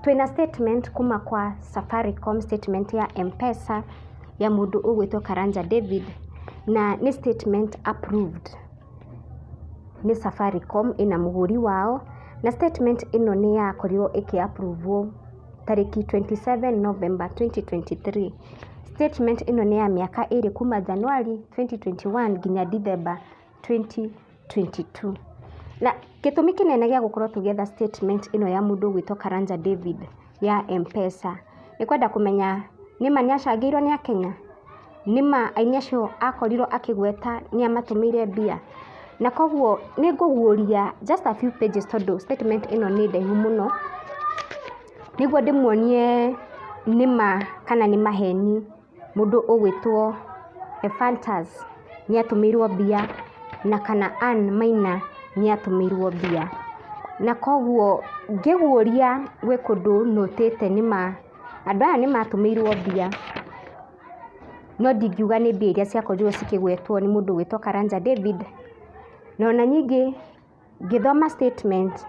S7: twĩna statement kuma kwa Safaricom, statement ya M-Pesa ya mũndũ ũgwĩtwo Karanja David, na nĩ statement approved nĩ Safaricom ĩna mũhũri wao, na statement ĩno nĩ yakorirwo ĩkĩ approve wo tarĩki 27 November 2023. Statement ĩno nĩ ya mĩaka ĩrĩ kuma January 2021 nginya December 2022. Na gĩtũmi kĩnene gĩa gũkorwo tũgĩetha statement ĩno ya mũndũ ũgwĩtwo Karanja David ya M-Pesa nĩ kwenda kũmenya nĩma nĩ acangĩirwo nĩ akenya, nĩma aini acio akorirwo akĩgweta nĩ amatũmĩire mbia, na koguo nĩ ngũguũria just a few pages tondũ statement ĩno nĩ ndaihu mũno, nĩguo ndĩmuonie nĩma kana nĩ maheni mũndũ ũgwĩtwo Ephantus nĩ atũmĩirwo mbia na kana Ann Maina nĩ atũmĩirwo mbia. Na koguo ngĩguũria gwĩ kũndũ nũtĩte nĩma andũ aya nĩ matũmĩirwo mbia, no ndingiuga nĩ mbia iria ciakorirwo cikĩgwetwo nĩ mũndũ ũgwĩtwo Karanja David. Na ona ningĩ ngĩthoma statement,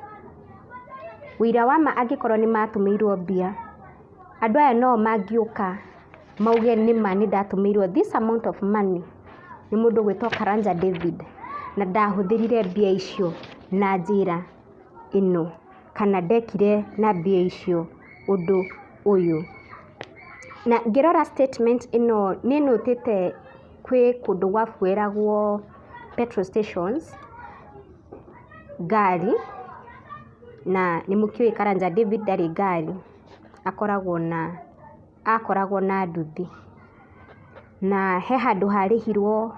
S7: ũira wa ma angĩkorwo nĩ matũmĩirwo mbia, andũ aya no mangĩũka mauge nĩma nĩ ndatũmĩirwo this amount of money nĩ mũndũ ũgwĩtwo Karanja David, na ndahũthĩrire mbia icio na njĩra ĩno, kana ndekire na mbia icio ũndũ ũyũ. Na ngĩrora statement ĩno nĩ nũtĩte kwĩ kũndũ gwabuĩragwo petrol stations ngari, na nĩ mũkĩũĩ Karanja David ndarĩ ngari, akoragwo na akoragwo na nduthi. Na he handũ harĩhirwo,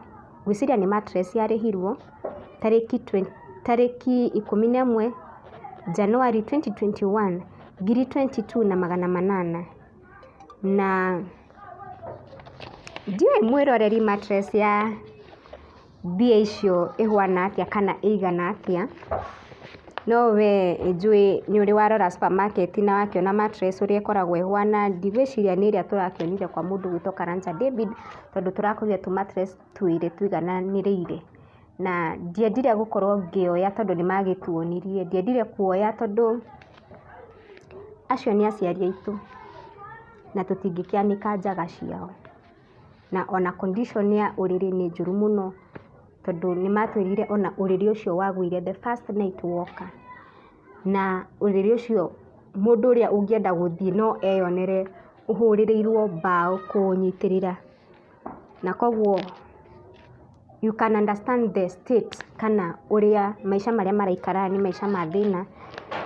S7: ngwĩciria nĩ mattress yarĩhirwo tarĩki 11 January 2021, 22,800. Na ndiũĩ mwĩroreri mattress ya mbia icio ĩhuana atĩa kana ĩigana atĩa, no we nĩnjũĩ nĩ ũrĩ warora supermarket na wakĩona mattress ũrĩa ĩkoragwo ĩhuana, ndigwĩciria nĩ ĩrĩa tũrakĩonire kwa mũndũ ũgwĩtwo Karanja David, tondũ tũrakorire tũ mattress twĩrĩ tũigananĩrĩire. Na ndiendire gũkorwo ngĩoya tondũ nĩ magĩtuonirie, ndiendire kuoya tondũ acio nĩ aciari aitũ na tũtingĩkĩanĩka njaga ciao. Na ona condition ya ũrĩrĩ nĩ njũru mũno, tondũ nĩ matwĩrire ona ũrĩrĩ ũcio wagũire the first night woka. Na ũrĩrĩ ũcio mũndũ ũrĩa ũngĩenda gũthiĩ no eyonere ũhũrĩrĩirwo mbaũ kũũnyitĩrĩra. Na koguo you can understand the state kana ũrĩa maica marĩa maraikara nĩ maica ma thĩna.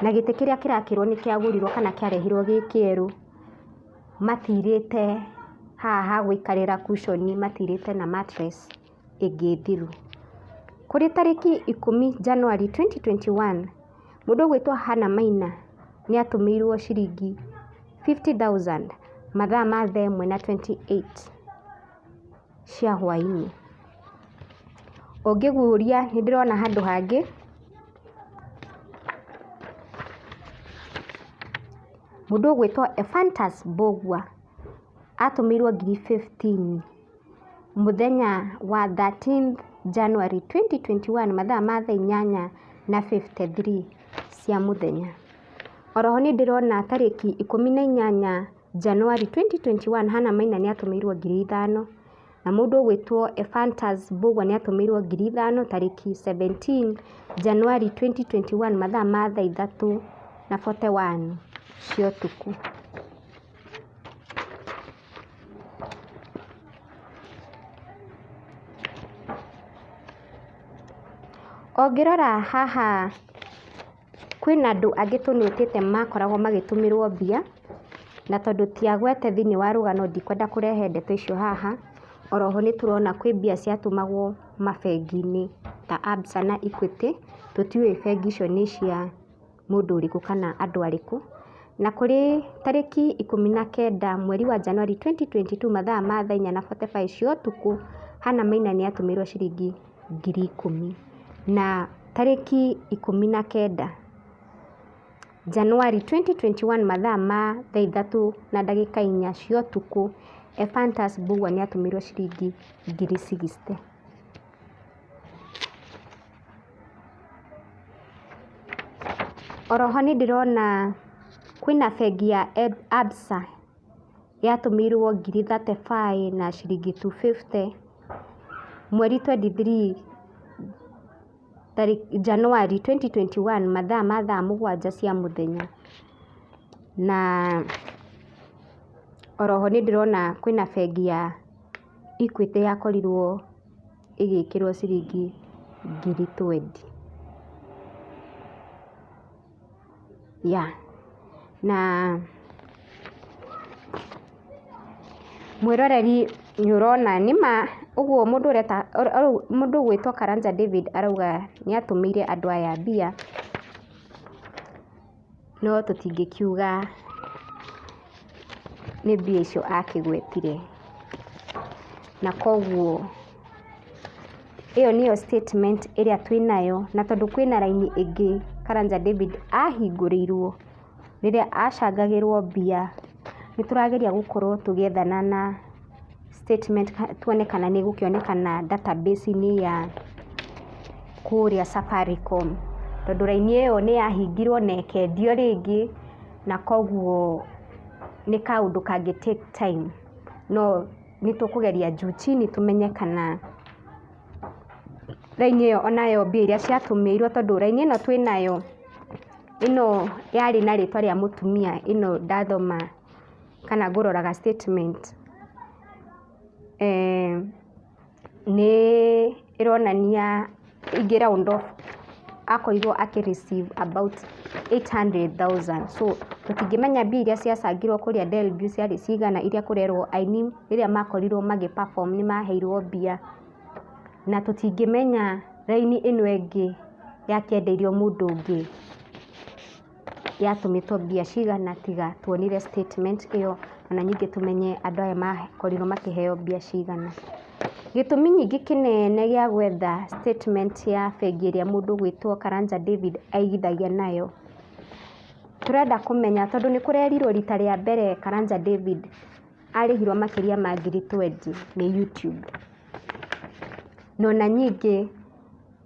S7: Na gĩtĩ kĩrĩa kĩrakĩrwo nĩ kĩagũrirwo kana kĩarehirwo gĩ kĩerũ, matirĩte haha ha gũikarĩra cushion matirĩte na mattress ĩngĩ thiru. Kũrĩ tarĩki 10 January 2021, mũndũ ũgwĩtwo Hannah Maina nĩ atũmĩirwo ciringi 50,000 mathaa ma thaa ĩmwe na 28 cia hwainĩ. Ũngĩguũria nĩ ndĩrona handũ hangĩ, mũndũ ũgwĩtwo Ephantus Mbũgua atũmĩirwo ngiri 15 mũthenya wa 13 January 2021 mathaa ma thaa inyanya na 53 cia mũthenya. Oroho nĩ ndĩrona tarĩki 18 January 2021 Hannah Maina nĩ atũmĩirwo 5,000 na mũndũ ũgwĩtwo Ephantus Mbũgua nĩ atũmĩirwo 5,000 tarĩki 17 January 2021 mathaa ma thaa 3 na 41 cia ũtukũ. Ũngĩrora haha kwĩna andũ angĩ tũnotĩte makoragwo magĩtũmĩrwo mbia, na tondũ ti agwete thĩinĩ wa rũgano ndikwenda kũrehe ndeto icio haha. Oroho nĩ tũrona kwĩ mbia ciatũmagwo mabengi-inĩ ta Absa na Equity, tũtiũĩ bengi icio nĩ cia mũndũ ũrĩkũ kana andũ arĩkũ. Na kũrĩ tarĩki 19 mweri wa January 2022 mathaa ma thaa inya na 45 cia ũtukũ, Hannah Maina nĩ atũmĩirwo ciringi 10,000. Na tarĩki 19 January 2021 mathaa ma thaa 3 na ndagĩka 4 cia ũtukũ, Ephantus Mbugua nĩ atũmĩirwo ciringi 60,000. Oroho nĩ ndĩrona kwĩna bengi ya Absa yatũmĩirwo 35,000 na ciringi 250 mweri 23 January 2021 mathaa ma thaa 7 cia mũthenya. Na oroho nĩ ndĩrona kwĩna bengi ya Equity yakorirwo ĩgĩkĩrwo ciringi 20,000. Yeah. Na mwĩroreri nĩ ũrona nĩma ũguo mũndũ ũreta mũndũ ũgwĩtwo Karanja David arauga nĩ atũmĩire andũ aya mbia, no tũtingĩkiuga nĩ mbia icio akĩgwetire. Na koguo ĩyo nĩyo statement ĩrĩa twĩnayo, na tondũ kwĩna raini ĩngĩ Karanja David ahingũrĩirwo rĩrĩa acangagĩrwo mbia, nĩ tũrageria gũkorwo tũgĩethana na statement tuone kana nĩ ĩgũkĩonekana database -inĩ ya kũrĩa Safaricom, tondũ raini ĩyo nĩ yahingirwo na ĩkĩendio rĩngĩ, na koguo nĩ kaũndũ kangĩ take time, no nĩ tũkũgeria juu chini tũmenye kana raini ĩyo onayo mbia iria ciatũmĩirwo, tondũ raini ĩno twĩnayo, ĩno yarĩ na rĩtwa rĩa mũtumia, ĩno ndathoma kana ngũroraga statement, nĩ ĩronania ingĩ round off akorirwo akĩ receive about 800,000. So tũtingĩmenya mbia iria ciacangirwo kũrĩa Delview ciarĩ cigana, iria kũrerwo aini rĩrĩa makorirwo magĩ perform nĩ maheirwo mbia, na tũtingĩmenya raini ĩno ĩngĩ yakĩendeirio mũndũ ũngĩ yatũmĩtwo mbia cigana, tiga tuonire statement ĩyo, ona ningĩ tũmenye andũ aya makorirwo makĩheo mbia cigana. Gĩtũmi ningĩ kĩnene gĩa gwetha statement ya bengi ĩrĩa mũndũ ũgwĩtwo Karanja David aigithagia nayo, tũrenda kũmenya tondũ nĩ kũrerirwo rita rĩa mbere Karanja David arĩhirwo makĩria ma 20,000 nĩ YouTube. Na ona ningĩ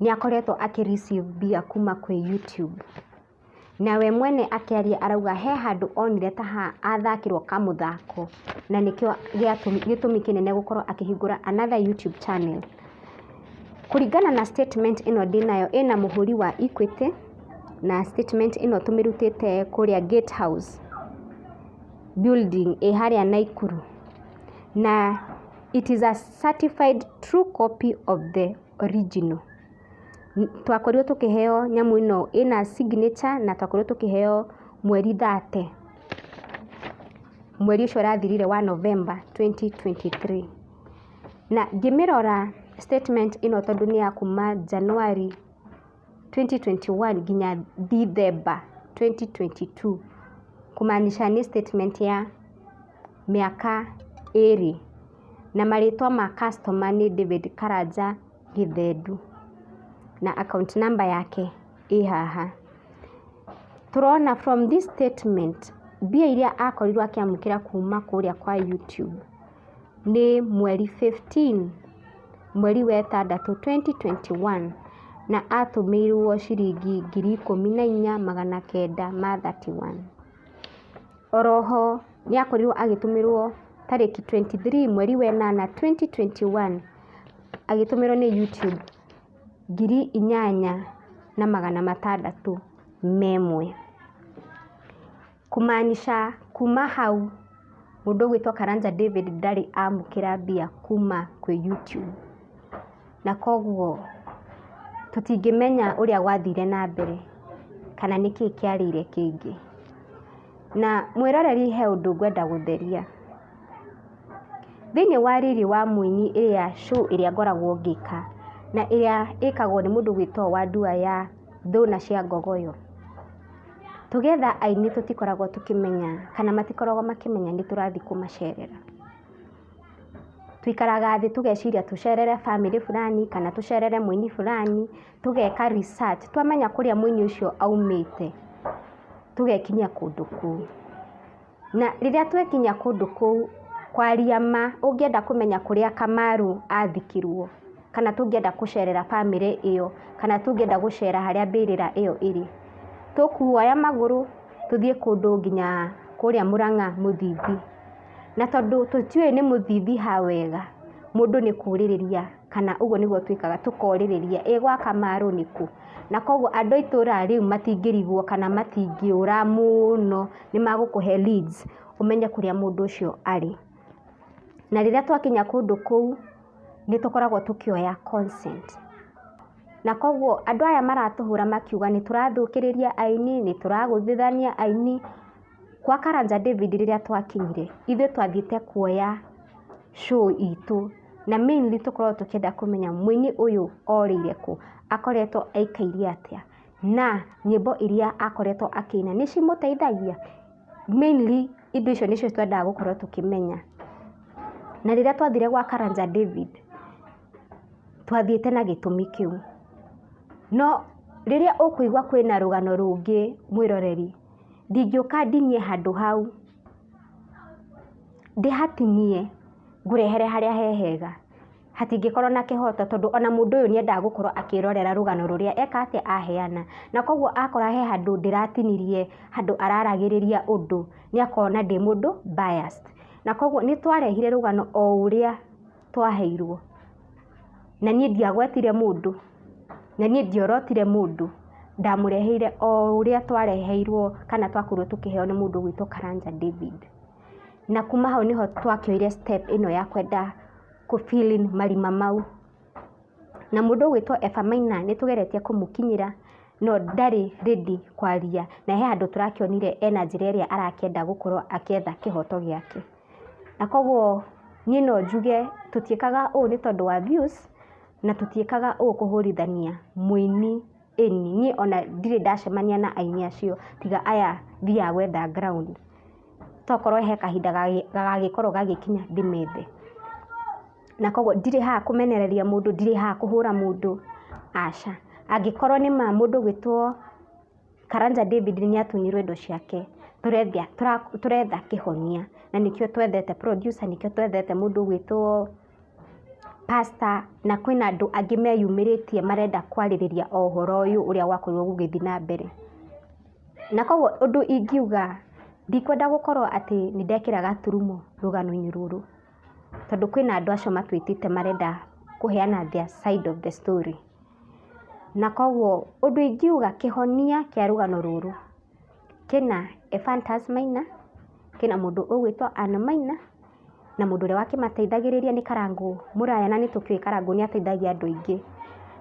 S7: nĩ akoretwo akĩ receive mbia kuma kwĩ YouTube. Na we mwene akĩaria arauga he handũ onire ta athakĩrwo kamũthako, na nĩkĩo gĩtũmi kĩnene gũkorwo akĩhingũra another YouTube channel. Kũringana na statement ĩno ndĩnayo ĩna mũhũri wa Equity, na statement ĩno tũmĩrutĩte kũrĩa Gate House building ĩ harĩa Naikuru. Na it is a certified true copy of the original. Twakorirwo tũkĩheo nyamũ ĩno ĩna signature na twakorirwo tũkĩheo mweri 30, mweri ũcio ũrathirire wa November 2023. Na ngĩmĩrora statement ĩno tondũ nĩ ya kuma January 2021 nginya December 2022, kũmaanisha nĩ statement ya mĩaka ĩrĩ, na marĩtwa ma customer nĩ David Karanja Gĩthendu, na account number yake ĩ haha. Tũrona from this statement mbia iria akorirwo akĩamũkĩra kuma kũrĩa kwa YouTube nĩ mweri 15 mweri wa ĩtandatũ 2021, na atũmĩirwo ciringi 14,931. Oroho nĩ akorirwo agĩtũmĩrwo tarĩki 23 mweri wa ĩnana 2021, agĩtũmĩrwo nĩ YouTube 8,601. Kũmaanisha kuma hau mũndũ ũgwĩtwo Karanja David ndarĩ amũkĩra mbia kuma kwĩ YouTube, na koguo tũtingĩmenya ũrĩa gwathire na mbere kana nĩkĩĩ kĩarĩire kĩngĩ. Na mwĩroreri he ũndũ ngwenda gũtheria. Thĩinĩ wa riri wa mũini ĩrĩa show ĩrĩa ngoragwo ngĩka na ĩrĩa ĩkagwo nĩ mũndũ ũgwĩtwo Wandua ya Thũna cia Ngogoyo, tũgĩetha aini tũtikoragwo tũkĩmenya kana matikoragwo makĩmenya nĩ tũrathiĩ kũmacerera. Tũikaraga thĩ tũgeciria tũcerere bamĩrĩ fulani kana tũcerere mũini fulani, tũgeka research, twamenya kũrĩa mũini ũcio aumĩte, tũgekinyia kũndũ kũu. Na rĩrĩa twekinyia kũndũ kũu, kwaria ma, ũngĩenda kũmenya kũrĩa Kamaru athikirwo, kana tũngĩenda gũcerera bamĩrĩ ĩyo, kana tũngĩenda gũcera harĩa mbĩrĩra ĩyo ĩrĩ, tũkuoya magũrũ tũthiĩ kũndũ nginya kũrĩa Mũrang'a Mũthithi. Na tondũ tũtiũĩ nĩ Mũthithi ha wega, mũndũ nĩ kũũrĩrĩria kana ũguo nĩguo twĩkaga tũkorĩrĩria, ĩ gwa Kamaru nĩ kũ? Na koguo andũ a itũra rĩu matingĩrigwo kana matingĩũra mũno, nĩ magũkũhe leads ũmenye kũrĩa mũndũ ũcio arĩ. Na rĩrĩa twakinya kũndũ kũu, nĩ tũkoragwo tũkĩoya consent. Na koguo andũ aya maratũhũra makiuga nĩ tũrathũkĩrĩria aini, nĩ tũragũthithania aini. Kwa Karanja David rĩrĩa twakinyire, ithuĩ twathiĩte kuoya show itũ, na mainly tũkoragwo tũkĩenda kũmenya mũini ũyũ orĩire kũ, akoretwo aikaire atĩa, na nyĩmbo iria akoretwo akĩina nĩ cimũteithagia. Mainly indo icio nĩcio twendaga gũkorwo tũkĩmenya. Na rĩrĩa twathire gwa Karanja David, twathiĩte na gĩtũmi kĩu. No rĩrĩa ũkũigua kwĩna rũgano rũngĩ mwĩroreri, ndingĩũka ndinie handũ hau, ndĩhatinie ngũrehere harĩa he hega, hatingĩkorwo na kĩhoto tondũ ona mũndũ ũyũ nĩendaga gũkorwo akĩrorera rũgano rũrĩa eka atĩa aheana. Na koguo akora he handũ ndĩratinirie handũ araragĩrĩria ũndũ, nĩakona ndĩ mũndũ biased. Na koguo nĩtwarehire rũgano o ũrĩa twaheirwo. Na niĩ ndiagwetire mũndũ, na niĩ ndiorotire mũndũ, ndamũreheire o ũrĩa twareheirwo kana twakorirwo tũkĩheo nĩ mũndũ ũgwĩtwo Karanja David. Na kuma hau nĩho twakĩoire step ĩno ya kwenda kũ fill in marima mau. Na mũndũ ũgwĩtwo Eva Maina nĩ tũgeretie kũmũkinyĩra no ndarĩ ready kwaria, na he handũ tũrakĩonire ena njĩra ĩrĩa arakĩenda gũkorwo akĩetha kĩhoto gĩake. Na koguo niĩ no njuge tũtiĩkaga ũũ nĩ tondũ wa views, na tũtiĩkaga ũũ kũhũrithania mũini ĩni. Niĩ ona ndirĩ ndacemania na aini acio tiga aya thiaga gwetha ground. Tokorwo he kahinda gagagĩkorwo gagĩkinya ndĩmethe. Na koguo ndirĩ haha kũmenereria mũndũ, ndirĩ haha kũhũra mũndũ, aca. Angĩkorwo nĩ ma mũndũ ũgwĩtwo Karanja David nĩ atunyirwo indo ciake, tũretha kĩhonia, na nĩkĩo twethete producer, nĩkĩo twethete mũndũ ũgwĩtwo pastor, na kwĩna andũ angĩ meyumĩrĩtie marenda kwarĩrĩria o ũhoro ũyũ ũrĩa wakorirwo ũgĩthiĩ na mbere. Na koguo ũndũ ingiuga, ndikwenda gũkorwo atĩ nĩ ndekĩra gaturumo rũgano-inĩ rũrũ, tondũ kwĩna andũ acio matwĩtĩte marenda kũheana their side of the story. Na koguo ũndũ ingiuga kĩhonia kĩa rũgano rũrũ, kĩna Ephantus Maina, kĩna mũndũ ũgwĩtwo Ann Maina, na mũndũ ũrĩa wakĩmateithagĩrĩria nĩ Karangũ Mũraya, na nĩ tũkĩũĩ Karangũ nĩ ateithagia andũ aingĩ.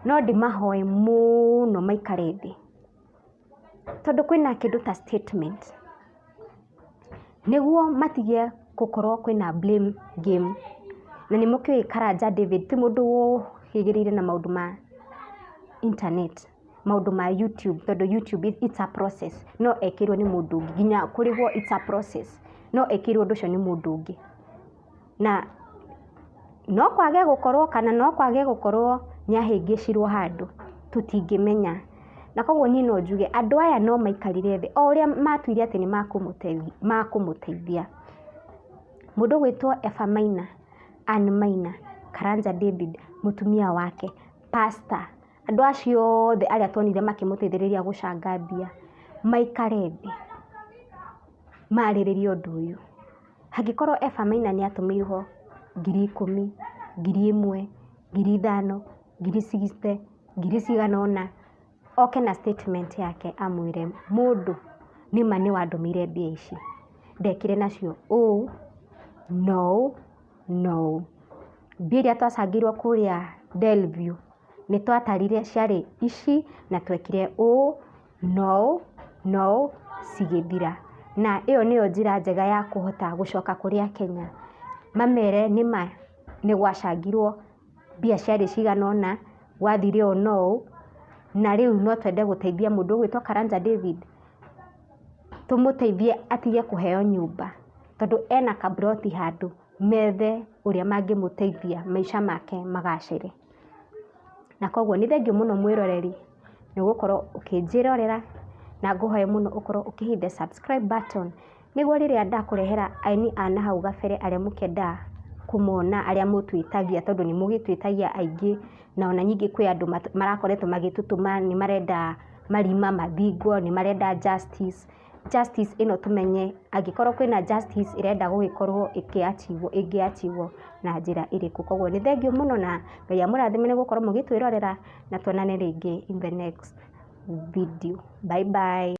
S7: No ndĩmahoe mũno maikare thĩ, tondũ kwĩna kĩndũ ta statement, nĩguo matige gũkorwo kwĩna blame game. Na nĩ mũkĩũĩ Karanja David ti mũndũ ũhĩgĩrĩire na maũndũ ma internet, maũndũ ma YouTube, tondũ YouTube it's a process, no ekĩrwo nĩ mũndũ ũngĩ, nginya kũrĩhwo it's a process, no ekĩrwo ũndũ ũcio nĩ mũndũ ũngĩ. Na no kwage gũkorwo kana no kwage gũkorwo nĩ ahĩngĩcirwo handũ, tũtingĩmenya. Na koguo niĩ no njuge andũ aya no maikarire thĩ o ũrĩa matuire atĩ nĩ makũmũteithia. Mũndũ ũgwĩtwo Eva Maina, Ann Maina, Karanja David, mũtumia wake, pastor, andũ acio othe arĩa tuonire makĩmũteithĩrĩria gũcanga mbia, maikare thĩ marĩrĩrie ũndũ ũyũ. Angĩkorwo Eva Maina nĩ atũmĩirwo 10,000, 1,000, 5,000, 60,000, ngiri cigana ũna, oke na statement yake amwĩre mũndũ nĩma nĩ wandũmĩire mbia ici, ndekire nacio ũũ na ũũ na ũũ. Mbia iria twacangĩirwo kũrĩa Delview nĩ twatarire ciarĩ ici na twekire ũũ na ũũ na ũũ cigĩthira. Na ĩyo nĩyo njĩra njega ya kũhota gũcoka kũrĩ akenya mamere nĩma nĩ gwacangirwo mbia ciarĩ cigana ũna, gwathire ũũ na ũũ, na rĩu no twende gũteithia mũndũ ũgwĩtwo Karanja David, tũmũteithie atige kũheo nyũmba, tondũ ena kaburoti handũ, methe ũrĩa mangĩmũteithia maica make magacĩre. Na koguo nĩ thengiũ mũno mwĩroreri nĩ gũkorwo ũkĩnjĩrorera, na ngũhoe mũno ũkorwo ũkĩ hit the subscribe button, nĩguo rĩrĩa ndakũrehera aini a nahau gabere arĩa mũkĩendaga kũmona, arĩa mũtwĩtagia tondũ nĩ mũgĩtwĩtagia aingĩ, na ona ningĩ kwĩ andũ marakoretwo magĩtũtũma nĩ marenda marima mathingwo, nĩ marenda justice. Justice ĩno tũmenye angĩkorwo kwĩna justice ĩrenda gũgĩkorwo ĩkĩ achieve wo ĩngĩ achieve wo na njĩra ĩrĩkũ. Koguo nĩ thengiũ mũno na Ngai amũrathime nĩ gũkorwo mũgĩtwĩrorera na tuonane rĩngĩ in the next video. Bye bye.